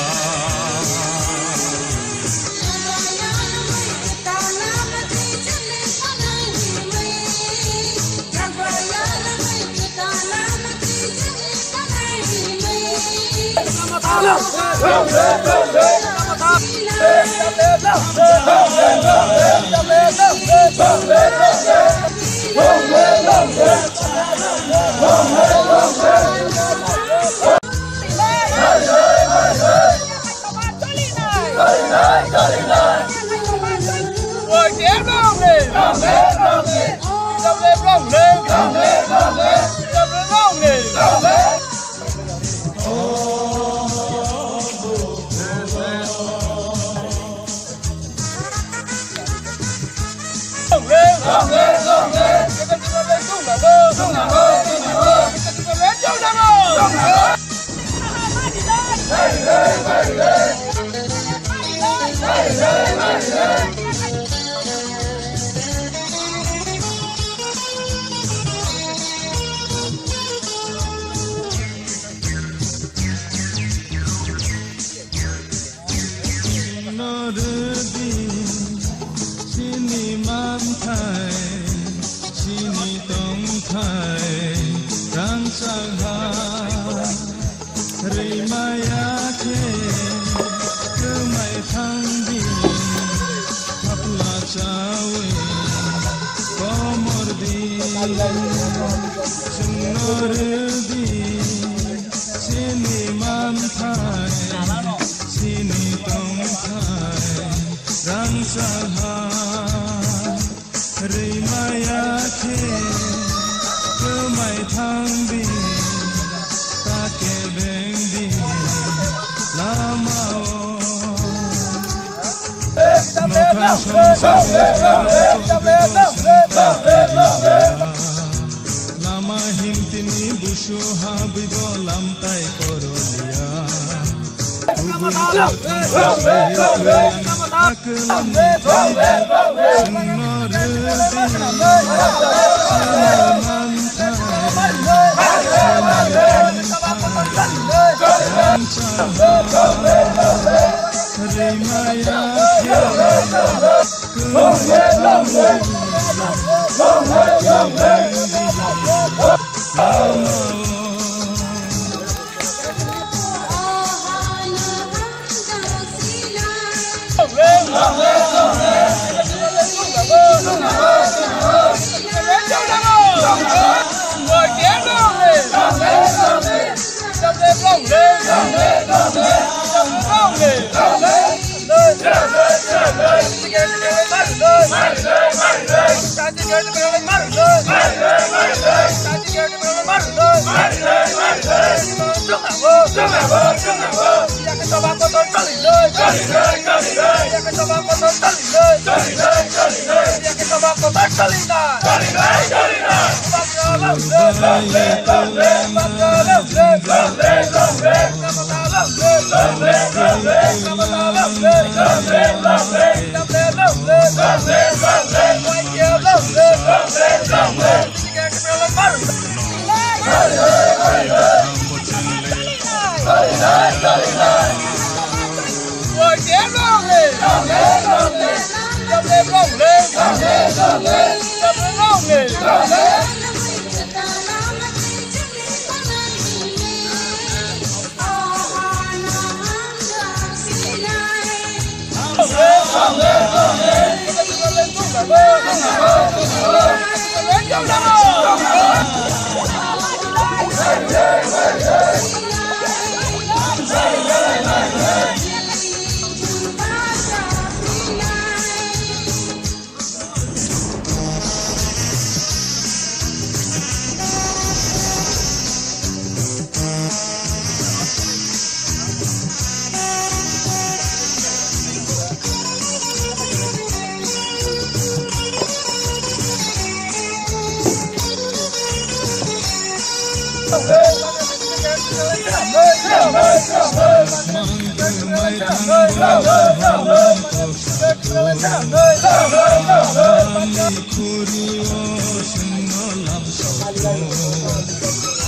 Nordi chini manthai, chini tongthai, rangchak ha. Rimaya khe kwmai thangdi, thapla chawi komordi, chwngno rwdi, chini manthai, chini tongthai, rangchak ha. Rimaya khe kwmai thangdi, ta kebengdi, la Lama himtini busu habwi bo lamtai korolia.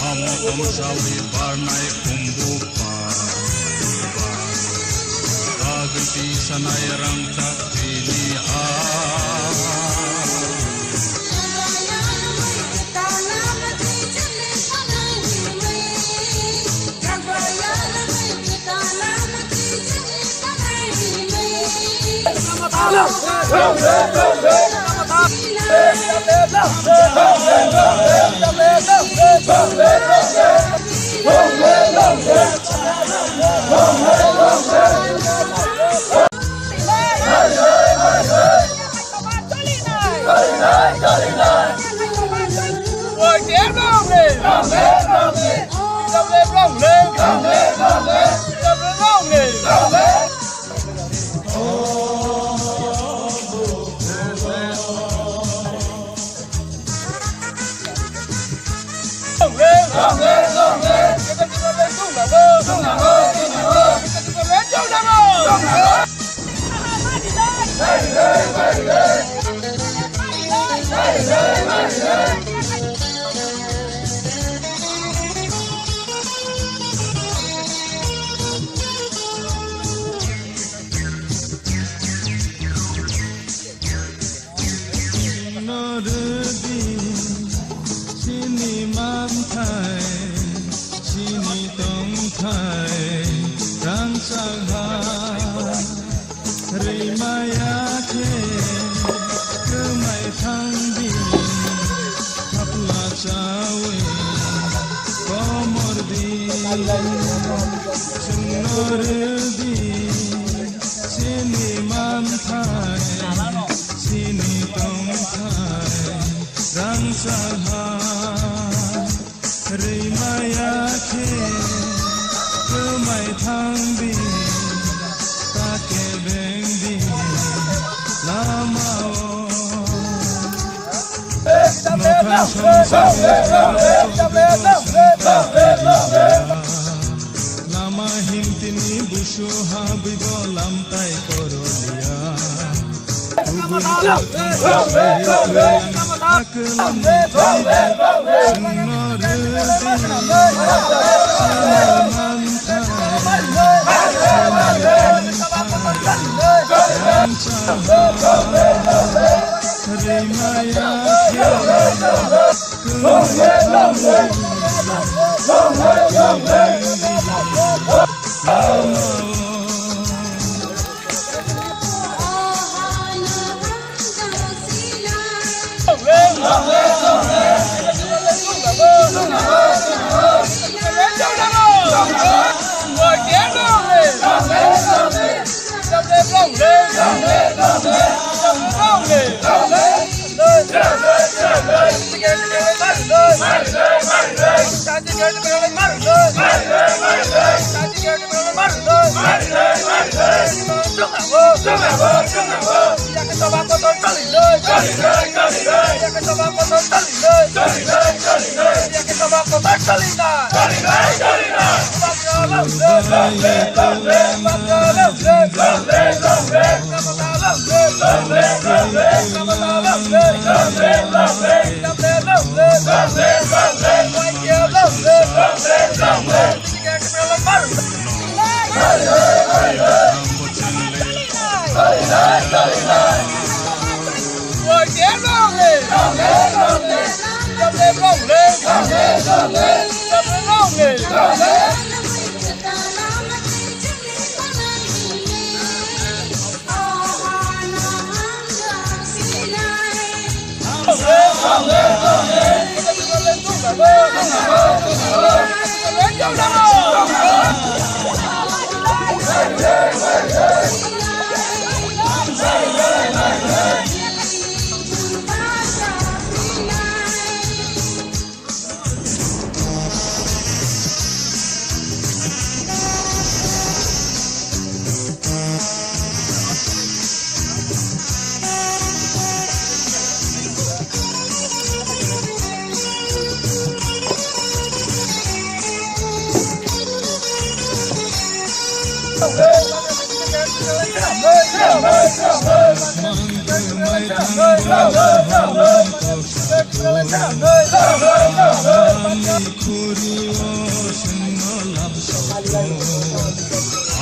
Amo tongsawi barnai khumbu pa, pa. Bagwi tisanai rangchak tini a. Nordi chini manthai, chini tongthai, rangchak ha. Rimaya khe kwmai thangdi, khapla chawi komordi, chwngno rwdi, chini manthai, chini tongthai, rangchak ha. Rimaya khe kwmai thangdi, ta kebengdi, la Lama himtini busu habwi bo lamtai korolia.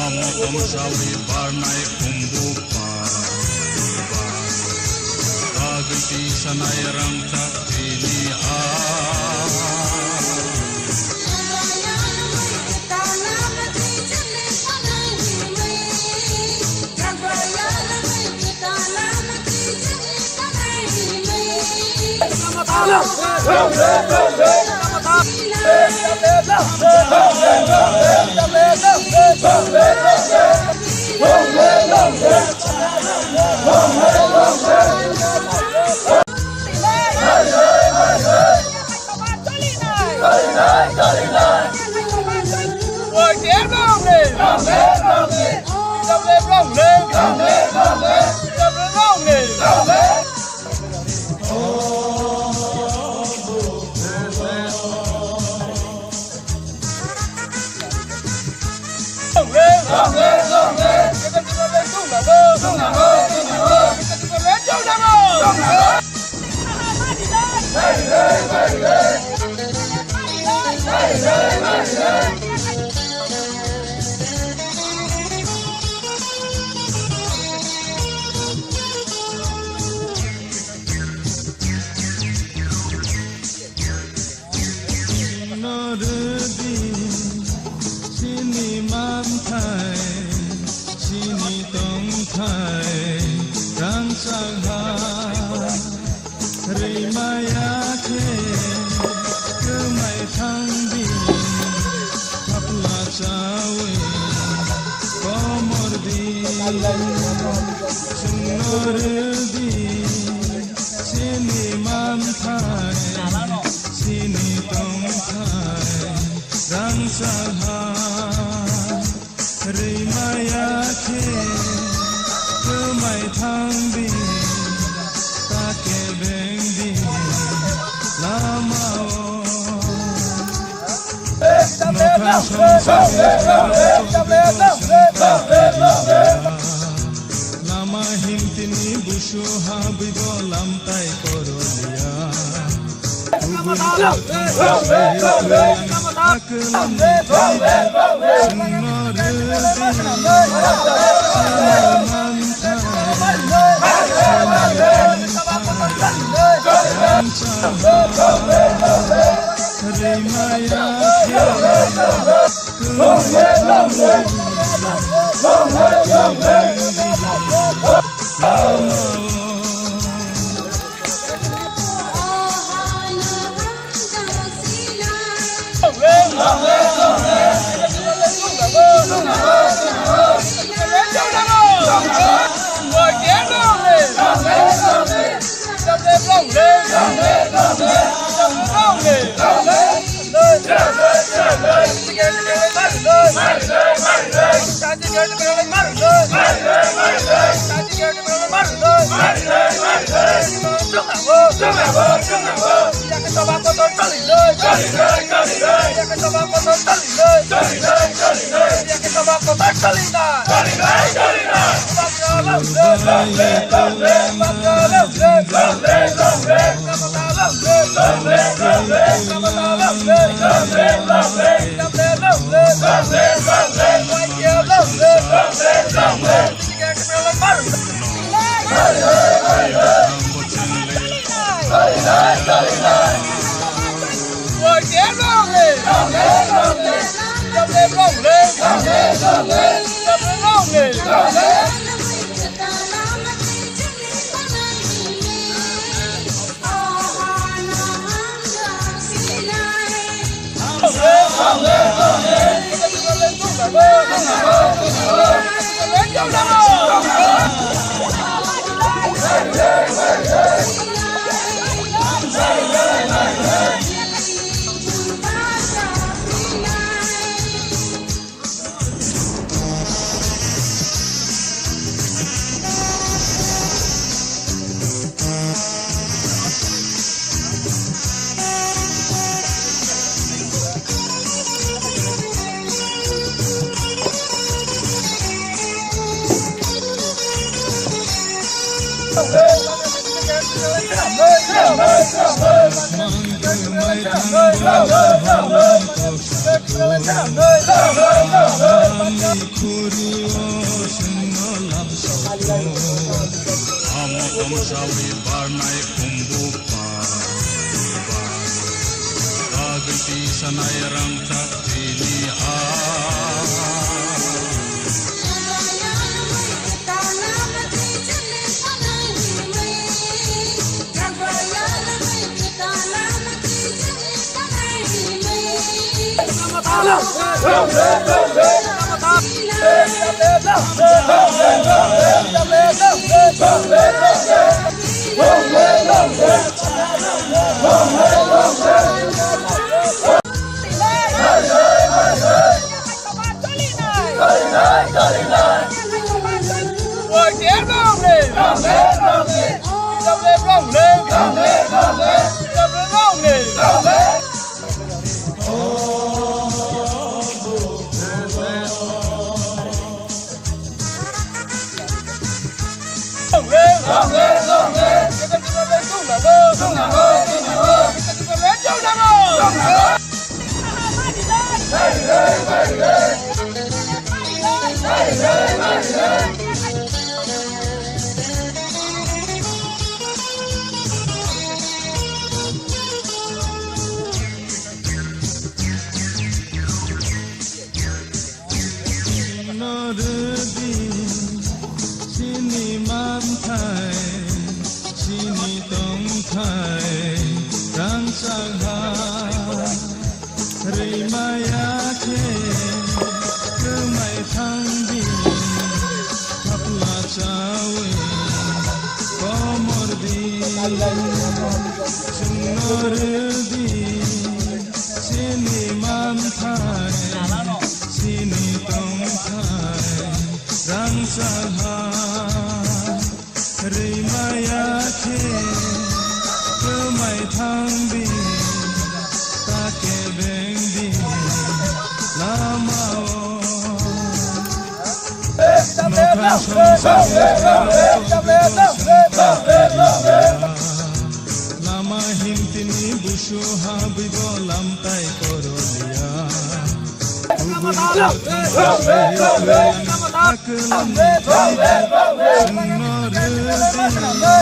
Amo tongsawi barnai khumbu pa, pa. Bagwi tisanai rangchak tini a. Nordi chini manthai, chini tongthai, rangchak ha. Rimaya khe kwmai thangdi, thapla chawi komordi, chwngno rwdi, chini manthai, chini tongthai, rangchak ha. Rimaya khe kwmai thangdi, ta kebengdi, la Lama himtini busu habwi bo lamtai korolia. Amo tongsawi barnai khumbu pa, pa. Bagwi tisanai rangchak chini ha. Nordi chini manthai, chini tongthai, rangchak ha. Rimaya khe kwmai thangdi, thapla chawi komordi, chwngno rwdi, chini manthai, chini tongthai, rangchak ha. Rimaya khe kwmai thangdi, ta kebengdi, na Lama himtini busu habwi bo lamtai koroliya. Kubui